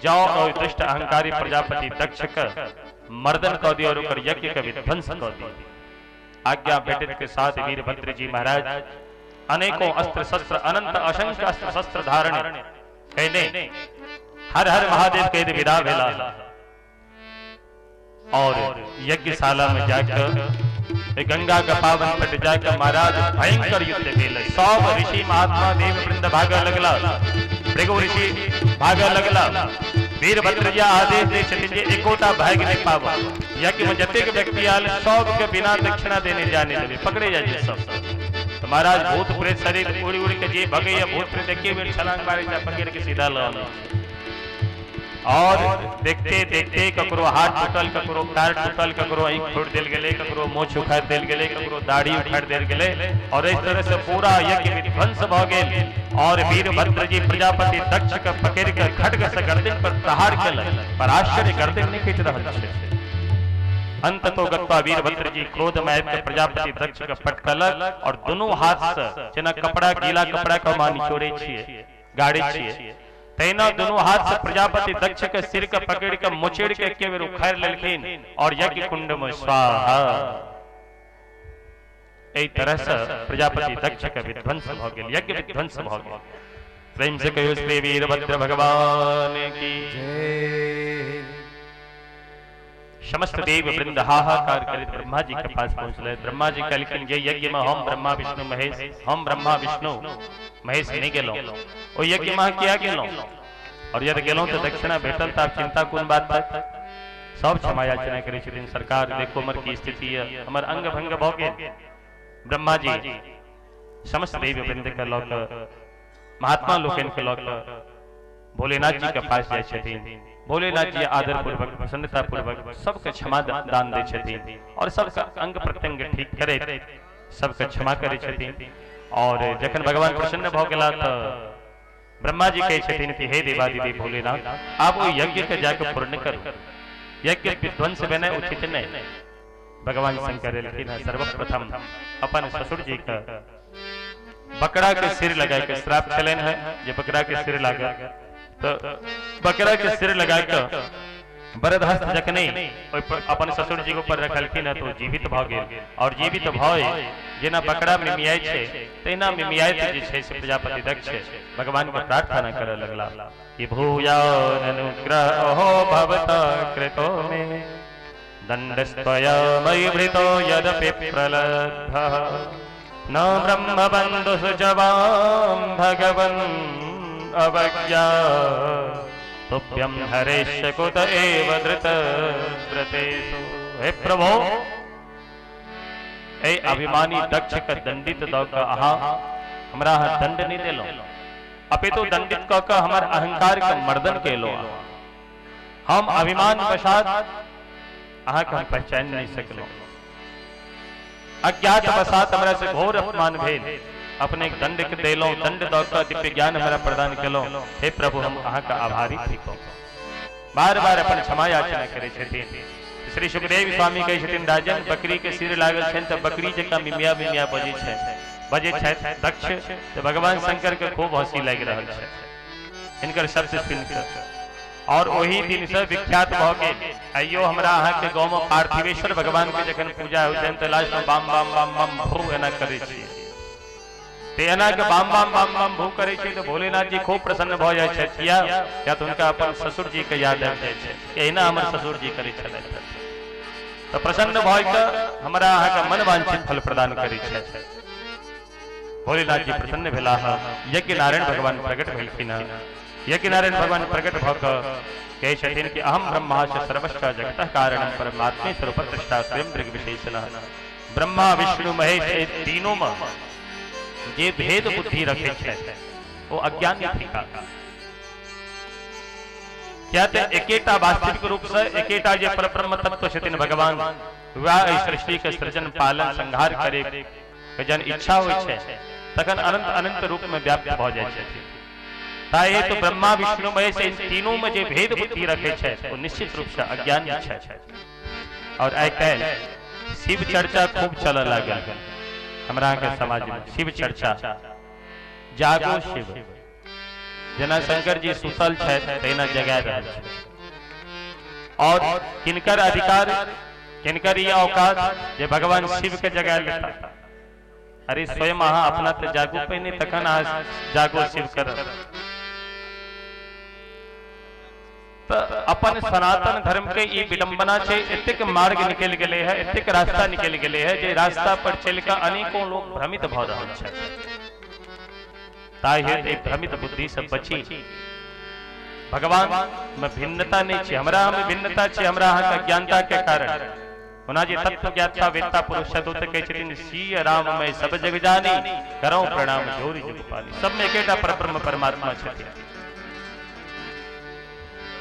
जाओ और दुष्ट अहंकारी प्रजापति दक्ष के मर्दन कऽ दियौ और ओकर यज्ञ के विध्वंस कऽ दियौ। आज्ञा भेटैत के साथ वीरभद्र जी महाराज अनेकों अस्त्र शस्त्र अनंत असंख्य अस्त्र शस्त्र धारण कयने हर हर महादेव कहैत विदा भेला और यज्ञशाला में जाकर गंगा के पावन तट जाकर महाराज भयंकर युद्ध भेल। सब ऋषि महात्मा देव वृंद भागऽ लगला, भृगु ऋषि भागऽ लगला। वीरभद्र जी आदेश दै छथिन जे एकोटा भागि नहि पाब, यज्ञ में जतेक व्यक्ति आयल सबके बिना दक्षिणा देने जाने देबै, पकड़े जाइ छै सब। तो महाराज भूत प्रेत शरीर उड़ि उड़ि के जे भगैया भूत प्रेत एके बेर छलांग मारे छै, पकड़ के सीधा लऽ आनै छै। और देखते देखते ककरो हाथ टूटल, ककरो पैर टूटल, ककरो आँखि फोड़ि देल गेलै, ककरो मोछ उखाड़ि देल गेलै, ककरो दाढ़ी उखाड़ि देल गेलै और इस तरह से पूरा यज्ञ विध्वंस भऽ गेल। और वीरभद्र जी प्रजापति दक्ष के पकड़ि के खड्ग से गर्दन पर प्रहार केलक, पर आश्चर्य गर्दन नहि कटि रहल छै। अंततो गत्वा वीरभद्र जी क्रोध में आबि के प्रजापति दक्ष के पटकलक और दुनू हाथ से जेना कपड़ा गीला कपड़ा के हम निचोड़े छियै गाड़े छियै तहिना दुनू हाथ से प्रजापति दक्ष के सिर के पकड़ के मोचड़ के एके बेर उखाड़ि लेलखिन और यज्ञ कुंड में स्वाहा। एहि तरह से प्रजापति दक्ष के विध्वंस भऽ गेल, यज्ञ विध्वंस भऽ गेल। प्रेम से कहियो श्री वीरभद्र भगवान की जय। समस्त देव वृंद हाहाकार करैत ब्रह्मा जी के पास पहुंचले। ब्रह्मा जी कहलखिन जे यज्ञ में हम ब्रह्मा विष्णु महेश, हम ब्रह्मा विष्णु महेश नहीं गेलहुं, ओ यज्ञ में किया गेलहुं? और यदि गेलहुं तो दक्षिणा भेटल त आब चिंता कोन बात तक? सब क्षमा याचना करै छथिन, सरकार देखो हमर की स्थिति है, हमर अंग भंग भऽ गेल। ब्रह्मा जी समस्त देव वृंद के लऽ कऽ महात्मा लोकनि के लऽ कऽ भोलेनाथ जी के पास जाइ छथिन। भोलेनाथ जी आदर पूर्वक प्रसन्नता पूर्वक सबके क्षमा दान दै छथिन और सबके अंग प्रत्यंग ठीक करे सबके क्षमा करै छथिन। और जखन भगवान प्रसन्न भऽ गेला तऽ ब्रह्मा जी कहै छथिन कि हे देवादिदेव भोलेनाथ, आब ओहि यज्ञ के जाके पूर्ण करू, यज्ञ विध्वंस भेनाइ उचित नहि। भगवान शंकर एलखिन हँ, सर्वप्रथम अपन ससुर जी के बकरा के सिर लगा के श्राप छलनि है जे बकरा के सिर लागे, तो बकरा के सिर लगा के वरदहस्त जखने अपन ससुर जी के ऊपर रखलखिन हँ तो जीवित भऽ गेल। और जीवित भऽ जेना बकरा मिमियाइ छै तहिना मिमियाइत जे छै से प्रजापति दक्ष भगवान के प्रार्थना करऽ लगला कि भूयान अनुग्रह भवता कृतो मे दण्डस्त्वया मयि भृतो यदपि प्रलब्धः न ब्रह्मबन्धुः जवां भगवन् अवज्ञा तुभ्यं हरेश कुत एव धृत व्रतेषु। हे प्रभो, ए अभिमानी दक्ष के दंडित दऽ कऽ अहाँ हमरा अहाँ दंड नहि देलहुँ, अपितु दंडित कऽ कऽ हमर अहंकार के मर्दन केलहुँ। हम अभिमान वशात अहाँके हम पहचानि नहि सकलहुँ, अज्ञात वशात हमरा से घोर अपमान भेल, अपने दंड के देलहुँ, दंड दऽ कऽ दिव्य ज्ञान हमरा प्रदान केलहुँ। हे प्रभु, हम अहाँके आभारी थिकहुँ। बार बार अपन क्षमा याचना करै छथिन। श्री सुखदेव स्वामी कहै छथिन, राजन बकरी के सिर लागल छनि तऽ बकरी जकाँ मिमिया मिमिया बजै छथि, बजै छथि दक्ष। तऽ भगवान शंकर के खूब हंसी लागि रहल छै हिनकर शब्द सुनि कऽ, और ओही दिन से विख्यात भऽ गेल। आइयो हमरा अहाँके गाँव में पार्थिवेश्वर भगवान के जखन पूजा होइ छनि तऽ लास्ट में बाम बाम बाम बाम भू एना करै छियै, ते एना के बाम बाम बाम बाम भू करै छियै तऽ भोलेनाथ जी खूब प्रसन्न भऽ जाइ छथि। किया? किया तऽ हुनका अपन ससुर जी के याद आबि जाइ छै कि एहिना हमर ससुर जी करै छलथि। तऽ प्रसन्न भऽ कऽ हमरा अहाँके मन वांछित फल प्रदान करै छथि। भोलेनाथ जी प्रसन्न भेलाह, यज्ञ नारायण भगवान प्रकट भेलखिन। यज्ञ नारायण भगवान प्रकट भऽ कऽ कहै छथिन कि अहम ब्रह्मा च सर्वश्च जगतः कारणं परमात्मे स्वरूपदृष्टा स्वयं दृग्विशेषणः। ब्रह्मा विष्णु महेश एहि तीनों में जे भेद बुद्धि रखै छथि ओ अज्ञानी थिका। किया तऽ एकेटा वास्तविक रूप से एकेटा जे परब्रह्म तत्व छथिन भगवान, वएह एहि सृष्टि के सृजन पालन संहार करे के जहन इच्छा होइ छै तखन अनंत अनंत रूप में व्याप्त भऽ जाइ छथिन। ताहि हेतु ब्रह्मा विष्णु महेश इन तीनों में जे भेद बुद्धि रखै छथि ओ निश्चित रूप से अज्ञानी छथि। और आइ काल्हि शिव चर्चा खूब चलऽ लागल हमरा अहाँके समाज में। शिव चर्चा, जागो शिव, जेना शंकर जी सुतल छथि तहिना जगा रहल छथि। और किनकर अधिकार, किनकर ई औकात जे भगवान शिव के जगा लेता? अरे स्वयं अहाँ अपना तऽ जागू पहिने, तखन अहाँ जागो शिव करब। तऽ अपन सनातन धर्म के ई विडंबना छै, एतेक मार्ग निकलि गेलै है, एतेक रास्ता निकलि गेलै है जे रास्ता पर चलि कऽ अनेकों लोग भ्रमित भऽ रहल छथि। ताहि हेतु एहि भ्रमित बुद्धि से बची। भगवान में भिन्नता नहीं छै, हमरा में भिन्नता छै, हमरा अहाँके अज्ञानता के कारण। ओना जे तत्व ज्ञाता वेत्ता पुरुष छथि ओ तऽ कहै छथिन सिय राम मैं सब जग जानी, करौ प्रणाम जोरि जुग पानी। सब में एकेटा परब्रह्म परमात्मा छथिन,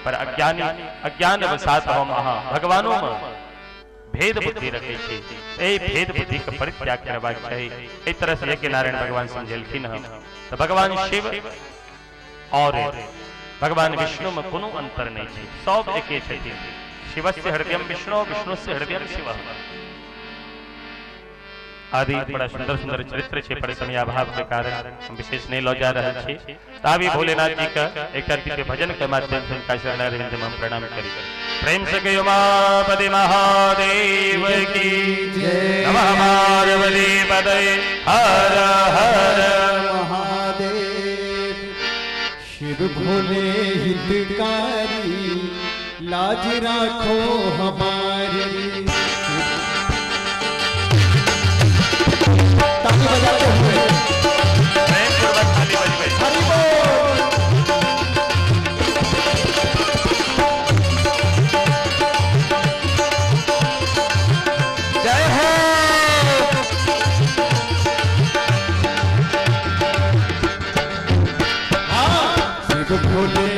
पर अज्ञानी अज्ञान वशात हम अहाँ भगवानो में भेद बुद्धि रखै छी। एहि भेद बुद्धि के परित्याग करबाक चाही। एहि तरह से यज्ञ नारायण भगवान समझेलखिन हँ। तऽ भगवान शिव और भगवान विष्णु में कोनो अंतर नहीं छै, सब एके छथिन। शिवस्य हृदय विष्णु, विष्णुस्य हृदय शिव आदि बड़ा सुंदर सुंदर चरित्र छै, पर समयाभाव के कारण हम विशेष नहीं लऽ जा रहल छी। ताबी भोलेनाथ जी का एक दिव्य भजन के माध्यम से उनका शरणारविंद में हम प्रणाम करी। प्रेम से कहियो उमापति महादेव की जय। नमः पार्वती पतये हर हर महादेव। शिव भोले हितकारी, लाज राखो हमारी। ताली बजाते हुए प्रेम पूर्वक ताली बजबै। हरि बोल। जय हो। हाँ, शिव भोले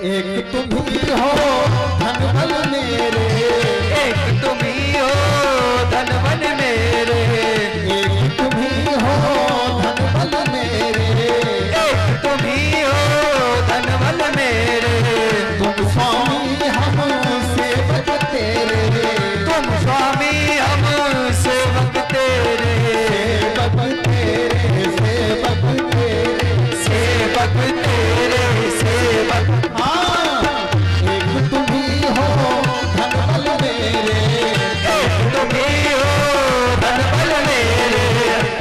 एक तुम ही हो धन बल मेरे, एक तुम ही हो धन बल मेरे, एक तुम ही हो धन बल मेरे, एक तुम ही हो धन बल मेरे। तुम स्वामी हम सेवक तेरे, तुम स्वामी हम सेवक तेरे, सेवक तेरे, सेवक तेरे, सेवक तेरे, सेवक। हाँ, एक तुम ही हो धन बल मेरे, एक तुम ही हो धन बल मेरे।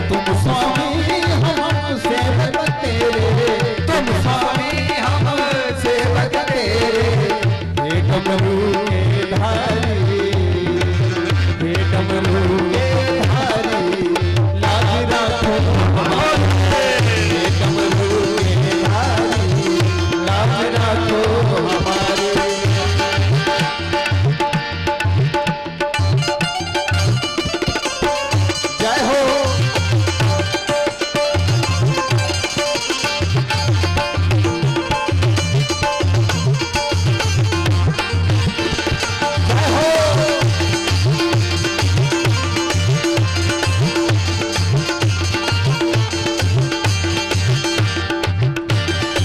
तुम स्वामी हम सेवक तेरे, तुम स्वामी हम सेवक तेरे। हे डमरू के धारी, हे डमरू के धारी, लाज राखो हमारे। हे डमरू के धारी, लाज राखो हमारे। जय हो। जय हो।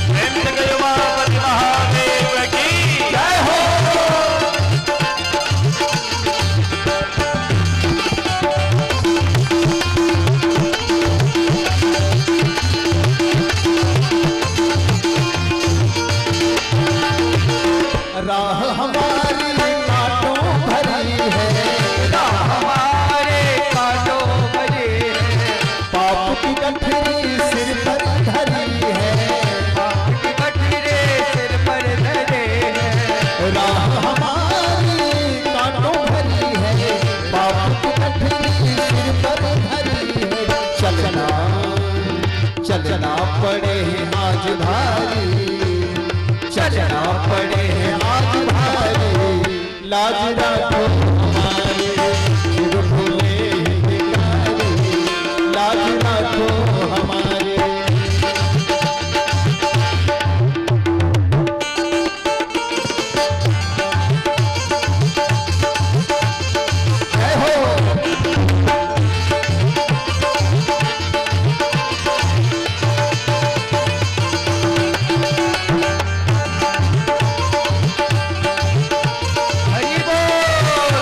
प्रेम से कहियो महापति महादेव की जय हो। राह हमारी कांटों भरी है, राह हमारे कांटों भरे है, पाप की गठरी सिर पर धरी है, पाप की गठरे सिर पर धरे हैं। राह हमारी कांटों भरी है, पाप की गठरी सिर पर धरी है। चलना चलना पड़े है आज भारी, चलना पड़े है आज भारी, लाज राखो हमारे। शिव भोले हितकारी, लाज राखो हमारे। जय हो। हरि बोल।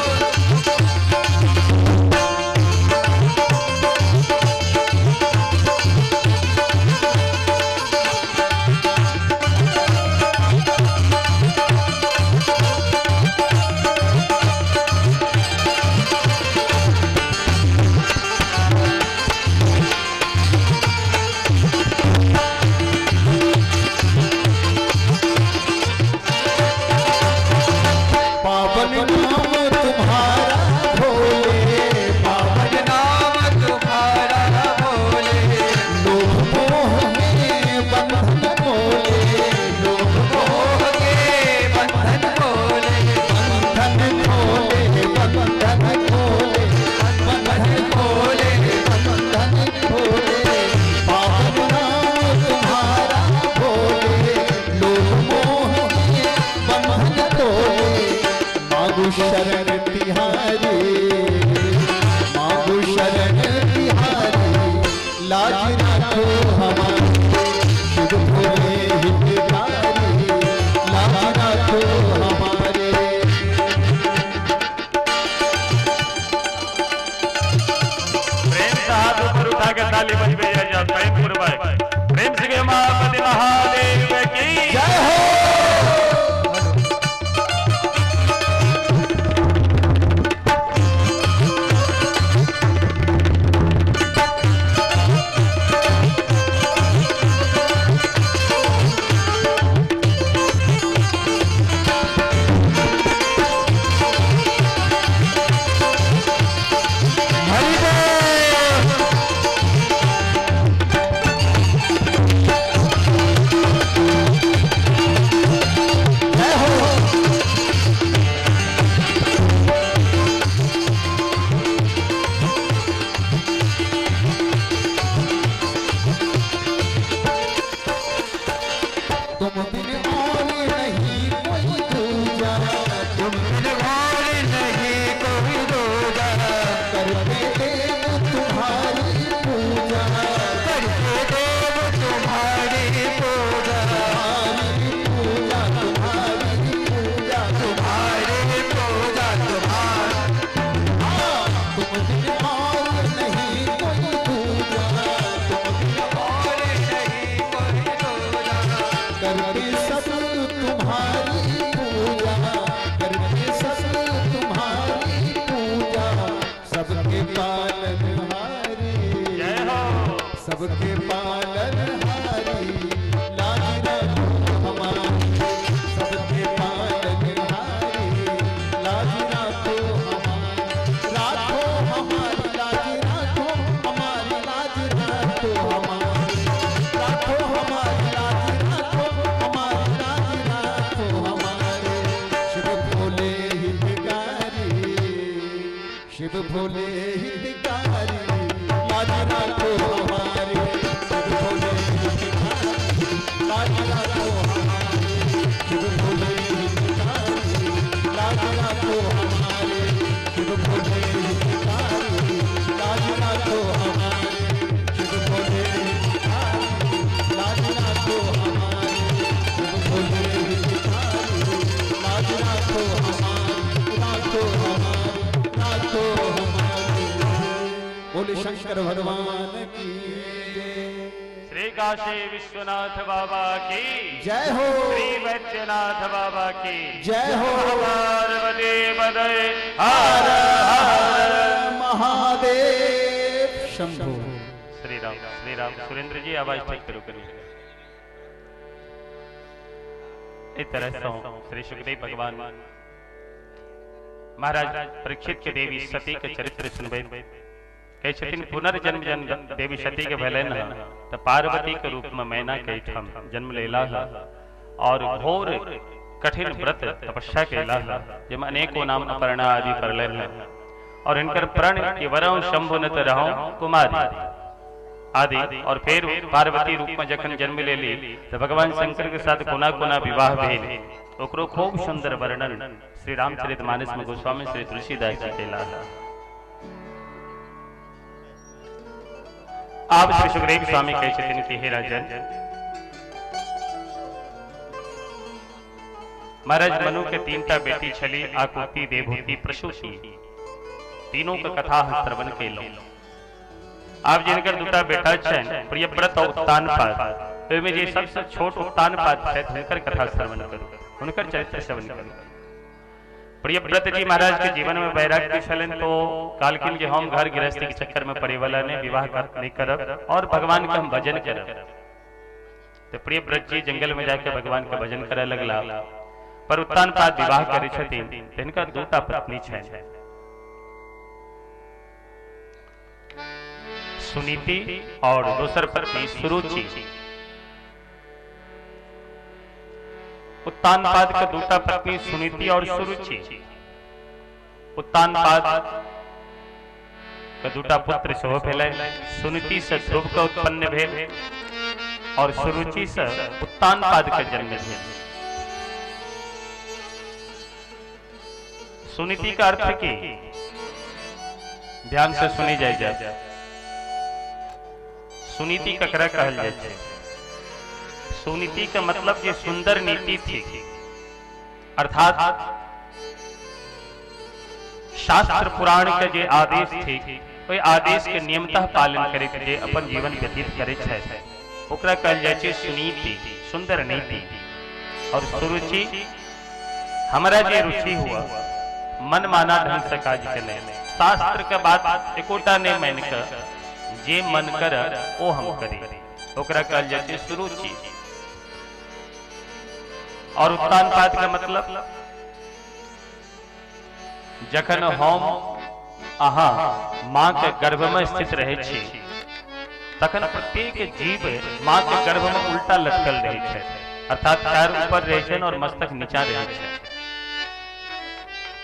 पावन नाम तुम्हारा भोले, पावन नाम तुम्हारा भोले, लोभ मोह में बंधन खोले, लोभ मोह के बंधन खोले, बंधन खोले, बंधन खोले, बंधन खोले, बंधन खोले। पावन नाम तुम्हारा भोले, लोभ मोह में बंधन खोले। मांगू शरण तिहारी, मांगू शरण तिहारी, लाज राखो हमारे। शिव भोले हितकारी, लाज राखो हमारे। प्रेम से हाथ ऊपर उठा के ताली बजबे जाओ प्रेम पूर्वक। प्रेम से कहियो महापति महादेव की जय हो। हरि बोल। तुम बिन और नहीं सब तुम्हारी पूजा, करते सब तुम्हारी पूजा, सबके पालनहारी, जय हो। सबके पालनहारी, लाज राखो हमारी, सबके पालनहारी, लाज राखो हमारी, राखो हमारी लाज, राखो हमारी लाज, राखो हमारी, राखो हमारी लाज, राखो हमारी लाज, राखो हमारे। शिव भोले हितकारी, शिव भोले हितकारी, लाज राखो हमारे, शिव भोले हितकारी, लाज राखो हमारे, शिव भोले हितकारी, लाज राखो हमारे, शिव भोले हितकारी, लाज राखो हमारे, शिव भोले हितकारी, लाज राखो हमारे, शिव भोले हितकारी, लाज राखो हमारे, राखो हमारे, राखो हमारे। बोले शंकर भगवान की जय। श्री काशी विश्वनाथ बाबा की जय हो। श्री वैद्यनाथ बाबा की जय हो। पार्वती पदे हर हर महादेव शंभो। श्री राम श्री राम। सुरेंद्र जी आवाज ठीक करो करो। इस तरह से श्री सुखदेव भगवान महाराज परीक्षित के देवी सती के चरित्र सुनबे कहै छथिन पुनर्जन्म जन देवी सती के भेलनि हँ तऽ पार्वती के रूप में मैना के एहिठाम जन्म लेला और घोर कठिन व्रत तपस्या केला, जाहिमे अनेको नाम अपर्णा आदि पड़लनि हँ और हिनकर प्रण कि वरौ शंभु न रहौ कुमारी आदि। और फिर पार्वती रूप में जखन जन्म लेली तो भगवान शंकर के साथ कोना कोना विवाह भेल, ओकरो खूब सुंदर वर्णन श्री रामचरित मानस में गोस्वामी श्री तुलसीदास जी केला। आब श्री सुखदेव स्वामी कहै छथिन कि हे राजन, महाराज मनु के तीनटा बेटी छली, आकुति, देवहूति, प्रसूति। तीनों के कथा हम श्रवण केलहुं। आब जिनकर दूटा बेटा छनि प्रियव्रत और उत्तानपाद, ओहिमे जे सबसे छोट उत्तानपाद छथि हुनकर कथा श्रवण करू, हुनकर चरित्र श्रवण करू। प्रियव्रत जी महाराज के जीवन में वैराग्य छलनि तो कहलखिन जे हम घर गृहस्थी के चक्कर में पड़े वाला नहीं, विवाह नहीं करब और भगवान के हम भजन करब। तो प्रियव्रत जी जंगल में जाके भगवान के भजन करे लगला। पर उत्तानपाद विवाह करे छथिन, हिनका दूटा पत्नी छनि, सुनीति और दोसर पत्नी सुरुचि। उत्तानपाद के दूटा पत्नी सुनीति और सुरुचि। उत्तानपाद के दूटा पुत्र सेहो भेलै, सुनीति से ध्रुव के उत्पन्न भेल और सुरुचि से उत्तानपाद के जन्म भेल। सुनीति का अर्थ की ध्यान से सुनी जाए जाए। सुनीति ककरा कहल जाय छै? सुनीति का मतलब जे सुंदर नीति थी, अर्थात शास्त्र पुराण के जे आदेश थी ओहि आदेश के नियमतः पालन करैत जे अपन जीवन व्यतीत करै छै ओकरा कहल जाय छै सुनीति, सुंदर नीति। और सुरुचि हमरा जे रुचि हुआ मन माना ढंग से काज केनाइ, शास्त्र के बात एकोटा नहीं मान के जे मन कर ओ हम करी, ओकरा कहल जाय छै सुरुचि। और उत्तानपाद का मतलब जखन हम अहाँ माँ के गर्भ में स्थित रहे छी तखन प्रत्येक जीव माँ के गर्भ में उल्टा लटकल रहे छै, अर्थात पैर ऊपर रहे छै और मस्तक नीचा रहे छै।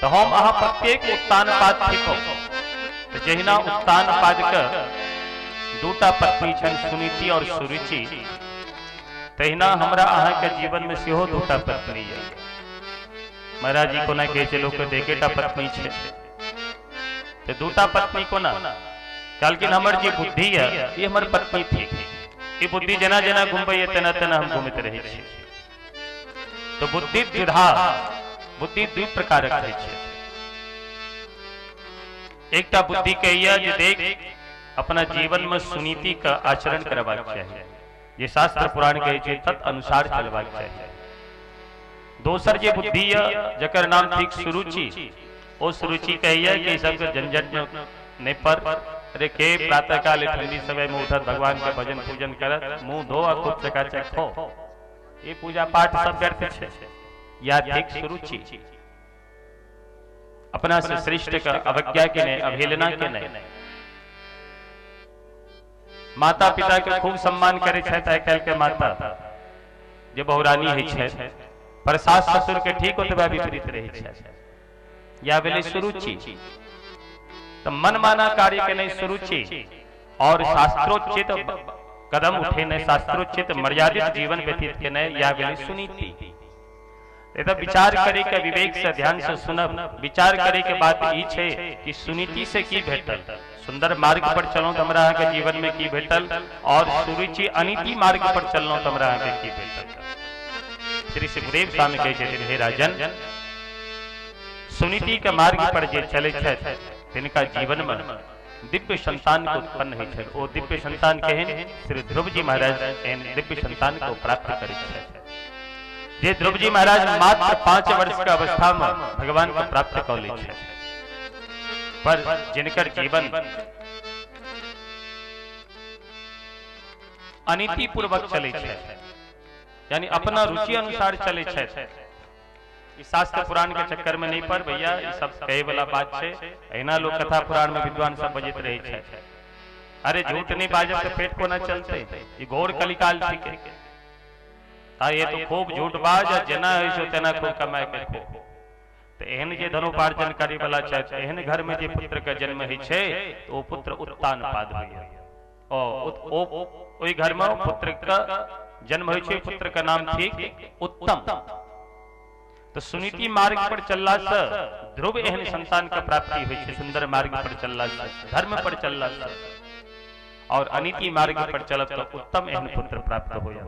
तो हम अहाँ प्रत्येक उत्तानपाद थिकौ। तो जहिना उत्तानपाद के दूटा पत्नी छनि सुनीति और सुरुचि, तहिना हमरा अहाँ के जीवन में सेहो दूटा पत्नी है। महाराज जी कोना कहै छै लोक के एकेटा पत्नी छै, तो दूटा पत्नी कोना? कहलखिन हमर जे बुद्धि है ये हमर पत्नी थी, ई बुद्धि जेना जेना घुमबैया तेना तेना हम घुमैत रहै छी। तो बुद्धि द्विधा, बुद्धि दुई प्रकारक होइ छै। एकटा बुद्धि कहैया जे देख अपना जीवन में सुनीति का आचरण करबाक चाही, जे शास्त्र पुराण कहै छै तत् अनुसार चलबाक चाही। दोसर जे बुद्धि यऽ जकर नाम थिक सुरुचि, ओ सुरुचि कहैया कि सबके झंझट में नहीं पर। अरे के प्रातः काल ठंडी समय में उठत, भगवान के भजन पूजन करत, मुंह धो आ खूब चकाचक खो, ये पूजा पाठ सब व्यर्थ छे। या थिक सुरुचि, अपना से श्रेष्ठ का अवज्ञा के नहीं, अवहेलना के नहीं। माता पिता के खूब सम्मान करे छथि आइ काल्हि के माता जे बहुरानी होइ छथि, पर सास ससुर के ठीक ओतबा विपरीत रहै छथि। या भेलै सुरुचि। तो मनमाना कार्य के नहीं सुरुचि, और शास्त्रोचित कदम उठेने, शास्त्रोचित मर्यादित जीवन व्यतीत केने, या भेलै सुनीति। तो विचार करे के विवेक से ध्यान से सुनब, विचार करे के बात ई छे कि सुनीति से की भेटल, सुंदर मार्ग पर चलौं तो हमरा अहाँके जीवन में की भेटल, और सुरुचि अनीति मार्ग पर चललौं तो हमरा अहाँके की भेटल। श्री सुखदेव स्वामी कहै छथिन, हे राजन, सुनीति के मार्ग पर जे चलै छथि तिनका जीवन में दिव्य संतान के उत्पन्न होइ छनि। ओ दिव्य संतान केहन? श्री ध्रुव जी महाराज एहन दिव्य संतान को प्राप्त करै छथि। जे ध्रुव जी महाराज मात्र 5 वर्ष के अवस्था में भगवान को प्राप्त कऽ लै छथि, पर जिनकर जीवन अनीति पूर्वक चलै छै, यानी अपना रुचि अनुसार चलै छथि। ई शास्त्र पुराण के चक्कर में नहीं पर भैया, ई सब कहे वाला बात छै। एहिना लोक कथा पुराण में विद्वान सब बजैत रहै छै। अरे झूठ नहीं बाजब तऽ पेट कोना चलतै? ई घोर कलिकाल थिकै। आ ये तो खूब झूठ बाज, आ जेना होइ छौ तेना खूब कमाय के खो। तऽ एहन जे धनोपार्जन करे वाला छथि, एहन घर में जे पुत्र के जन्म होइ छै तऽ ओ पुत्र उत्तानपाद होइया। ओ ओहि घर में पुत्र के जन्म होइ छै, पुत्र के नाम थिक उत्तम। तो सुनीति मार्ग पर चलला से ध्रुव एहन संतान के प्राप्ति होइ छै, सुंदर मार्ग पर चलला से, धर्म पर चलला से। और अनीति मार्ग पर चलब तो उत्तम एहन पुत्र प्राप्त होया।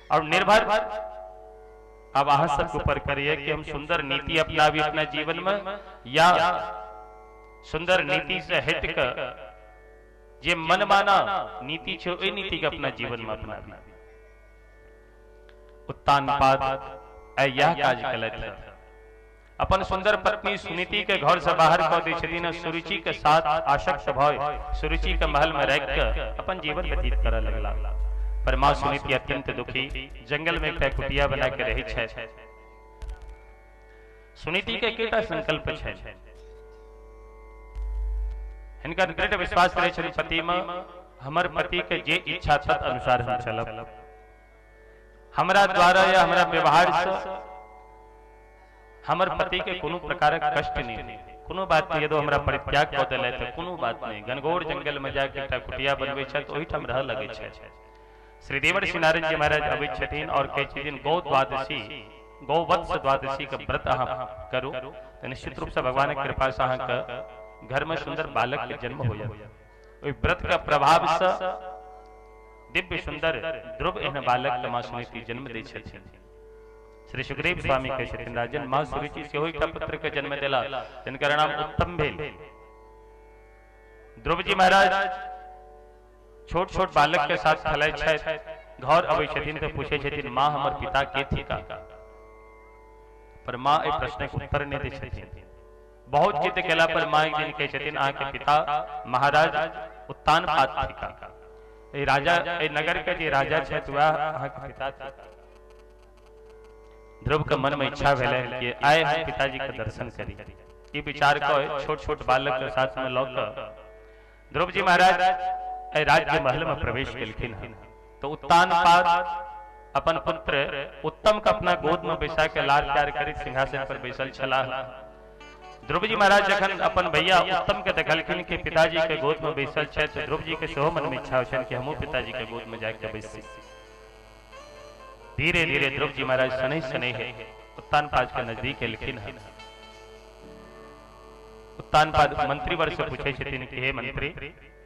और निर्भर अब अहाँ सबके ऊपर करिए कि हम सुंदर नीति अपनाबी अपना जीवन में, या सुंदर नीति से हट के जे मनमाना नीति छै ओहि नीति के अपना जीवन में अपनाबी। उत्तानपाद यह काज केलथि। अपन सुंदर पत्नी सुनीति के घर से बाहर कऽ दै छथिन, सुरुचि के साथ आसक्त भय सुरुचि के महल में रख के अपन जीवन व्यतीत करऽ लगला। पर माँ सुनीति अत्यंत दुखी, जंगल में एकटा कुटिया बना के रहै छथि। सुनीति के एकटा संकल्प छनि, हिनकर दृढ़ विश्वास रहै छनि पति में, हमर पति के जे इच्छा तत् अनुसार हम चलब, हमरा द्वारा या हमरा व्यवहार से हमर पति के कोनो प्रकारक कष्ट नहीं हो, कोनो बात नहीं। यदि हमरा परित्याग कऽ देलथि तऽ कोनो बात नहीं, घनघोर जंगल में जाके एकटा कुटिया बनबै छथि, ओहिठाम रहऽ लगै छथि। श्री देवर्षि नारद जी महाराज अबै छथिन और कहै छथिन, गौ द्वादशी, गौवत्स द्वादशी के व्रत अहाँ करू तऽ निश्चित रूप से भगवानक कृपा से अहाँके घर में सुंदर बालक के जन्म हो जायत। ओहि व्रत के प्रभाव से दिव्य सुंदर ध्रुव एहन बालक के माँ सुनीति जन्म दै छथिन। श्री सुखदेव स्वामी कहै छथिन, राजन, माँ सुरुचि सेहो एकटा पुत्र के जन्म देला, जिनकर नाम उत्तम भेल। ध्रुव जी महाराज छोट छोट बालक के साथ खेलाइ छथि। घर अबै छथिन तऽ पूछै छथिन, माँ हमर पिता के थिका? पर माँ एहि प्रश्नक उत्तर नहि दै छथिन। बहुत जिद केला पर माँ एक दिन कहै छथिन, अहाँके पिता महाराज उत्तानपाद थिका, एहि राजा, एहि नगर के जे राजा छथि वएह अहाँके पिता थिका। ध्रुव के मन में इच्छा भेलै कि आइ हम पिताजी के दर्शन करी। ई विचार कऽ छोट छोट बालक के साथ में लऽ कऽ ध्रुव जी महाराज एहि राज्य महल में प्रवेश केलखिन हन। तो उत्तानपाद अपन पुत्र उत्तम के अपना गोद में बैसा के लाड़ प्यार करैत सिंहासन पर बैसल छलाह। ध्रुव जी महाराज जखन अपन भैया उत्तम के देखलखिन कि पिताजी के गोद में बैसल छथि, तो ध्रुव जी के सेहो मन में इच्छा होइ छनि कि हमहूँ पिताजी के गोद में जाके बैसी। धीरे धीरे ध्रुव जी महाराज शनैः शनैः उत्तानपाद के नजदीक एलखिन हन। उत्तानपाद मंत्रीवर से पूछै छथिन कि हे मंत्री,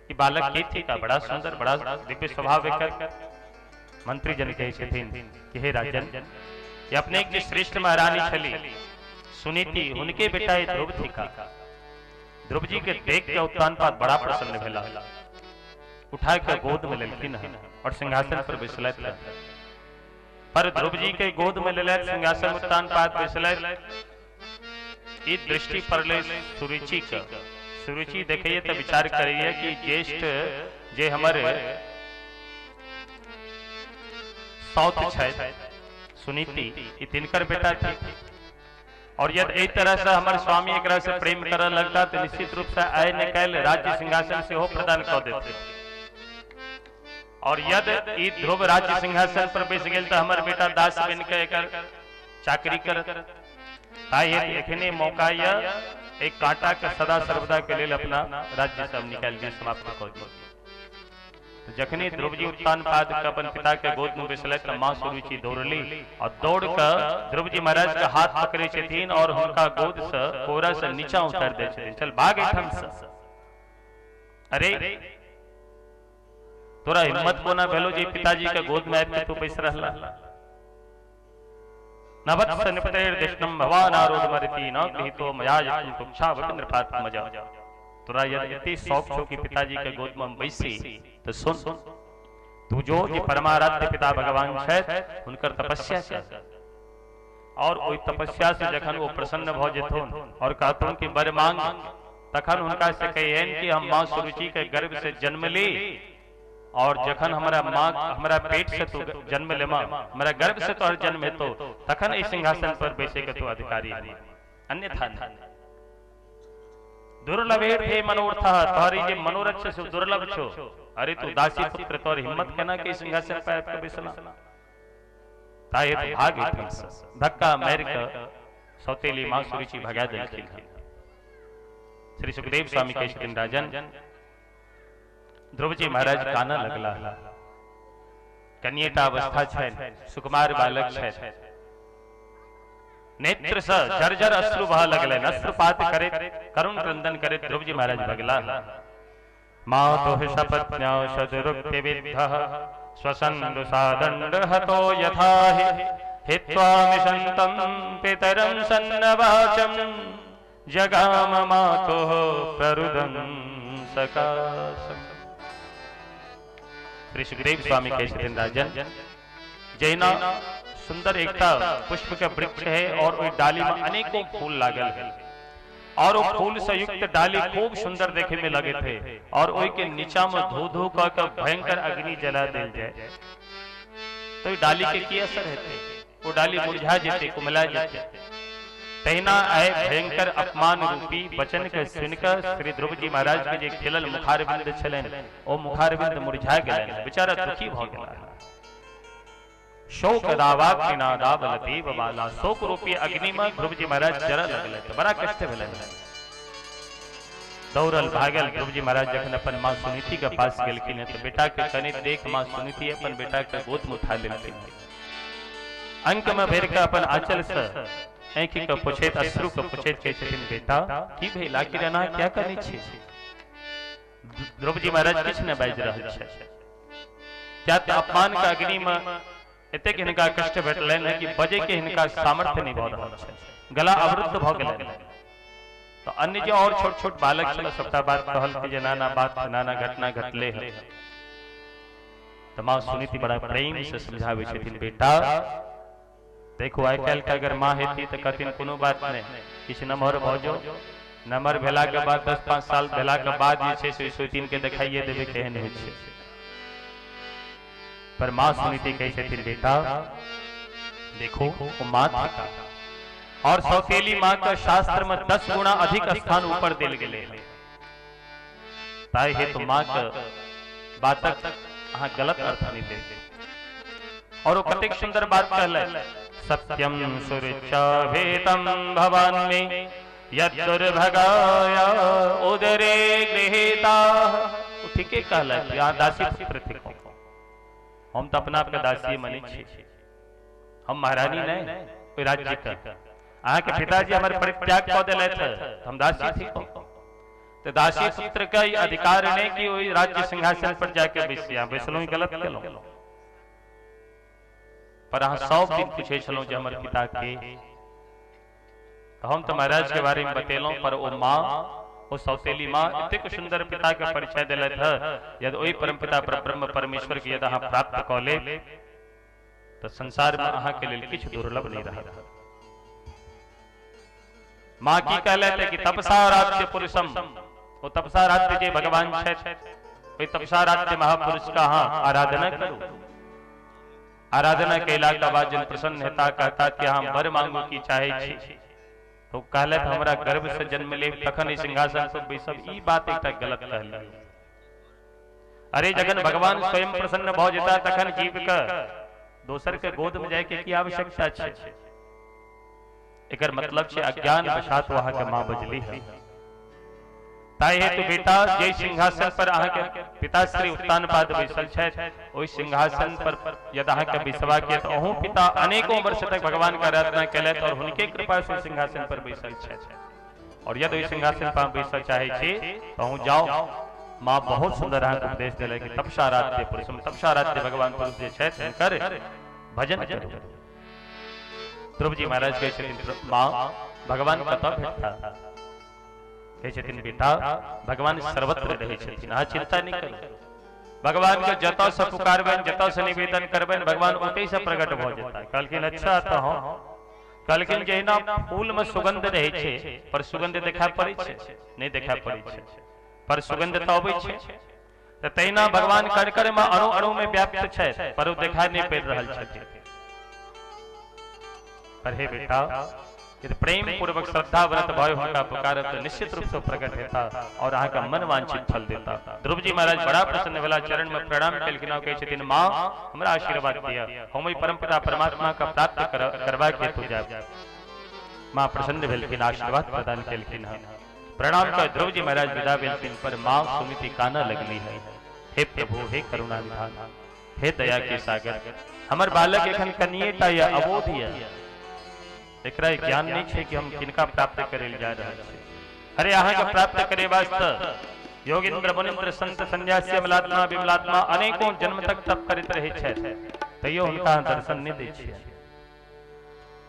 ई बालक के थिका? बड़ा सुंदर, बड़ा दिव्य स्वभाव एकर। मंत्री जन कहै छथिन कि हे राजन, ये अपने एक जे श्रेष्ठ महारानी छली सुनीति, हुनके बेटा ये ध्रुव थिका। ध्रुव जी के देख के उत्तानपाद बड़ा प्रसन्न भेला, उठा के गोद में लेलखिन हन और सिंहासन पर बैसलथि। पर ध्रुव जी के गोद में लेलथि, सिंहासन उत्तान पाद बैसलथि। ई दृष्टि पड़लै सुरुचि के। सुरुचि देखैए तऽ विचार करैए कि ज्येष्ठ जे हमर सौत छथि सुनीति, ई तिनकर बेटा थिक, और यदि एहि तरह से हमर स्वामी एकरा से प्रेम करऽ लगता तऽ निश्चित रूप से आइ ने काल्हि राज्य सिंहासन सेहो प्रदान कऽ देतै। और यदि ई ध्रुव राज्य सिंहासन पर बैस गेल तऽ हमर बेटा दास बनि कऽ एकर चाकरी करत। ताहि हेतु एखने मौका यऽ एक कांटा के सदा सर्वदा के लेल अपना राज्य से हम निकालि दी, समाप्त कऽ दी। जखने ध्रुव जी उत्तान पाद के अपन पिता के गोद में बैसलथि तऽ माँ सुरुचि दौड़ली और दौड़ कऽ ध्रुव जी महाराज के हाथ पकड़े छथिन और हुनका गोद से कोरा से नीचा उतारि दै छथिन, चल भाग एहिठाम से। अरे तोरा हिम्मत कोना भेलो जे पिताजी के गोद में आबि के तू बैस रहला? नवत्स निपतेर्दिष्णं भवान् आरोढमरिति न गृहीतो मया यत्नं तुच्छावपि नृपात्मज। तोरा यदि एते शौक छौ कि पिताजी के गोद में हम बैसी तो सुन, तू जो जे परमाराध्य पिता भगवान छथि हुनकर तपस्या कर, और ओहि तपस्या से जखन ओ प्रसन्न भऽ जेथुन और कहथुन कि वर मांग, तखन हुनका से कहियन कि हम माँ सुरुचि के गर्भ से जन्म ली, और जखन हमरा माँ हमरा पेट से तू जन्म लेमा, हमरा गर्भ से तोहर जन्म हेतो, तखन एहि सिंहासन पर बैसे के तू अधिकारी है, अन्यथा नहीं। दुर्लभे थे मनोरथ, तोहरी जे मनोरथ से दुर्लभ छो, अरे तू दासी पुत्र, तोहर हिम्मत केना के सिंहासन पर आबि के बैसला? ताहि हेतु भाग एहिठाम से। धक्का मारि कऽ सौतेली माँ सुरुचि भगा देलखिन। श्री सुखदेव स्वामी कहै छथिन, राजन ध्रुव जी महाराज कानऽ लगला। कनिएटा अवस्था छनि, सुकुमार बालक छथि, नेत्र से जर्जर अश्रु बहऽ लगलनि, अश्रुपात करैत करुण क्रंदन करैत ध्रुव जी महाराज बगला। मातुः सपत्न्या सदुरुक्तिविद्धः स्वसन्दुषा दण्ड हतो यथा हि हित्वा मिषन्तं पितरं सन्नवाचं जगाम मातुः प्ररुदं सकाशम्। श्री सुखदेव स्वामी कहै छथिन, राजन जहिना सुंदर एकटा पुष्प के वृक्ष है और ओहि डाली में अनेकों फूल लागल है, और वो फूल से युक्त डाली खूब सुंदर देखे में लगे थे, और ओहि के नीचा में धो धो कऽ के भयंकर अग्नि जला देल जाए तो डाली के की असर हेतै? वो डाली मुरझा जेतै, कुम्हला जेतै। तहिना आए भयंकर अपमान रूपी वचन के सुनकर श्री ध्रुव जी महाराज के जे खिलल मुखारबिंद छलनि ओ मुखारबिंद मुरझा गेलनि, बेचारा दुखी भऽ गेला। शोक दावाग्निनादावलतीव बाला, शोक रूपी अग्नि में ध्रुव जी महाराज जरऽ लगलै तऽ बड़ा कष्ट भेलनि। दौड़ल भागल ध्रुव जी महाराज जखन अपन माँ सुनीति के पास गेलखिन तऽ बेटा के कनि देख माँ सुनीति अपन बेटा के गोद में उठा लेलखिन, अंक में भरि कऽ अपन आंचल से आँखि के पोछैत अश्रु के पोछैत कहै छथिन, बेटा की भेल, आखिर एना किया कनै छी? ध्रुव जी महाराज किछु नहि बाजि रहल छथि, क्या तऽ अपमान के अग्नि में एतेक हिनका कष्ट भेटलनि कि बजै के हिनका सामर्थ्य नहि भऽ रहल छै, गला अवरुद्ध भऽ गेलनि। तऽ अन्य जे और छोट छोट बालक छल सबटा बात कहल कि जे नाना बात नाना घटना घटले है। तऽ माँ सुनीति बड़ा प्रेम से समझाबै छथिन, बेटा देखो आइ काल्हि के अगर माँ हेती तऽ कहथिन कोनो बात नहि, किछु नमहर भऽ जाओ, नमहर भेला के बाद 10-5 साल भेला के बाद जे छै से सोतिन के देखाइए देबै केहन होइ छै। पर माँ सुनीति कहै छथिन, बेटा देखो वो माँ थिका, और सौतेली माँ के शास्त्र में 10 गुणा अधिक स्थान ऊपर देल गेलै। ताहि हेतु माँ के बातक अहाँ गलत अर्थ नहि देब। और वो कतेक सुंदर बात कहलनि, सत्यम सुरुचाभेदम भवान में यदुर्भगाया उदरे गृहीता। वो ठीके कहलनि, अहाँ दासी पुत्र थिकहुँ, हम तऽ अपना आपके दासी मानै छी, हम महारानी नहि ओहि राज्य के, अहाँके पिताजी हमर परित्याग कऽ देलथि, हम दासी थिकहुँ। तऽ दासी पुत्र के ई अधिकार नहि कि ओहि राज्य सिंहासन पर जाके बैसी, अहाँ बैसलहुँ गलत केलहुँ। पर अहाँ सब दिन पूछै छलहुँ जे हमर पिता के, तऽ हम तऽ महाराज के बारे में बतेलहुँ, पर ओ माँ, ओ सौतेली माँ एतेक सुंदर पिता के परिचय देलथि है, यदि ओहि परम पिता पर ब्रह्म परमेश्वर के यदि अहाँ प्राप्त कऽ लेब तो संसार में अहाँ के लेल किछु दुर्लभ नहीं रहत। माँ की कहले कि तपसाराध्य पुरुषम, वो तपसाराध्य जे भगवान छथि, ओहि तपसाराध्य महापुरुष का अहाँ आराधना करू। आराधना कैला के बाद जन प्रसन्न हेता, कहता कि अहाँ वर मांगू की चाहे छी, तो कहले हमरा गर्भ से जन्म ले तखन सिंहासन पर बैसब। ई बात एकटा गलत कहले। अरे जखन भगवान स्वयं प्रसन्न भऽ जेता तखन जीव के दोसर के गोद में जाय के की आवश्यकता छै? एकर मतलब छै अज्ञान वशात वहां के मां बजली है। ताहि हेतु बेटा जे सिंहासन पर अहाँ के पिताश्री उत्तानपाद बैसल छथि, ओहि सिंहासन पर यदि अहाँ के बैसबा के तो अहूँ पिता अनेकों वर्ष तक भगवान के आराधना केलथि और हुनके कृपा से सिंहासन पर बैसल छथि। और यदि ओहि सिंहासन पर बैसल चाहे छी तो अहूँ जाओ। माँ बहुत सुंदर अहाँ के उपदेश देलक कि तपसाराध्य पुरुषम, तपसाराध्य भगवान पुरुष जे छथि हुनकर भजन करू। ध्रुव जी महाराज कहै छथिन, माँ भगवान कतऽ भेटता? कहै छथिन बेटा भगवान सर्वत्र रहै छथिन, अहाँ चिंता नहीं करू। भगवान के जतऽ से पुकारबनि, जतऽ से निवेदन करबनि, भगवान ओतहि से प्रकट भऽ जेता। कहलखिन अच्छा तऽ हँ। कहलखिन जहिना फूल में सुगंध रहै छै पर सुगंध देखा पड़ै छै? नहीं देखा पड़ै छै, पर सुगंध तऽ अबै छै। तऽ तहिना भगवान कण कण में अणु अणु में व्याप्त छथि, पर ओ देखाइ नहीं पड़ि रहल छथिन। पर हे बेटा यदि प्रेम पूर्वक श्रद्धा व्रत भय हुनका पुकारब तो निश्चित रूप से प्रकट हेता और अहाँ का मन वांछित फल देता। ध्रुव जी महाराज बड़ा प्रसन्न भेला, चरण में प्रणाम केलखिन और कहै छथिन माँ हमरा आशीर्वाद दिया, हम ओहि परमपिता परमात्मा का प्राप्त करबाक हेतु जायब। माँ प्रसन्न भेलखिन, आशीर्वाद प्रदान केलखिन। प्रणाम कर ध्रुव जी महाराज विदा भेलखिन, पर माँ सुमिति काना लगली है। हे प्रभु, हे करुणा निधान, हे दया के सागर, हमर बालक एखन कनिएटा या अबोध या, एकरा ज्ञान नहीं छै कि हम किनका प्राप्त करे जा रहल छी। अरे अहाँ के प्राप्त करे वास्ते योगिंद्र मुनिंद्र संत संन्यासी अमलात्मा विमलात्मा अनेकों जन्म तक तप करैत रहै छथि, तैयो हुनका दर्शन नहीं दै छियै।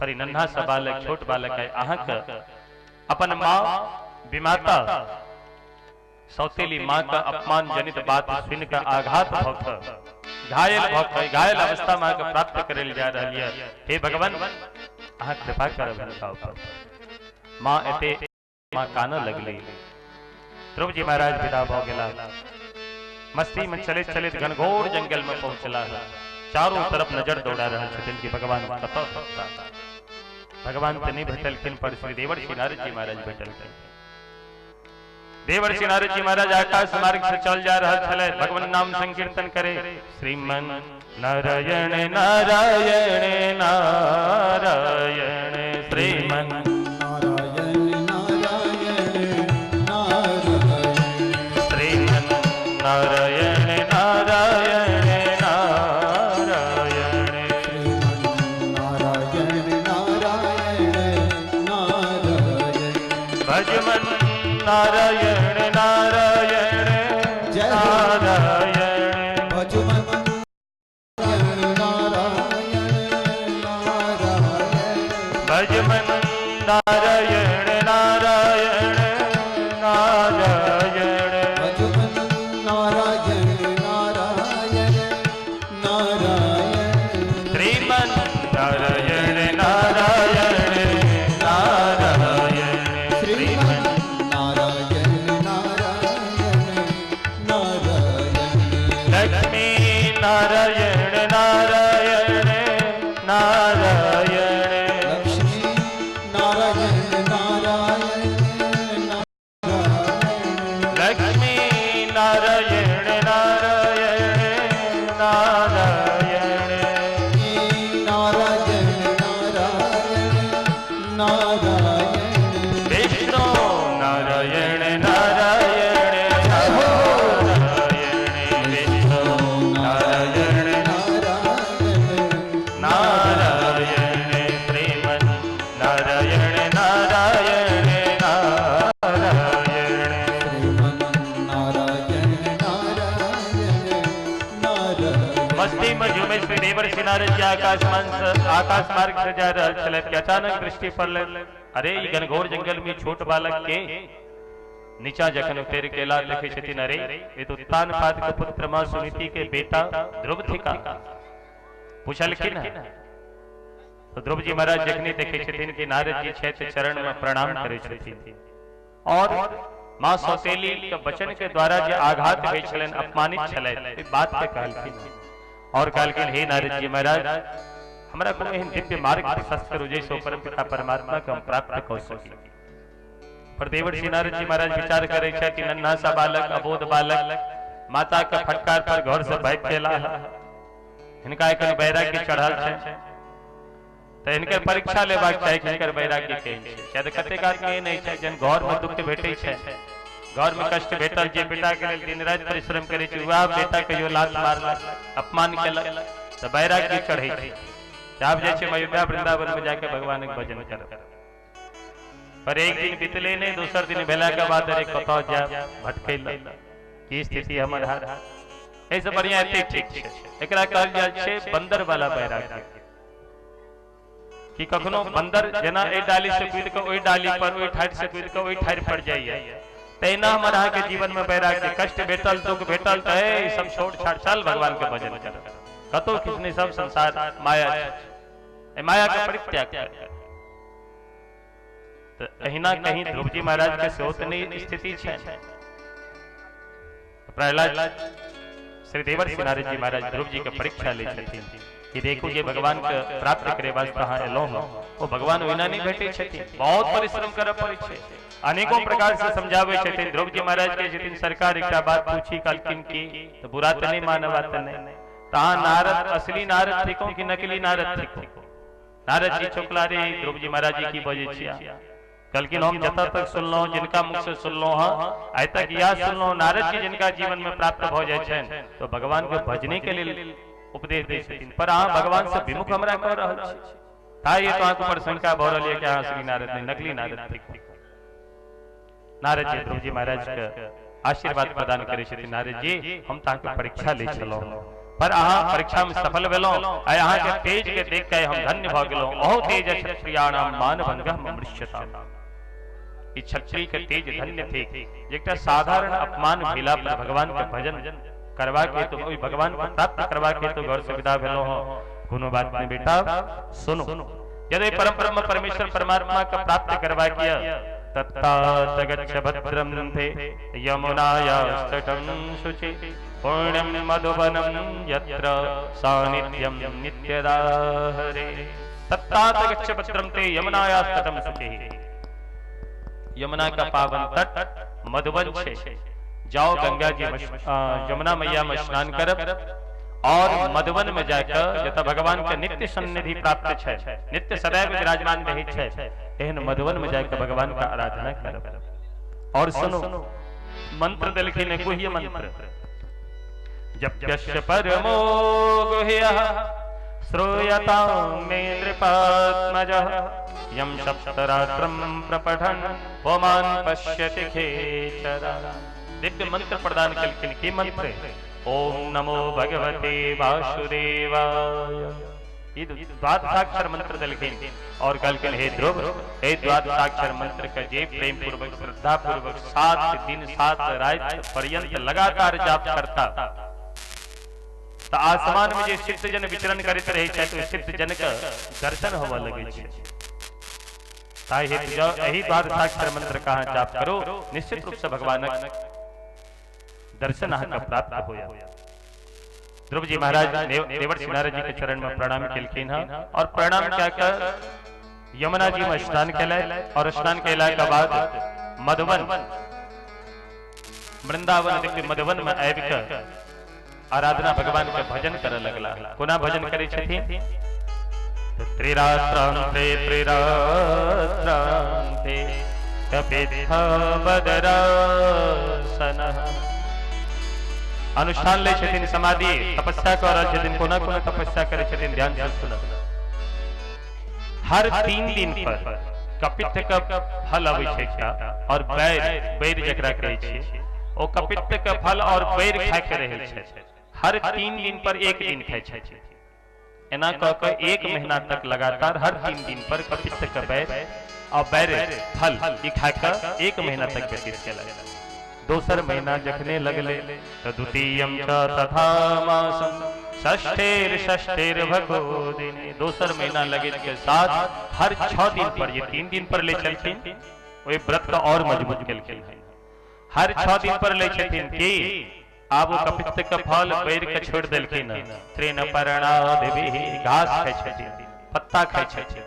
पर ई नन्हा सा बालक, छोट बालक है, अहाँ के अपन माँ विमाता सौतेली माँ का अपमान जनित बात सुन के आघात भऽ के घायल भऽ के घायल अवस्था में अहाँके प्राप्त करे जा रहल यऽ। हे भगवान अहाँ कृपा करब हिनका ऊपर। माँ एते माँ कानऽ लगली। ध्रुव जी महाराज विदा भऽ गेला। मस्ती में चलैत चलैत घनघोर जंगल में पहुंचला। चारों तरफ नजर दौड़ा रहल छथिन कि भगवान कतऽ भेटता। भगवान तऽ नहीं भेटलखिन, पर श्री देवर्षि नारद जी महाराज भेटलखिन। देवर्षि नारद जी महाराज आकाश मार्ग से चल जा रहल छलै, भगवान नाम संकीर्तन करे। श्रीमन नारायण नारायण नारायण, श्रीमन नारायण नारायण नारायण, श्रीमन नारायण नारायण नारायण, श्रीमन नारायण नारायण नारायण, भजमन नारायण नारायण नारायण, भजमन नारायण नारायण, भजमन नारायण नारायण नारायण, भजमन नारायण नारायण नारायण, श्रीमन नारायण नारायण नारायण, श्रीमन नारायण नारायण नारायण, लक्ष्मी नारायण नारायण नारायण, लक्ष्मी नारायण नारायण नारायण, लक्ष्मी नारायण नारायण नारायण, नारायण नारायण नारायण, विष्णु नारायण नारायण नारायण, विष्णु नारायण नारायण नारायण, श्रीमन नारायण नारायण नारायण, श्रीमन नारायण नारायण नारायण। मस्ती में झूमे श्री देवर्षि नारद जी आकाश आकाश मार्ग से जा रहल छलथि कि अचानक दृष्टि पड़ल, अरे ई घनघोर जंगल में छोट बालक के नीचा जखन उतरि केला देखै छथिन, अरे ई तो उत्तानपाद के पुत्र मां सुनीति के बेटा ध्रुव थिका। पूछलखिन हँ। तो ध्रुव जी महाराज जखनी देखे छथिन कि नारद जी छथि चरण में प्रणाम करै छथिन और माँ सौतेली के वचन के द्वारा जे आघात भेल छलनि, अपमानित छलथि, ओहि बात के कहलखिन और कहलखिन हे नारद जी महाराज, हमरा कोनो एहन दिव्य मार्ग प्रशस्त करू जाहिसँ परमपिता परमात्मा के हम प्राप्त कऽ सकी। पर देवर्षि नारद जी महाराज विचार करै छथि कि नन्हा सा बालक, अबोध बालक, माता के फटकार पर घर से भागि के एला, हिनका एखन वैराग्य चढ़ल छै, तऽ हिनकर परीक्षा लेबाक चाही कि हिनकर वैराग्य केहन छै। किया तऽ कतेक आदमी एहन होइ छै जहन घर मे दुख भेटै छै, घर मे कष्ट भेटल, जे बेटा के लेल दिन राति परिश्रम करै छै वएह बेटा कहियो लात मारलक, अपमान केलक, तऽ वैराग्य चढ़ै छै। आब जाइ छै अयोध्या वृंदावन में जाके भगवानक भजन करब। पर एक दिन बीतले नहीं, दोसर दिन भेला के बाद अरे कतऽ जायब भटकै लए, की स्थिति हमर हाल, एहिसँ बढ़िया एते ठीक छै। एकरा कहल जाइ छै बंदर वाला वैराग्य, कि कखनो बंदर जेना एहि डाली से कूदि कऽ ओहि डाली पर, ओहि ठाढ़ि से कूदि कऽ ओहि ठाढ़ि पर जाइए, तहिना हमर अहाँके जीवन में वैराग्य, कष्ट भेटल, दुख भेटल, तऽ ई सब छोड़ छाड़ चल भगवान के भजन कर, कतौ किछु नहि, सब संसार माया छै, एहि माया के परित्याग कर। तऽ अहिना कहीं ध्रुव जी महाराज के सेहो तऽ नहि स्थिति छै। प्रहलाद श्री देवर्षि नारद जी महाराज ध्रुव जी के परीक्षा लै छथिन कि देखू जे भगवान के प्राप्त करे वास्ते अहाँ एलहुँ हँ, ओ भगवान ओहिना नहि भेटै छथिन, बहुत परिश्रम करऽ पड़ै छै, अनेकों प्रकार से समझाबै छथिन। ध्रुव जी महाराज कहै छथिन सरकार एकटा बात पूछी, कहलखिन की, तऽ बुरा तऽ नहि मानब तऽ नहि, तऽ अहाँ नारद असली नारद थिकहुँ कि नकली नारद थिकहुँ? नारद जी चौकला रे ध्रुव जी महाराज जी की बजै छियै? कहलखिन हम जतऽ तक सुनलहुँ, जिनका मुख से सुनलहुँ हँ, आइ तक इएह सुनलहुँ, नारद जी जिनका जीवन में प्राप्त भऽ जाइ छनि तो भगवान के भजने के लेल उपदेश दै छथिन, पर अहाँ भगवान से विमुख हमरा कऽ रहल छी, ताहि हेतु अहाँके ऊपर शंका भऽ रहल यऽ कि अहाँ असली नारद नहि, नकली नारद थिक। नारद जी ध्रुव जी महाराज के आशीर्वाद प्रदान करै छथिन, नारद जी हम तऽ अहाँके परीक्षा लै छलहुँ, पर अहाँ परीक्षा में सफल भेलहुँ, आइ अहाँके तेज के देख के हम धन्य भऽ गेलहुँ। अहो तेज क्षत्रियाणाम मानभंगः ममृष्यताम, ई क्षत्रिय के तेज धन्य थिक जे एकटा साधारण अपमान भेला पर भगवान के भजन करबाक हेतु, ओहि भगवान के प्राप्त करबाक हेतु घर से विदा भेलहुँ हँ। कोनो बात नहीं बेटा, सुनो, यदि परम ब्रह्म परमेश्वर परमात्मा के प्राप्त करबाक यऽ तत्तात गच्छ भद्रम ते यमुनायास्तटं शुचि पुण्यं मधुबनं यत्र सान्निध्यं नित्यदा हरे। तत्तात गच्छ भद्रम ते यमुनायास्तटं शुचि, यमुना का पावन तट मधुबन छे, जाओ गंगा जी यमुना मैया में स्नान करब और मधुबन में जाकर जतऽ भगवान के नित्य सन्निधि प्राप्त छै, नित्य सदैव विराजमान रहै छै, एहन मधुबन में जाकर भगवान का आराधना करब। और सुनो, मंत्र देलखिन गुह्य मंत्र, जप्यस्य परमो गुह्यः श्रूयतां मे नृपात्मजः यं सप्तरात्रं प्रपठन् पुमान् पश्यति खेचरा। दिव्य मंत्र प्रदान केलखिन, की मंत्र? ओम नमो भगवते वासुदेवाय। ई द्वादशाक्षर मंत्र देलखिन और कहलखिन हे ध्रुव, हे द्वादशाक्षर मंत्र के जे प्रेम पूर्वक श्रद्धा पूर्वक 7 दिन 7 राति पर्यंत लगातार जाप करता तऽ आसमान में जे सिद्ध जन विचरण करैत रहै छथि ओहि सिद्ध जन के दर्शन होबऽ लगै छै। ताहि हेतु जँ एहि द्वादशाक्षर मंत्र के अहाँ जाप करू, निश्चित रूप से भगवानक दर्शन अहाँके प्राप्त होयत। ध्रुव जी महाराज देवर्षि नारद जी के चरण में प्रणाम केलखिन हँ और प्रणाम कए कऽ यमुना जी में स्नान केलथि और स्नान केला के बाद मधुबन वृंदावन दिव्य मधुबन में आबि कऽ आराधना भगवान के भजन करऽ लगला। कोना भजन करै छथिन? त्रिरात्रान्ते त्रिरात्रान्ते कपित्थ बदरासनः। अनुष्ठान लै छथिन, समाधि तपस्या कऽ रहल छथिन। कोना कोना तपस्या करै छथिन? ध्यान से सुनब। हर 3 दिन पर कपित्थ के फल अबै छै एकटा और बैर, बैर जकरा कहै छियै, ओ कपित्थ के फल और बैर खाय के रहै छै। हर 3 दिन पर 1 दिन खाय छथिन। एना कऽ कऽ 1 महीना तक लगातार हर 3 दिन पर कपित्थ के बैर और बैर फल ई खाय कऽ 1 महीना तक व्यतीत केलक। दोसर महीना जखने लगले तऽ द्वितीयम च तथा मासम षष्ठेर षष्ठेर भगो दिने। दोसर महीना लगे के साथ हर 6 दिन पर, ये 3 दिन पर ले चलखिन, ओहि व्रत के और मजबूत केलखिन। हर 6 दिन पर ले छथिन कि आब ओ कपित्थ के फल बैर के छोड़ देलखिन। तृण पर्णादिभिः, घास खाइ छथिन, पत्ता खाइ छथिन,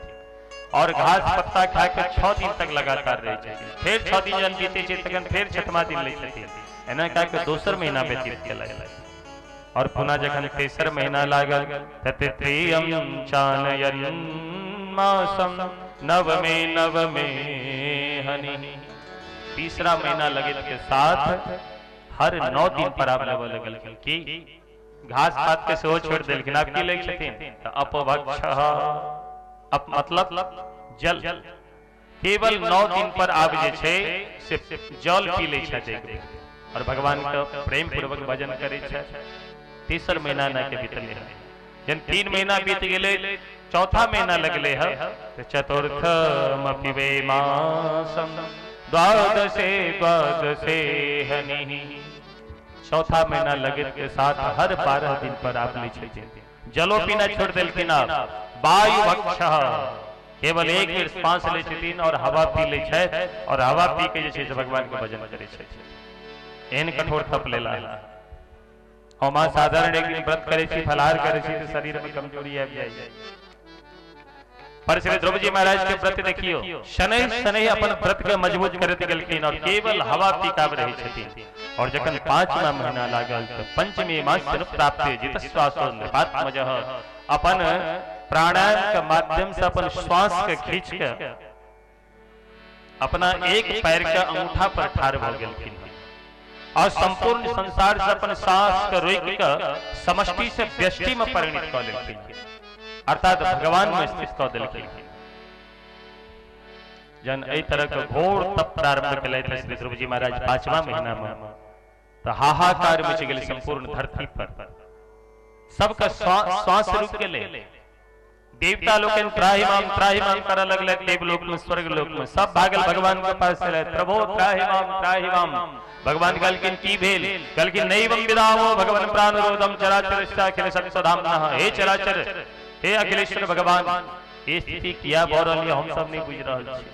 और घास पत्ता खा के 6 दिन तक लगातार रहे छथिन। फेर 6 दिन जन बीते छै तखन फेर 6वां दिन लै छथिन। एना कए के दोसर महीना व्यतीत केलक। और पुनः जखन तेसर महीना लागल तृतीयम चानयन मासम नवमे नवमे हनि। तीसरा महीना लगे के साथ हर 9 दिन पर आब लेबऽ लगलखिन कि घास पात के सेहो छोड़ि देलखिन। आब की लै छथिन तऽ अपभक्ष, अप मतलब जल। केवल 9 दिन पर आब जे छै से जल पी लै छथि एक बेर और भगवान के प्रेम पूर्वक भजन करै छथि। तेसर महीना ना के बीतले है, जन 3 महीना बीत गेलै, चौथा महीना लगले है तो चतुर्थमपि वै मासम द्वादशे द्वादशे हनि। चौथा महीना लगे के साथ हर 12 दिन पर आप लै छथिन। जलो पीना छोड़ देलखिन। आप वायु भक्ष, केवल एक बेर श्वास लै छथिन और हवा पी लै छथि, और हवा पी के जे छै से भगवान के भजन करै छथिन। एहन कठोर तप लेला। हम साधारण एक दिन व्रत करै छी, फलाहार करै छी तऽ शरीर में कमजोरी आबि जाइ छै। पर श्री ध्रुव जी महाराज के व्रत देखियो, शनैः शनैः अपन व्रत के मजबूत करैत गेलखिन और केवल हवा पी के आबि रहै छथिन। और जखन 5वां महीना लागल तऽ पंचमी मास प्राप्त जितश्वासो नृपात्मजः, अपन प्राणायाम के माध्यम से अपन श्वास के खींच के अपना एक पैर के अंगूठा पर ठाढ़ भऽ गेलखिन और संपूर्ण संसार से अपन सांस के रोकि के समष्टि से व्यष्टि में परिणत कऽ लेलखिन, अर्थात भगवान में स्थित कऽ देलखिन। जन एहि तरह के घोर तप प्रारंभ केलथि श्री ध्रुव जी महाराज 5वां महीना में, तऽ हाहाकार मचि गेल संपूर्ण धरती पर। सबके श्वास रुकि गेलै। देवता लोकनि त्राहिमाम त्राहिमाम करऽ लगले। देवलोक में, स्वर्ग लोक में सब भागल भगवान के पास चले, प्रभो त्राहिमाम त्राहिमाम। भगवान कहलखिन की भेल? कहलखिन नैवं विदामो भगवान प्राणरोधम चराचरस्याखिल सत्सधाम्नः। हे चराचर, हे अखिलेश्वर भगवान, ये स्थिति किया भऽ रहल यऽ हम सब नहीं बुझि रहल छी,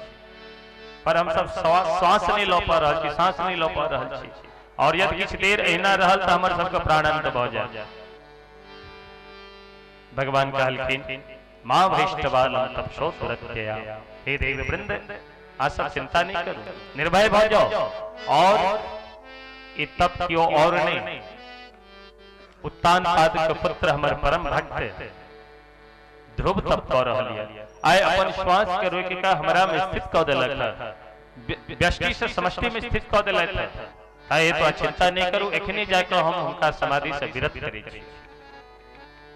पर हम सब श्वास नहीं लऽ पा रहल छी, सांस नहीं लऽ पा रहल छी, और यदि किछु देर एहिना रहल तऽ हमर सबके प्राणांत भऽ जायत। भगवान कहलखिन माँ भैष्टवालम तपसो दुरत्यया। हे देव वृंद, आ सब चिंता नहीं करू, निर्भय भऽ जाओ। और ई तप क्यों और नहीं, उत्तान पाद के पुत्र हमर परम भक्त ध्रुव तप कऽ रहल यऽ। आइ अपन श्वास के रोकि कऽ हमरा में स्थित कऽ देलक है, व्यष्टि से समष्टि में स्थित कऽ देलक है। ताहि हेतु चिंता नहीं करू, एखने जाकऽ हम हुनका समाधि से विरत करै छी।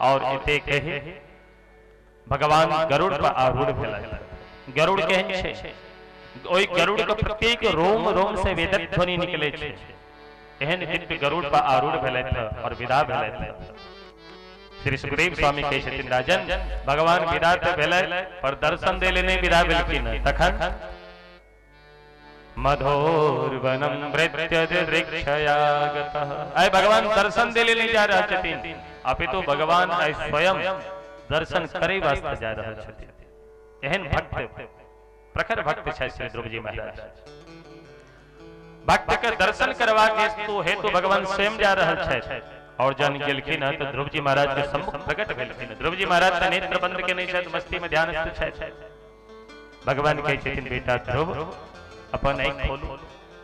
और एते कहि भगवान गरुड़ पर आरूढ़ भेलथि। गरुड़ केहन छै? ओहि गरुड़ के प्रत्येक रोम रोम से वेदक ध्वनि निकले छै। एहन दिव्य गरुड़ पर आरूढ़ भेलथि और विदा भेलथि। श्री सुखदेव स्वामी कहै छथिन, राजन भगवान विदा तऽ भेलथि पर दर्शन दै ले नहि विदा भेलखिन। तखन मधोर्वनम वृत्यदृक्षयागतः। आइ भगवान दर्शन दै ले नहि जा रहल छथिन, अपितु भगवान आइ स्वयं दर्शन करै वास्ते जा रहल छथिन। एहन भक्त, प्रखर भक्त छै श्री ध्रुव जी महाराज। भक्त के दर्शन करबाक हेतु भगवान स्वयं जा रहल छथि। और जन गेलखिन तऽ ध्रुव जी महाराज के सम्मुख प्रकट भेलखिन। ध्रुव जी महाराज तऽ नेत्र बंद केने छथि, मस्ती में ध्यानस्थ छथि। भगवान कहै छथिन, बेटा ध्रुव, अपन आँखि खोलू,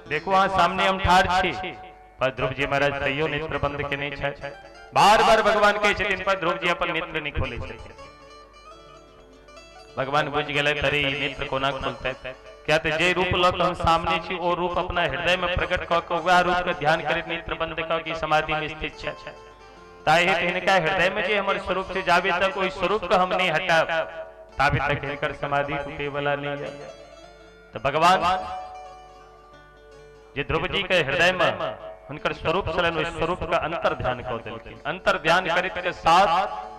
देखू अहाँ सामने हम ठाढ़ छी। पर ध्रुव जी महाराज तैयो नेत्र बंद केने छथि। बार बार भगवान कहै छथिन, पर ध्रुव जी अपन नेत्र नहि खोलै छथिन। भगवान बुझि गेलै, अरे ई नेत्र कोना खोलतै? किया तऽ जे रूप लऽ कऽ हम सामने छी ओ रूप अपना हृदय में प्रकट कऽ कऽ वएह रूप के ध्यान करैत नेत्र बंद कऽ के समाधि में स्थित छथि। ताहि हेतु हिनका हृदय में जे हमर स्वरूप छै, जाबे तक ओहि स्वरूप के हम नहि हटायब ताबे तक हिनकर समाधि टूटे वाला नहीं है। तो भगवान जे ध्रुव जी के हृदय में हुनकर स्वरूप छलनि, ओहि स्वरूप के अंतर ध्यान कऽ देलखिन। अंतर ध्यान करैत के साथ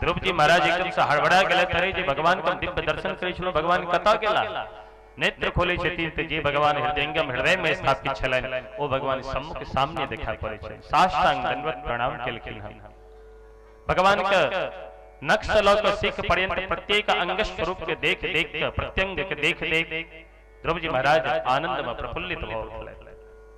ध्रुव जी महाराज एकदम से हड़बड़ा गेलथि, अरे जे भगवान के हम दिव्य दर्शन करै छलहुँ, भगवान कतऽ गेला? नेत्र खोलै छथिन तऽ जे भगवान हृदयंगम हृदय में स्थापित छलनि ओ भगवान सम्मुख सामने देखा पड़ै छनि। साष्टांग दंडवत प्रणाम केलखिन। हम भगवान के नख से लऽ कऽ सिख पर्यंत प्रत्येक अंग स्वरूप के देख देख के, प्रत्यंग के देख देख ध्रुव जी महाराज आनंद में प्रफुल्लित भऽ उठलथि।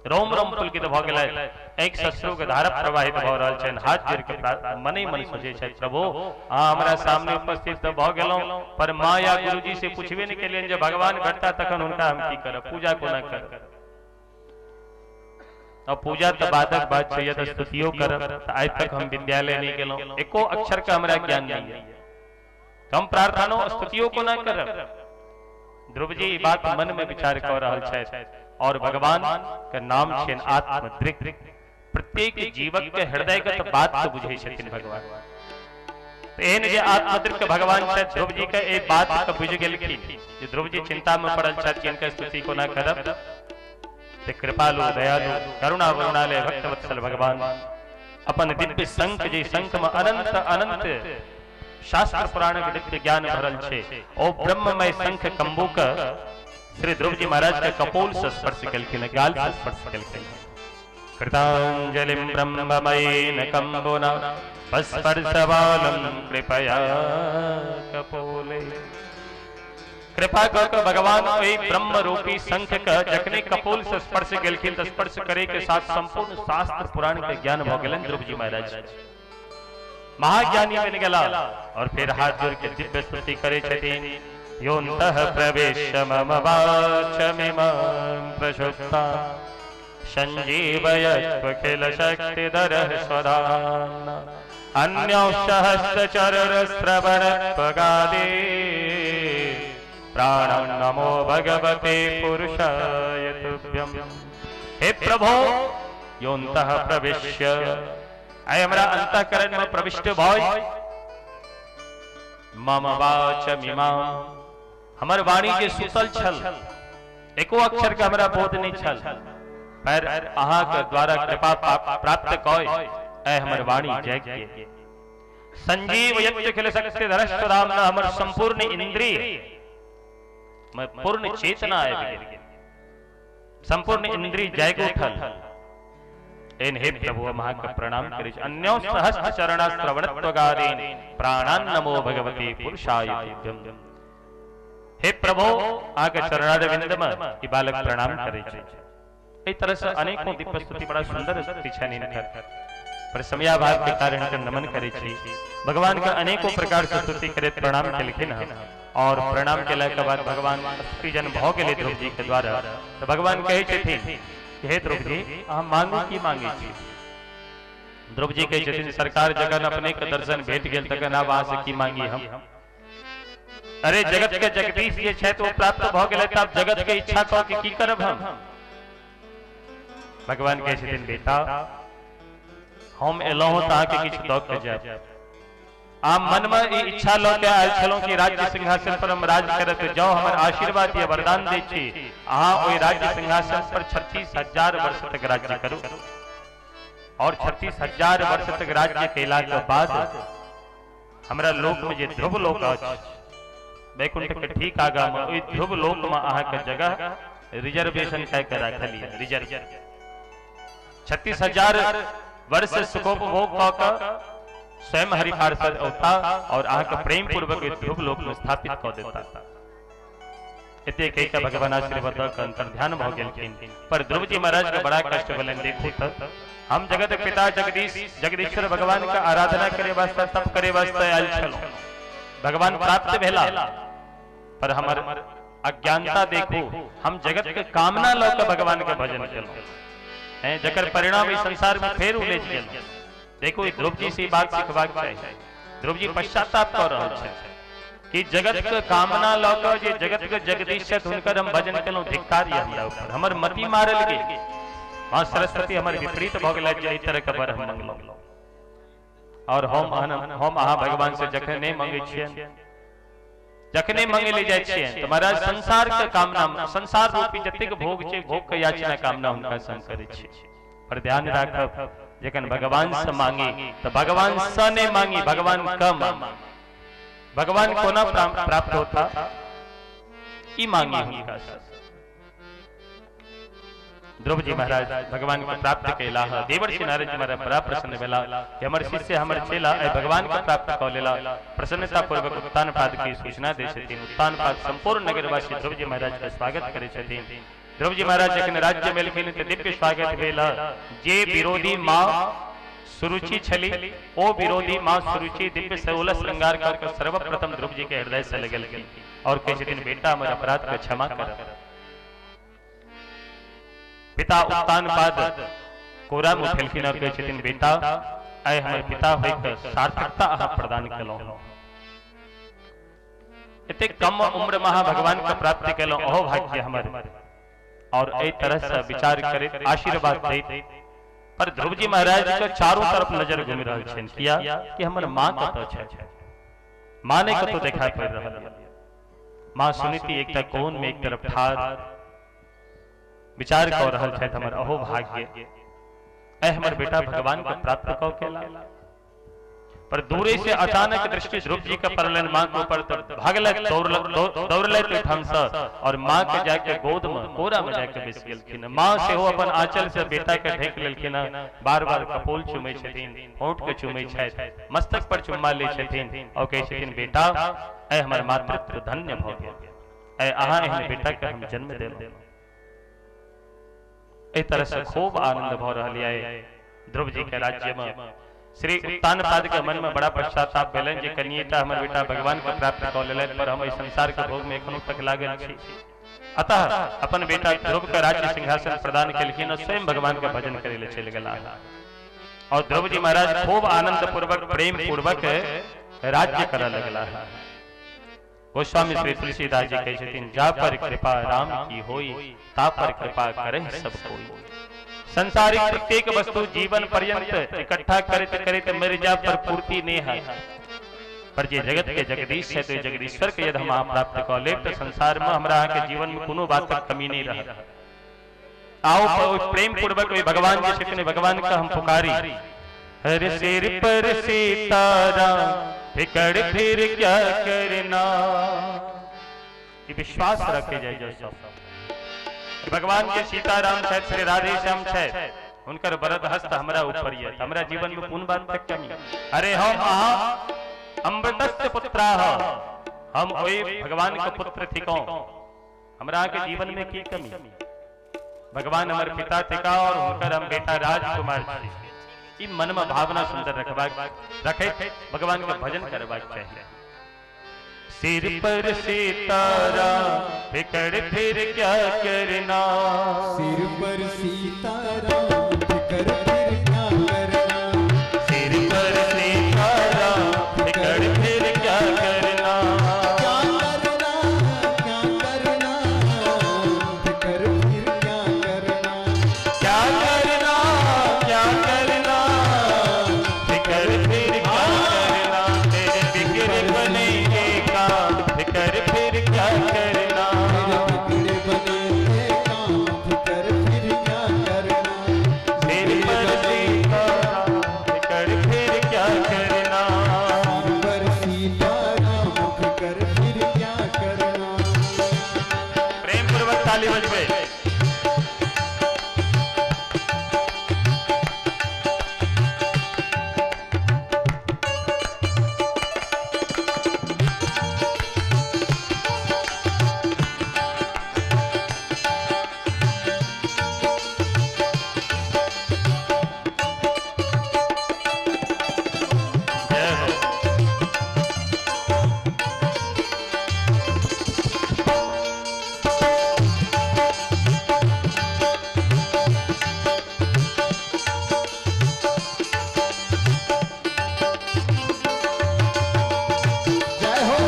रोम रोम पुलकित भऽ गेलथि। एक सश्रु के धारा प्रवाहित भऽ रहल छनि। हाथ जोड़ि के मने मन सोचै छथि, प्रभु अहाँ हमरा सामने उपस्थित तऽ भऽ गेलहुँ, पर माँ या गुरुजी से पुछबे नहि केलियनि जे भगवान भेटता तखन हुनका हम की करब, पूजा कोना करब। अब पूजा तऽ बादक बात छै, यदि स्तुतियो करब तऽ आइ तक हम विद्यालय नहि गेलहुँ, एको अक्षर के हमरा ज्ञान नहि है, हम प्रार्थनो स्तुतियो कोना करब। ध्रुव जी ई बात मन में विचार कऽ रहल छथि और भगवान के नाम छियनि आत्मदृक्। प्रत्येक जीवक के हृदय के तऽ बात के बुझै छथिन भगवान। एहन जे आत्मदृक् भगवान छथि, ध्रुव जी के एहि बात के बुझि गेलखिन जे ध्रुव जी चिंता में पड़ल छथि कि हिनकर स्तुति कोना करब। ते कृपालु दयालु करुणा वरुणालय भक्तवत्सल भगवान अपन दिव्य शंख, जे शंख में अनंत अनंत शास्त्र पुराण के दिव्य ज्ञान भरल छे, ओ ब्रह्ममय शंख कंबू के श्री ध्रुव जी महाराज के कपोल से स्पर्श केलखिन, गाल से स्पर्श केलखिन। कृतांजलिं ब्रह्ममयेन कंबुना स्पर्शबालं कृपया कपोले। कृपा कऽ के भगवान ओहि ब्रह्म रूपी शंख के जखने कपोल से स्पर्श केलखिन तऽ स्पर्श करे के साथ संपूर्ण शास्त्र पुराण के ज्ञान भऽ गेलनि। ध्रुव जी महाराज महाज्ञानी बनि गेला और फिर हाथ जोड़ के दिव्य स्तुति करे छथिन। योऽन्तः प्रवेश्य मम वाचमिमां प्रसुप्ता संजीवयत्वखिल शक्तिधरः स्वधाम्ना अन्यौषहस्रचरणश्रवणत्वगादे प्राणं नमो भगवते पुरुषाय तुभ्यं। हे प्रभो, योऽन्तः प्रविश्य, आइ हमरा अंतःकरण में प्रविष्ट भय, मम वाचमिमां, हमर वाणी जे सुतल छल, एको अक्षर के हमरा बोध नहीं छल, पर अहाँ के द्वारा कृपा प्राप्त कय ऐ हमर वाणी जागि गेल। संजीव यज्ञ शक्ति धरस्वधाम्ना, हमर संपूर्ण इंद्रिय में पूर्ण चेतना आबि गेल, संपूर्ण इंद्रिय जागि उठल। एन हे प्रभु, हम अहाँके प्रणाम करै छी। अन्यो सहस्र चरणा श्रवणत्वगारेण प्राणान् नमो भगवते पुरुषाय तुभ्यं। हे प्रभु, अहाँके चरणारविंद में ई बालक प्रणाम करै छै। एहि तरह से अनेकों दिव्य स्तुति, बड़ा सुंदर स्तुति छनि हिनकर, पर समयाभाव के कारण हिनकर नमन करै छी। भगवान के अनेकों प्रकार से स्तुति करैत प्रणाम केलखिन हँ और प्रणाम केला के बाद भगवान स्तुतिजन भऽ गेलै ध्रुव जी के द्वारा। तऽ भगवान कहै छथिन, हे ध्रुव जी, अहाँ मांगू की मांगे छी? ध्रुव जी कहै छथिन, सरकार जखन अपने के दर्शन भेट गेल तखन आब अहाँ से की मांगी हम? अरे जगत के जगदीश जे छथि ओ प्राप्त भऽ गेलै, तऽ आब जगत के इच्छा कऽ के की करब हम? भगवान कहै छथिन, बेटा हम एलहुँ तऽ अहाँके किछु दऽ के जायब। आ मन में ई इच्छा लऽ के आयल छलहुँ कि राज्य सिंहासन पर हम राज करब, तऽ जाउ हमर आशीर्वाद या वरदान दै छी, अहाँ ओहि राज्य सिंहासन पर 36,000 वर्ष तक राज्य करू और 36,000 वर्ष तक राज्य केला के बाद हमरा लोक में जे ध्रुव लोक अछि, वैकुंठ के ठीक आगा में, ओहि ध्रुव लोक में अहाँके जगह रिजर्वेशन कए के राखल यऽ। रिजर्व 36,000 वर्ष सुखोपभोग कऽ के स्वयं हरि पार्षद औता और अहाँके प्रेम पूर्वक ध्रुव लोक में स्थापित कऽ देता। एते कहि के भगवान आशीर्वाद दऽ के अंतर्ध्यान भऽ गेलखिन। पर ध्रुव जी महाराज के बड़ा कष्ट भेलनि। देखू तऽ हम जगत पिता जगदीश जगदीश्वर भगवान के आराधना करे वास्ते, तप करे वास्ते आयल छलहुँ, भगवान प्राप्त भेला, पर हमर अज्ञानता देखू, हम जगत के कामना लऽ के भगवान के भजन केलहुँ, जकर परिणाम इस संसार में फेर उलझि गेल। देखू, ध्रुव जी से बात सिखबाक चाही। ध्रुव जी पश्चाताप कऽ रहल छथि कि जगत के कामना लऽ के जे जगत के जगदीश छथि हुनकर हम भजन केलहुँ, धिक्कार यऽ हमरा ऊपर, हमर मति मारल गेल, माँ सरस्वती हमर विपरीत भऽ गेलथि जे एहि तरह के वर हम मंगलहुँ। और हम अहाँ भगवान से जखन नहि मंगै छियनि, जखने मंगे ले जाइ छियनि तऽ महाराज संसार के कामना, संसार रूपी जतेक भोग छै, भोग के याचना कामना हुनका संग करै छी। पर ध्यान राखब, जखन भगवान से मांगी तऽ भगवान से नहि मांगी, भगवान के मांगी। भगवान कोना प्राप्त होता ई मांगी हुनका से। ध्रुव जी महाराज भगवान के प्राप्त कैला। देवर्षि नारद जी महाराज बड़ा प्रसन्न भेला कि हमर शिष्य हमर चेला भगवान के प्राप्त क लेला। प्रसन्नता पूर्वक उत्तानपाद की सूचना दै छथिन। उत्तानपाद संपूर्ण नगरवासी ध्रुव जी महाराज के स्वागत करे छथिन। ध्रुव जी महाराज जखन राज्य में एलखिन त दिव्य स्वागत भेल। जे विरोधी माँ सुरुचि छली ओ विरोधी माँ सुरुचि दिव्य सोलह श्रृंगार कर सर्वप्रथम ध्रुव जी के हृदय से लगलखिन और कहै छथिन बेटा हमर अपराध के क्षमा कर। पिता उत्तानपाद कोरा में उठेलखिन और कहै छथिन बेटा आइ हमर पिता होय के सार्थकता अहाँ प्रदान केलहुँ। एतेक कम उम्र में अहाँ भगवान के प्राप्ति केलहुँ, अहो भाग्य हमर। और एहि तरह से विचार करैत आशीर्वाद दैत पर ध्रुव जी महाराज के चारों तरफ नजर घूमि रहल छनि। किया कि हमर माँ कतऽ छै, माँ नहि कतौ देखाइ पड़ि रहल यऽ। माँ सुनीति एकटा कोन में एक तरफ ठाढ़ विचार कऽ रहल छथि हमर अहो भाग्य, ऐ हमर बेटा भगवान के प्राप्त कऽ केला। पर दूरे से अचानक दृष्टि ध्रुव जी के पड़लनि माँ के ऊपर, तो भागलथि दौड़लथि ओहिठाम से और माँ के जाके गोद में कोरा में जाके बैस गेलखिन। माँ सेहो अपन आंचल से बेटा के ढेक लेलखिन। बार बार कपोल चुमै छथिन, होंठ के चुमै छथि, मस्तक पर चुम्मा लै छथिन और कहै छथिन बेटा ऐ हमर मातृत्व धन्य भऽ गेल, ऐ अहाँ एहन बेटा के हम जन्म देलहुँ। एहि तरह से खूब आनंद भऽ रहल यऽ ध्रुव जी के राज्य में। श्री उत्तानपाद के मन में बड़ा पश्चाताप भेलनि जे कनिएटा हमर बेटा भगवान के प्राप्त कऽ लेलथि पर हम एहि संसार के भोग में एखनो तक लागल छी। अतः अपन बेटा ध्रुव के राज्य सिंहासन प्रदान केलखिन और स्वयं भगवान के भजन करे ले चलि गेलाह। और ध्रुव जी महाराज खूब आनंद पूर्वक प्रेम पूर्वक राज्य करऽ लगलाह। गोस्वामी श्री तुलसीदास जी कहै छथिन जा पर कृपा राम की होई ता पर कृपा करे सब कोई। संसारिक प्रत्येक वस्तु जीवन पर्यंत इकट्ठा करते करते मर जा पर पूर्ति नहीं है, पर जे जगत के जगदीश है तो जगदीश्वर के यदि हम प्राप्त कऽ लेब तो संसार में हमरा के जीवन में कोनो बात कमी नहीं रह। आओ प्रेम पूर्वक भगवान जे छथिन भगवान का हम पुकारी। हर सिर पर सीताराम फिकर फिर क्या करना, विश्वास रखे जाए जो सब भगवान के सीताराम छथि श्री राधे श्याम छथि, हुनकर वरद हस्त हमरा ऊपर ये, हमरा जीवन में कोन बात तक कमी। अरे हम अहाँ अमृतस्य पुत्राः, हम ओहि भगवान के पुत्र थिकौं, हमरा के जीवन में की कमी। भगवान हमर पिता थिका और हुनकर हम बेटा राजकुमार छी। ई मन में भावना सुंदर रखबाक रखैत भगवान के भजन करबाक चाहिए। सिर पर सीताराम फिकर फिर क्या करना, सिर पर सीताराम फिकर फिर क्या करना, सिर पर सीताराम फिकर फिर क्या करना, क्या करना क्या करना फिकर फिर क्या करना, क्या करना क्या करना फिकर फिर क्या करना, तेरे बिगड़े बनेंगे काम फिकर फिर क्या करना, तेरे बिगड़े बनेंगे काम फिकर फिर क्या करना, सिर पर सीताराम फिकर फिर क्या करना, सिर पर सीताराम फिकर फिर क्या करना। प्रेम पूर्वक ताली बजबे। जय हो। जय हो।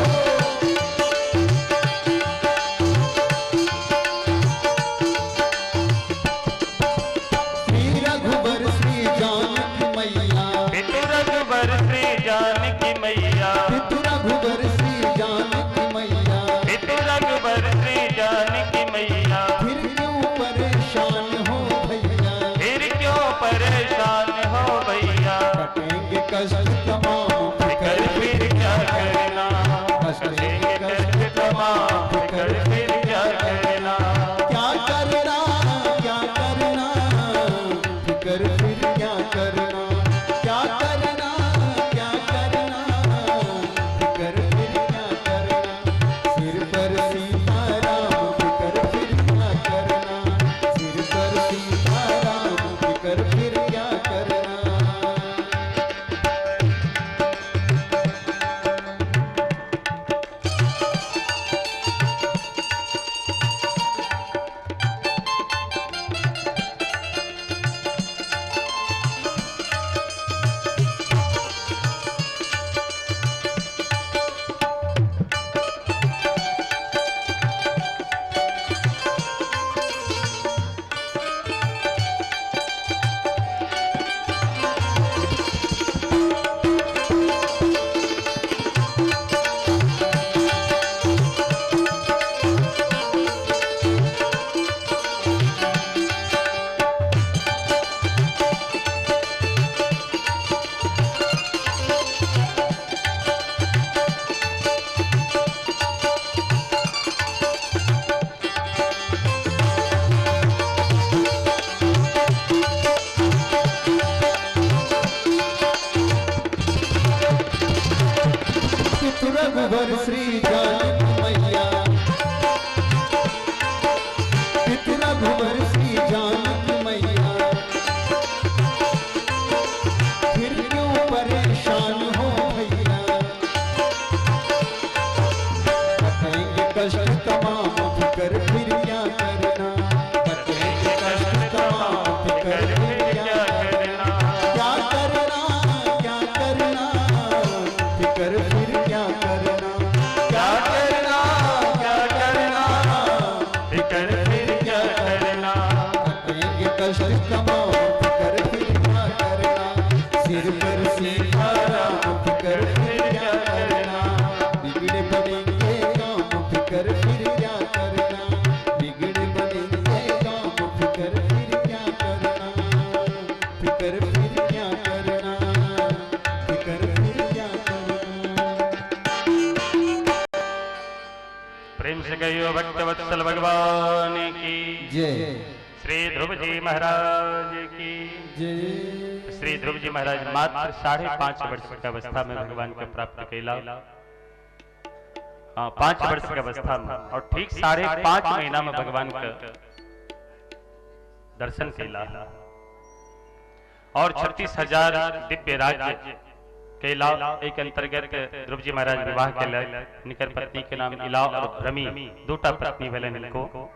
श्री रघुबर श्री जानकी मैया, पितु रघुबर श्री जानकी मैया, पितु रघुबर श्री जानकी मैया, पितु रघुबर श्री जानकी मैया, फिर क्यों परेशान हो भैया, फिर क्यों परेशान हो भैया, कटेंगे कष्ट तमाम फिकर फिर क्या करना, कटेंगे कष्ट तमाम फिकर फिर क्या करना, क्या करना क्या करना तमाम, फिकर फिर क्या करना। कटेंगे कष्ट तमाम, फिकर फिर क्या करना। क्या करना क्या करना, फिकर फिर क्या करना। क्या करना क्या करना, फिकर फिर क्या करना। कटेंगे कष्ट तमाम, फिकर फिर क्या करना। सिर पर सीताराम, फिकर फिर क्या करना। बिगड़े बनेंगे काम, फिकर फिर क्या करना। बिगड़े बनेंगे काम, फिकर फिर क्या करना। फिकर फिर क्या करना, फिकर फिर क्या करना। प्रेम से कहियो भक्त वत्सल भगवान की जय। श्री ध्रुव जी महाराज की जय। श्री ध्रुव जी महाराज मात्र 5.5 वर्ष की अवस्था में भगवान के प्राप्त कैला। हाँ, 5 वर्ष की अवस्था में और ठीक 5.5 महीना में भगवान के दर्शन कैला और 36,000 दिव्य राज्य कैला। एक अंतर्गत ध्रुव जी महाराज विवाह कैला। हिनकर पत्नी के नाम इला और भ्रमी, दूटा पत्नी भेलनि हिनको।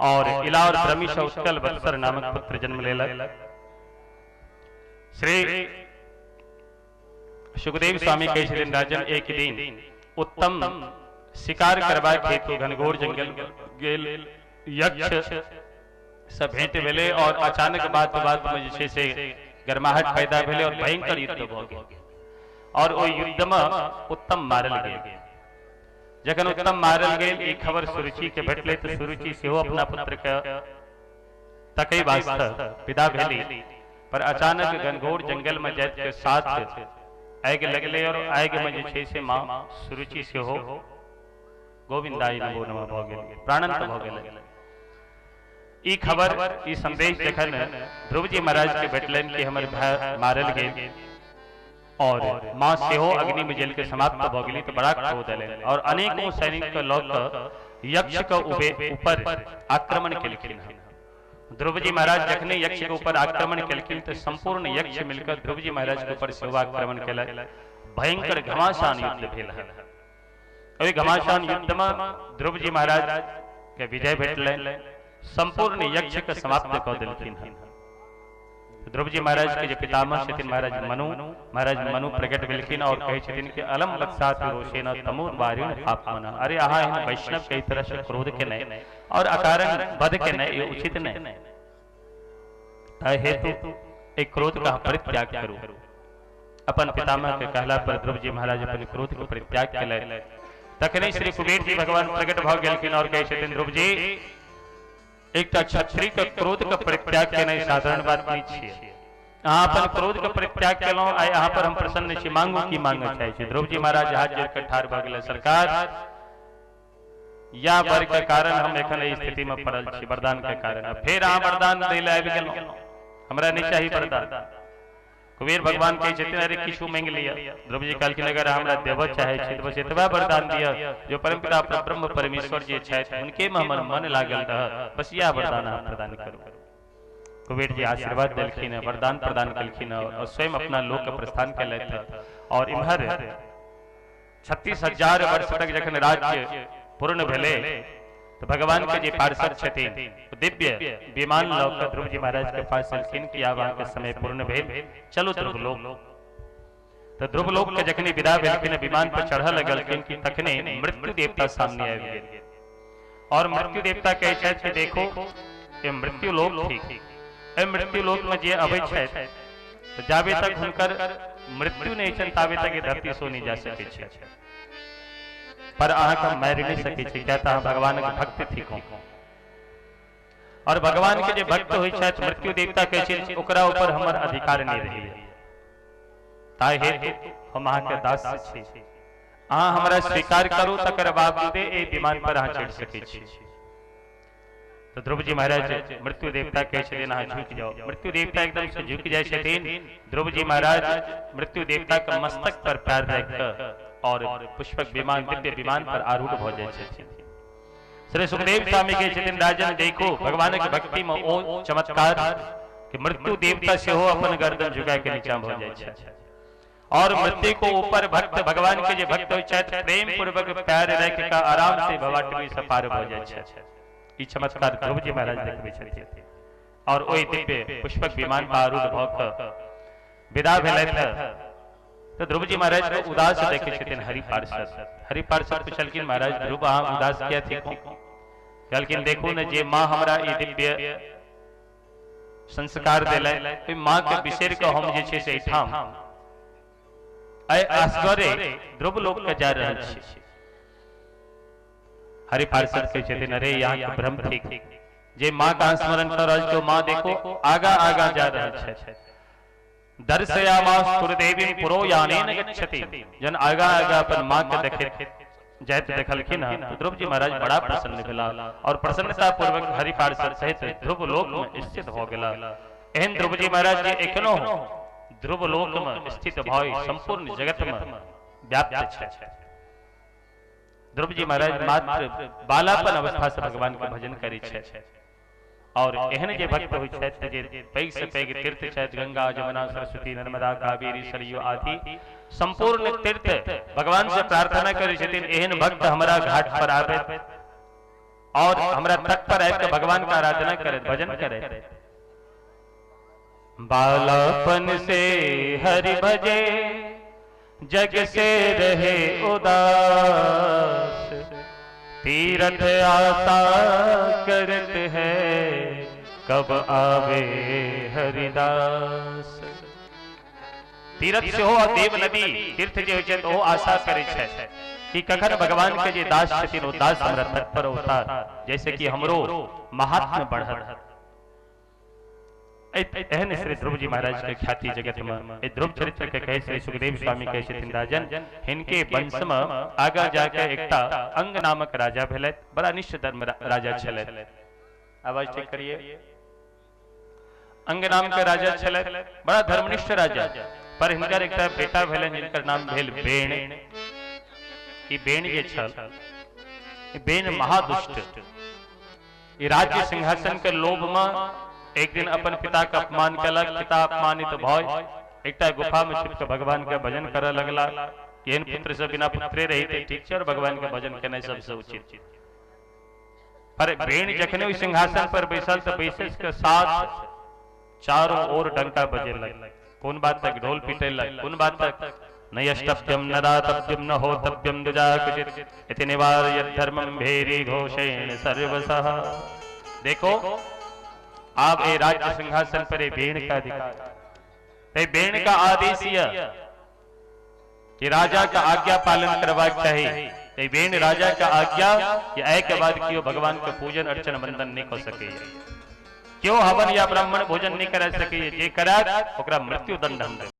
और इला और भ्रमी से उत्कल वत्सर नामक पुत्र जन्म लेलक। श्री सुखदेव स्वामी कहै छथिन, राजन एक दिन उत्तम शिकार करबाक हेतु घनघोर जंगल गेल, यक्ष से भेंट भेलै और अचानक बात बात में जे छै से गर्माहट पैदा भेलै और भयंकर युद्ध भऽ गेल और ओहि युद्ध में उत्तम मारल गेल। जखन उत्तम मारल गेल, ई खबर सुरुचि के भेटलै तऽ सुरुचि सेहो अपना पुत्र के तकै वास्ते विदा भेली। पर अचानक घनघोर जंगल में जाइत के साथ आगि लगलै और आगि में जे छै से माँ सुरुचि सेहो गोविंदाय नमो नमः भऽ गेल, प्राणांत भऽ गेलै। ई खबर, ई संदेश जखन ध्रुव जी महाराज के भेटलनि कि हमर भाय मारल गेल और माँ सेहो अग्नि में जल के समाप्त भऽ गेली, तऽ बड़ा क्रोध एलनि और अनेकों सैनिक के लऽ कऽ यक्ष के ऊपर आक्रमण केलखिन हन। ध्रुव जी महाराज जखने यक्ष के ऊपर आक्रमण केलखिन तऽ संपूर्ण यक्ष मिलकर ध्रुव जी महाराज के ऊपर सेहो आक्रमण केलक। भयंकर घमासान युद्ध भेल हन। ओहि घमासान युद्ध में ध्रुव जी महाराज के विजय भेटलनि, संपूर्ण यक्ष के समाप्त कऽ देलखिन हन। ध्रुव जी महाराज के जे पितामह छथिन महाराज मनु, महाराज मनु प्रकट भेलखिन और कहै छथिन कि अलम वत्सात रोषेण तमोर्वारिण पापमन। अरे अहाँ एहन वैष्णव के तरह से क्रोध के नहीं और अकारण वध के नहीं, ये उचित नहीं। ताहि हेतु एक क्रोध का परित्याग करू। अपन पितामह के कहला पर ध्रुव जी महाराज अपन क्रोध के परित्याग केलनि। तखने श्री कुबेर जी भगवान प्रकट भऽ गेलखिन और कहै छथिन, ध्रुव जी एकटा क्षत्रिय के क्रोध के परित्याग केनाइ साधारण बात नहीं छियै। अहाँ अपन क्रोध के परित्याग केलहुँ, आइ अहाँ पर हम प्रसन्न छी, मांगू की मांगऽ चाहै छी। ध्रुव जी महाराज हाथ जोड़ि कऽ ठाढ़ भऽ गेलै, सरकार या वर के कारण हम एखन एहि स्थिति में पड़ल छी, वरदान के कारण। फेर अहाँ वरदान दै लए आबि गेलहुँ, हमरा नहीं चाही वरदान। कुबेर भगवान कहै छथिन, अरे किछु मांगि लिअ। ध्रुव जी कहलखिन, अगर हमरा देबऽ चाहै छी तऽ बस एतबा वरदान दिअ जो परमपिता ब्रह्म परमेश्वर जे छथि हुनके में हमर मन लागल रहत, बस इएह वरदान अहाँ प्रदान करू। कुबेर जी आशीर्वाद देलखिन, वरदान प्रदान केलखिन और स्वयं अपना लोक के प्रस्थान केलथि। और इम्हर 36,000 वर्ष तक जखन राज्य पूर्ण भेलै तो भगवान के जे पार्षद छथिन दिव्य विमान लऽ कऽ ध्रुव जी महाराज के पास एलखिन कि आब अहाँके समय पूर्ण भेल, चलू ध्रुवलोक। तो ध्रुवलोक के जखने विदा भेलखिन, विमान पर चढ़ऽ लगलखिन कि तखने मृत्यु देवता सामने आबि गेल और मृत्यु देवता कहै छथि कि देखो ये मृत्यु लोक थिक, एहि मृत्यु लोक में जे अबै छथि तऽ जाबे तक हुनकर मृत्यु नहि छनि ताबे तक ई धरती सो नहि जा सकै छै। पर अहाँके मारि नहि सकै छी, किया तऽ अहाँ भगवानक भक्त थिकहुँ और भगवान के जे भक्त होइ छथि मृत्यु देवता कहै छथिन ओकरा ऊपर हमर अधिकार नहि रहैए, ताहि हेतु हम अहाँके दास छी, अहाँ हमरा स्वीकार करू तकर बावजूदे एहि विमान पर अहाँ चढ़ि सकै छी। तो ध्रुव जी महाराज मृत्यु देवता कहै छथिन अहाँ झुकि जाओ। मृत्यु देवता एकदम से झुकि जाइ छथिन। ध्रुव जी महाराज मृत्यु देवता के मस्तक पर पैर राखि कऽ और पुष्पक विमान दिव्य विमान पर आरूढ़ भऽ जाइ छथिन। श्री सुखदेव स्वामी कहै छथिन, राजन देखो भगवानक भक्ति में ओ चमत्कार कि मृत्यु देवता सेहो अपन गर्दन झुका के नीचा भऽ जाइ छै। और मृत्यु को ऊपर भक्त भगवान के जे भक्त होइ छथि प्रेम पूर्वक पैर राखि कऽ आराम से भवाटवी से पार भऽ जाइ छथि। ई चमत्कार ध्रुव जी महाराज देखबै छथिन। और ओहि दिव्य पुष्पक विमान पर आरूढ़ भऽ कऽ विदा भेलथि। तऽ ध्रुव जी महाराज के उदास देखै छथिन हरि पार्षद। हरि पार्षद पुछलखिन, महाराज ध्रुव अहाँ उदास किया थिकहुँ? कहलखिन, देखू ने जे माँ हमरा ई दिव्य संस्कार देलनि, ओहि माँ के बिसरि कऽ हम जे छै से एहिठाम असगरे ध्रुव लोक के जा रहल छी। हरि पार्षद कहै छथिन, अरे यहाँ के भ्रम थिक, जे माँ का स्मरण कर रहल छै माँ देखो आगा आगा जा रहल छथि। दर्शयामास कुलदेवीं पुरो यानेन गच्छति, जन आगा आगा अपन माँ के देखैत जाइत देखलखिन हँ तो ध्रुव जी महाराज बड़ा प्रसन्न भेला और प्रसन्नता पूर्वक हरि पार्षद सहित ध्रुव लोक में स्थित भऽ गेला। एहन ध्रुव जी महाराज जे एखनो ध्रुव लोक में स्थित भऽ संपूर्ण जगत में व्याप्त छथि। ध्रुव जी महाराज मात्र बालापन अवस्था से भगवान के भजन करै छथि और एहन जे भक्त होइ छथि जे पैघ से पैघ तीर्थ छथि, गंगा जमुना सरस्वती नर्मदा कावेरी सरयू आदि संपूर्ण तीर्थ भगवान से प्रार्थना करै छथिन, एहन भक्त हमरा घाट पर आबे और हमरा तट पर आबि के भगवान का आराधना करे, भजन करे। बालापन से हरि भजे जग से रहे उदास, तीर्थ आशा करत है कब आवे हरिदास। तीर्थ सेहो आ देव नदी तीर्थ जे होइ छै ओहो आशा करै छै कि कखन भगवान के जे दास छथिन ओ दास हमरा तट पर औता, जैसे कि हमरो महात्म्य बढ़त। एहन श्री ध्रुव जी महाराज के ख्याति जगत में ए ध्रुव चरित्र के कहे श्री सुखदेव स्वामी कहे छथिन, राजन हिनके वंश में आगा जाके एकटा अंग नामक राजा भेलथि, बड़ा निष्ठ धर्म राजा छलथि। आवाज ठीक करिए। अंग नाम के राजा छलथि, बड़ा धर्मनिष्ठ राजा, पर हिनकर एकटा बेटा भेलनि जिनकर नाम भेल बेण। ई बेण जे छल, ई बेण महादुष्ट, ई राज्य सिंहासन के लोभ में एक दिन अपन पिता के अपमान केलक। पिता अपमानित भय एकटा गुफा में छिप के भगवान के भजन करऽ लगला। एहन पुत्र से बिना पुत्रे रहिते ठीक छै और भगवान के भजन केनाइ सबसे उचित। पर बेण जखने ओहि सिंहासन पर बैसल तऽ बैसे के साथ चारों ओर डंका बजे लग। कोन बात तक ढोल पीटे लग, कोन बात तक न यष्टव्यम न दातव्यम न होतव्यम दुजाकुचित इति निवार्य धर्मं भेरी घोषेण सर्वसः। देखो आप ए राज्य सिंहासन पर बेण का अधिकार, बेण का आदेश यह कि राजा का आज्ञा पालन करवा चाहिए। बेण राजा का आज्ञा या के बाद क्यों भगवान के पूजन अर्चन वंदन नहीं कर सके, क्यों हवन या ब्राह्मण भोजन नहीं करा सके, जे करा ओकरा मृत्यु दंड हम।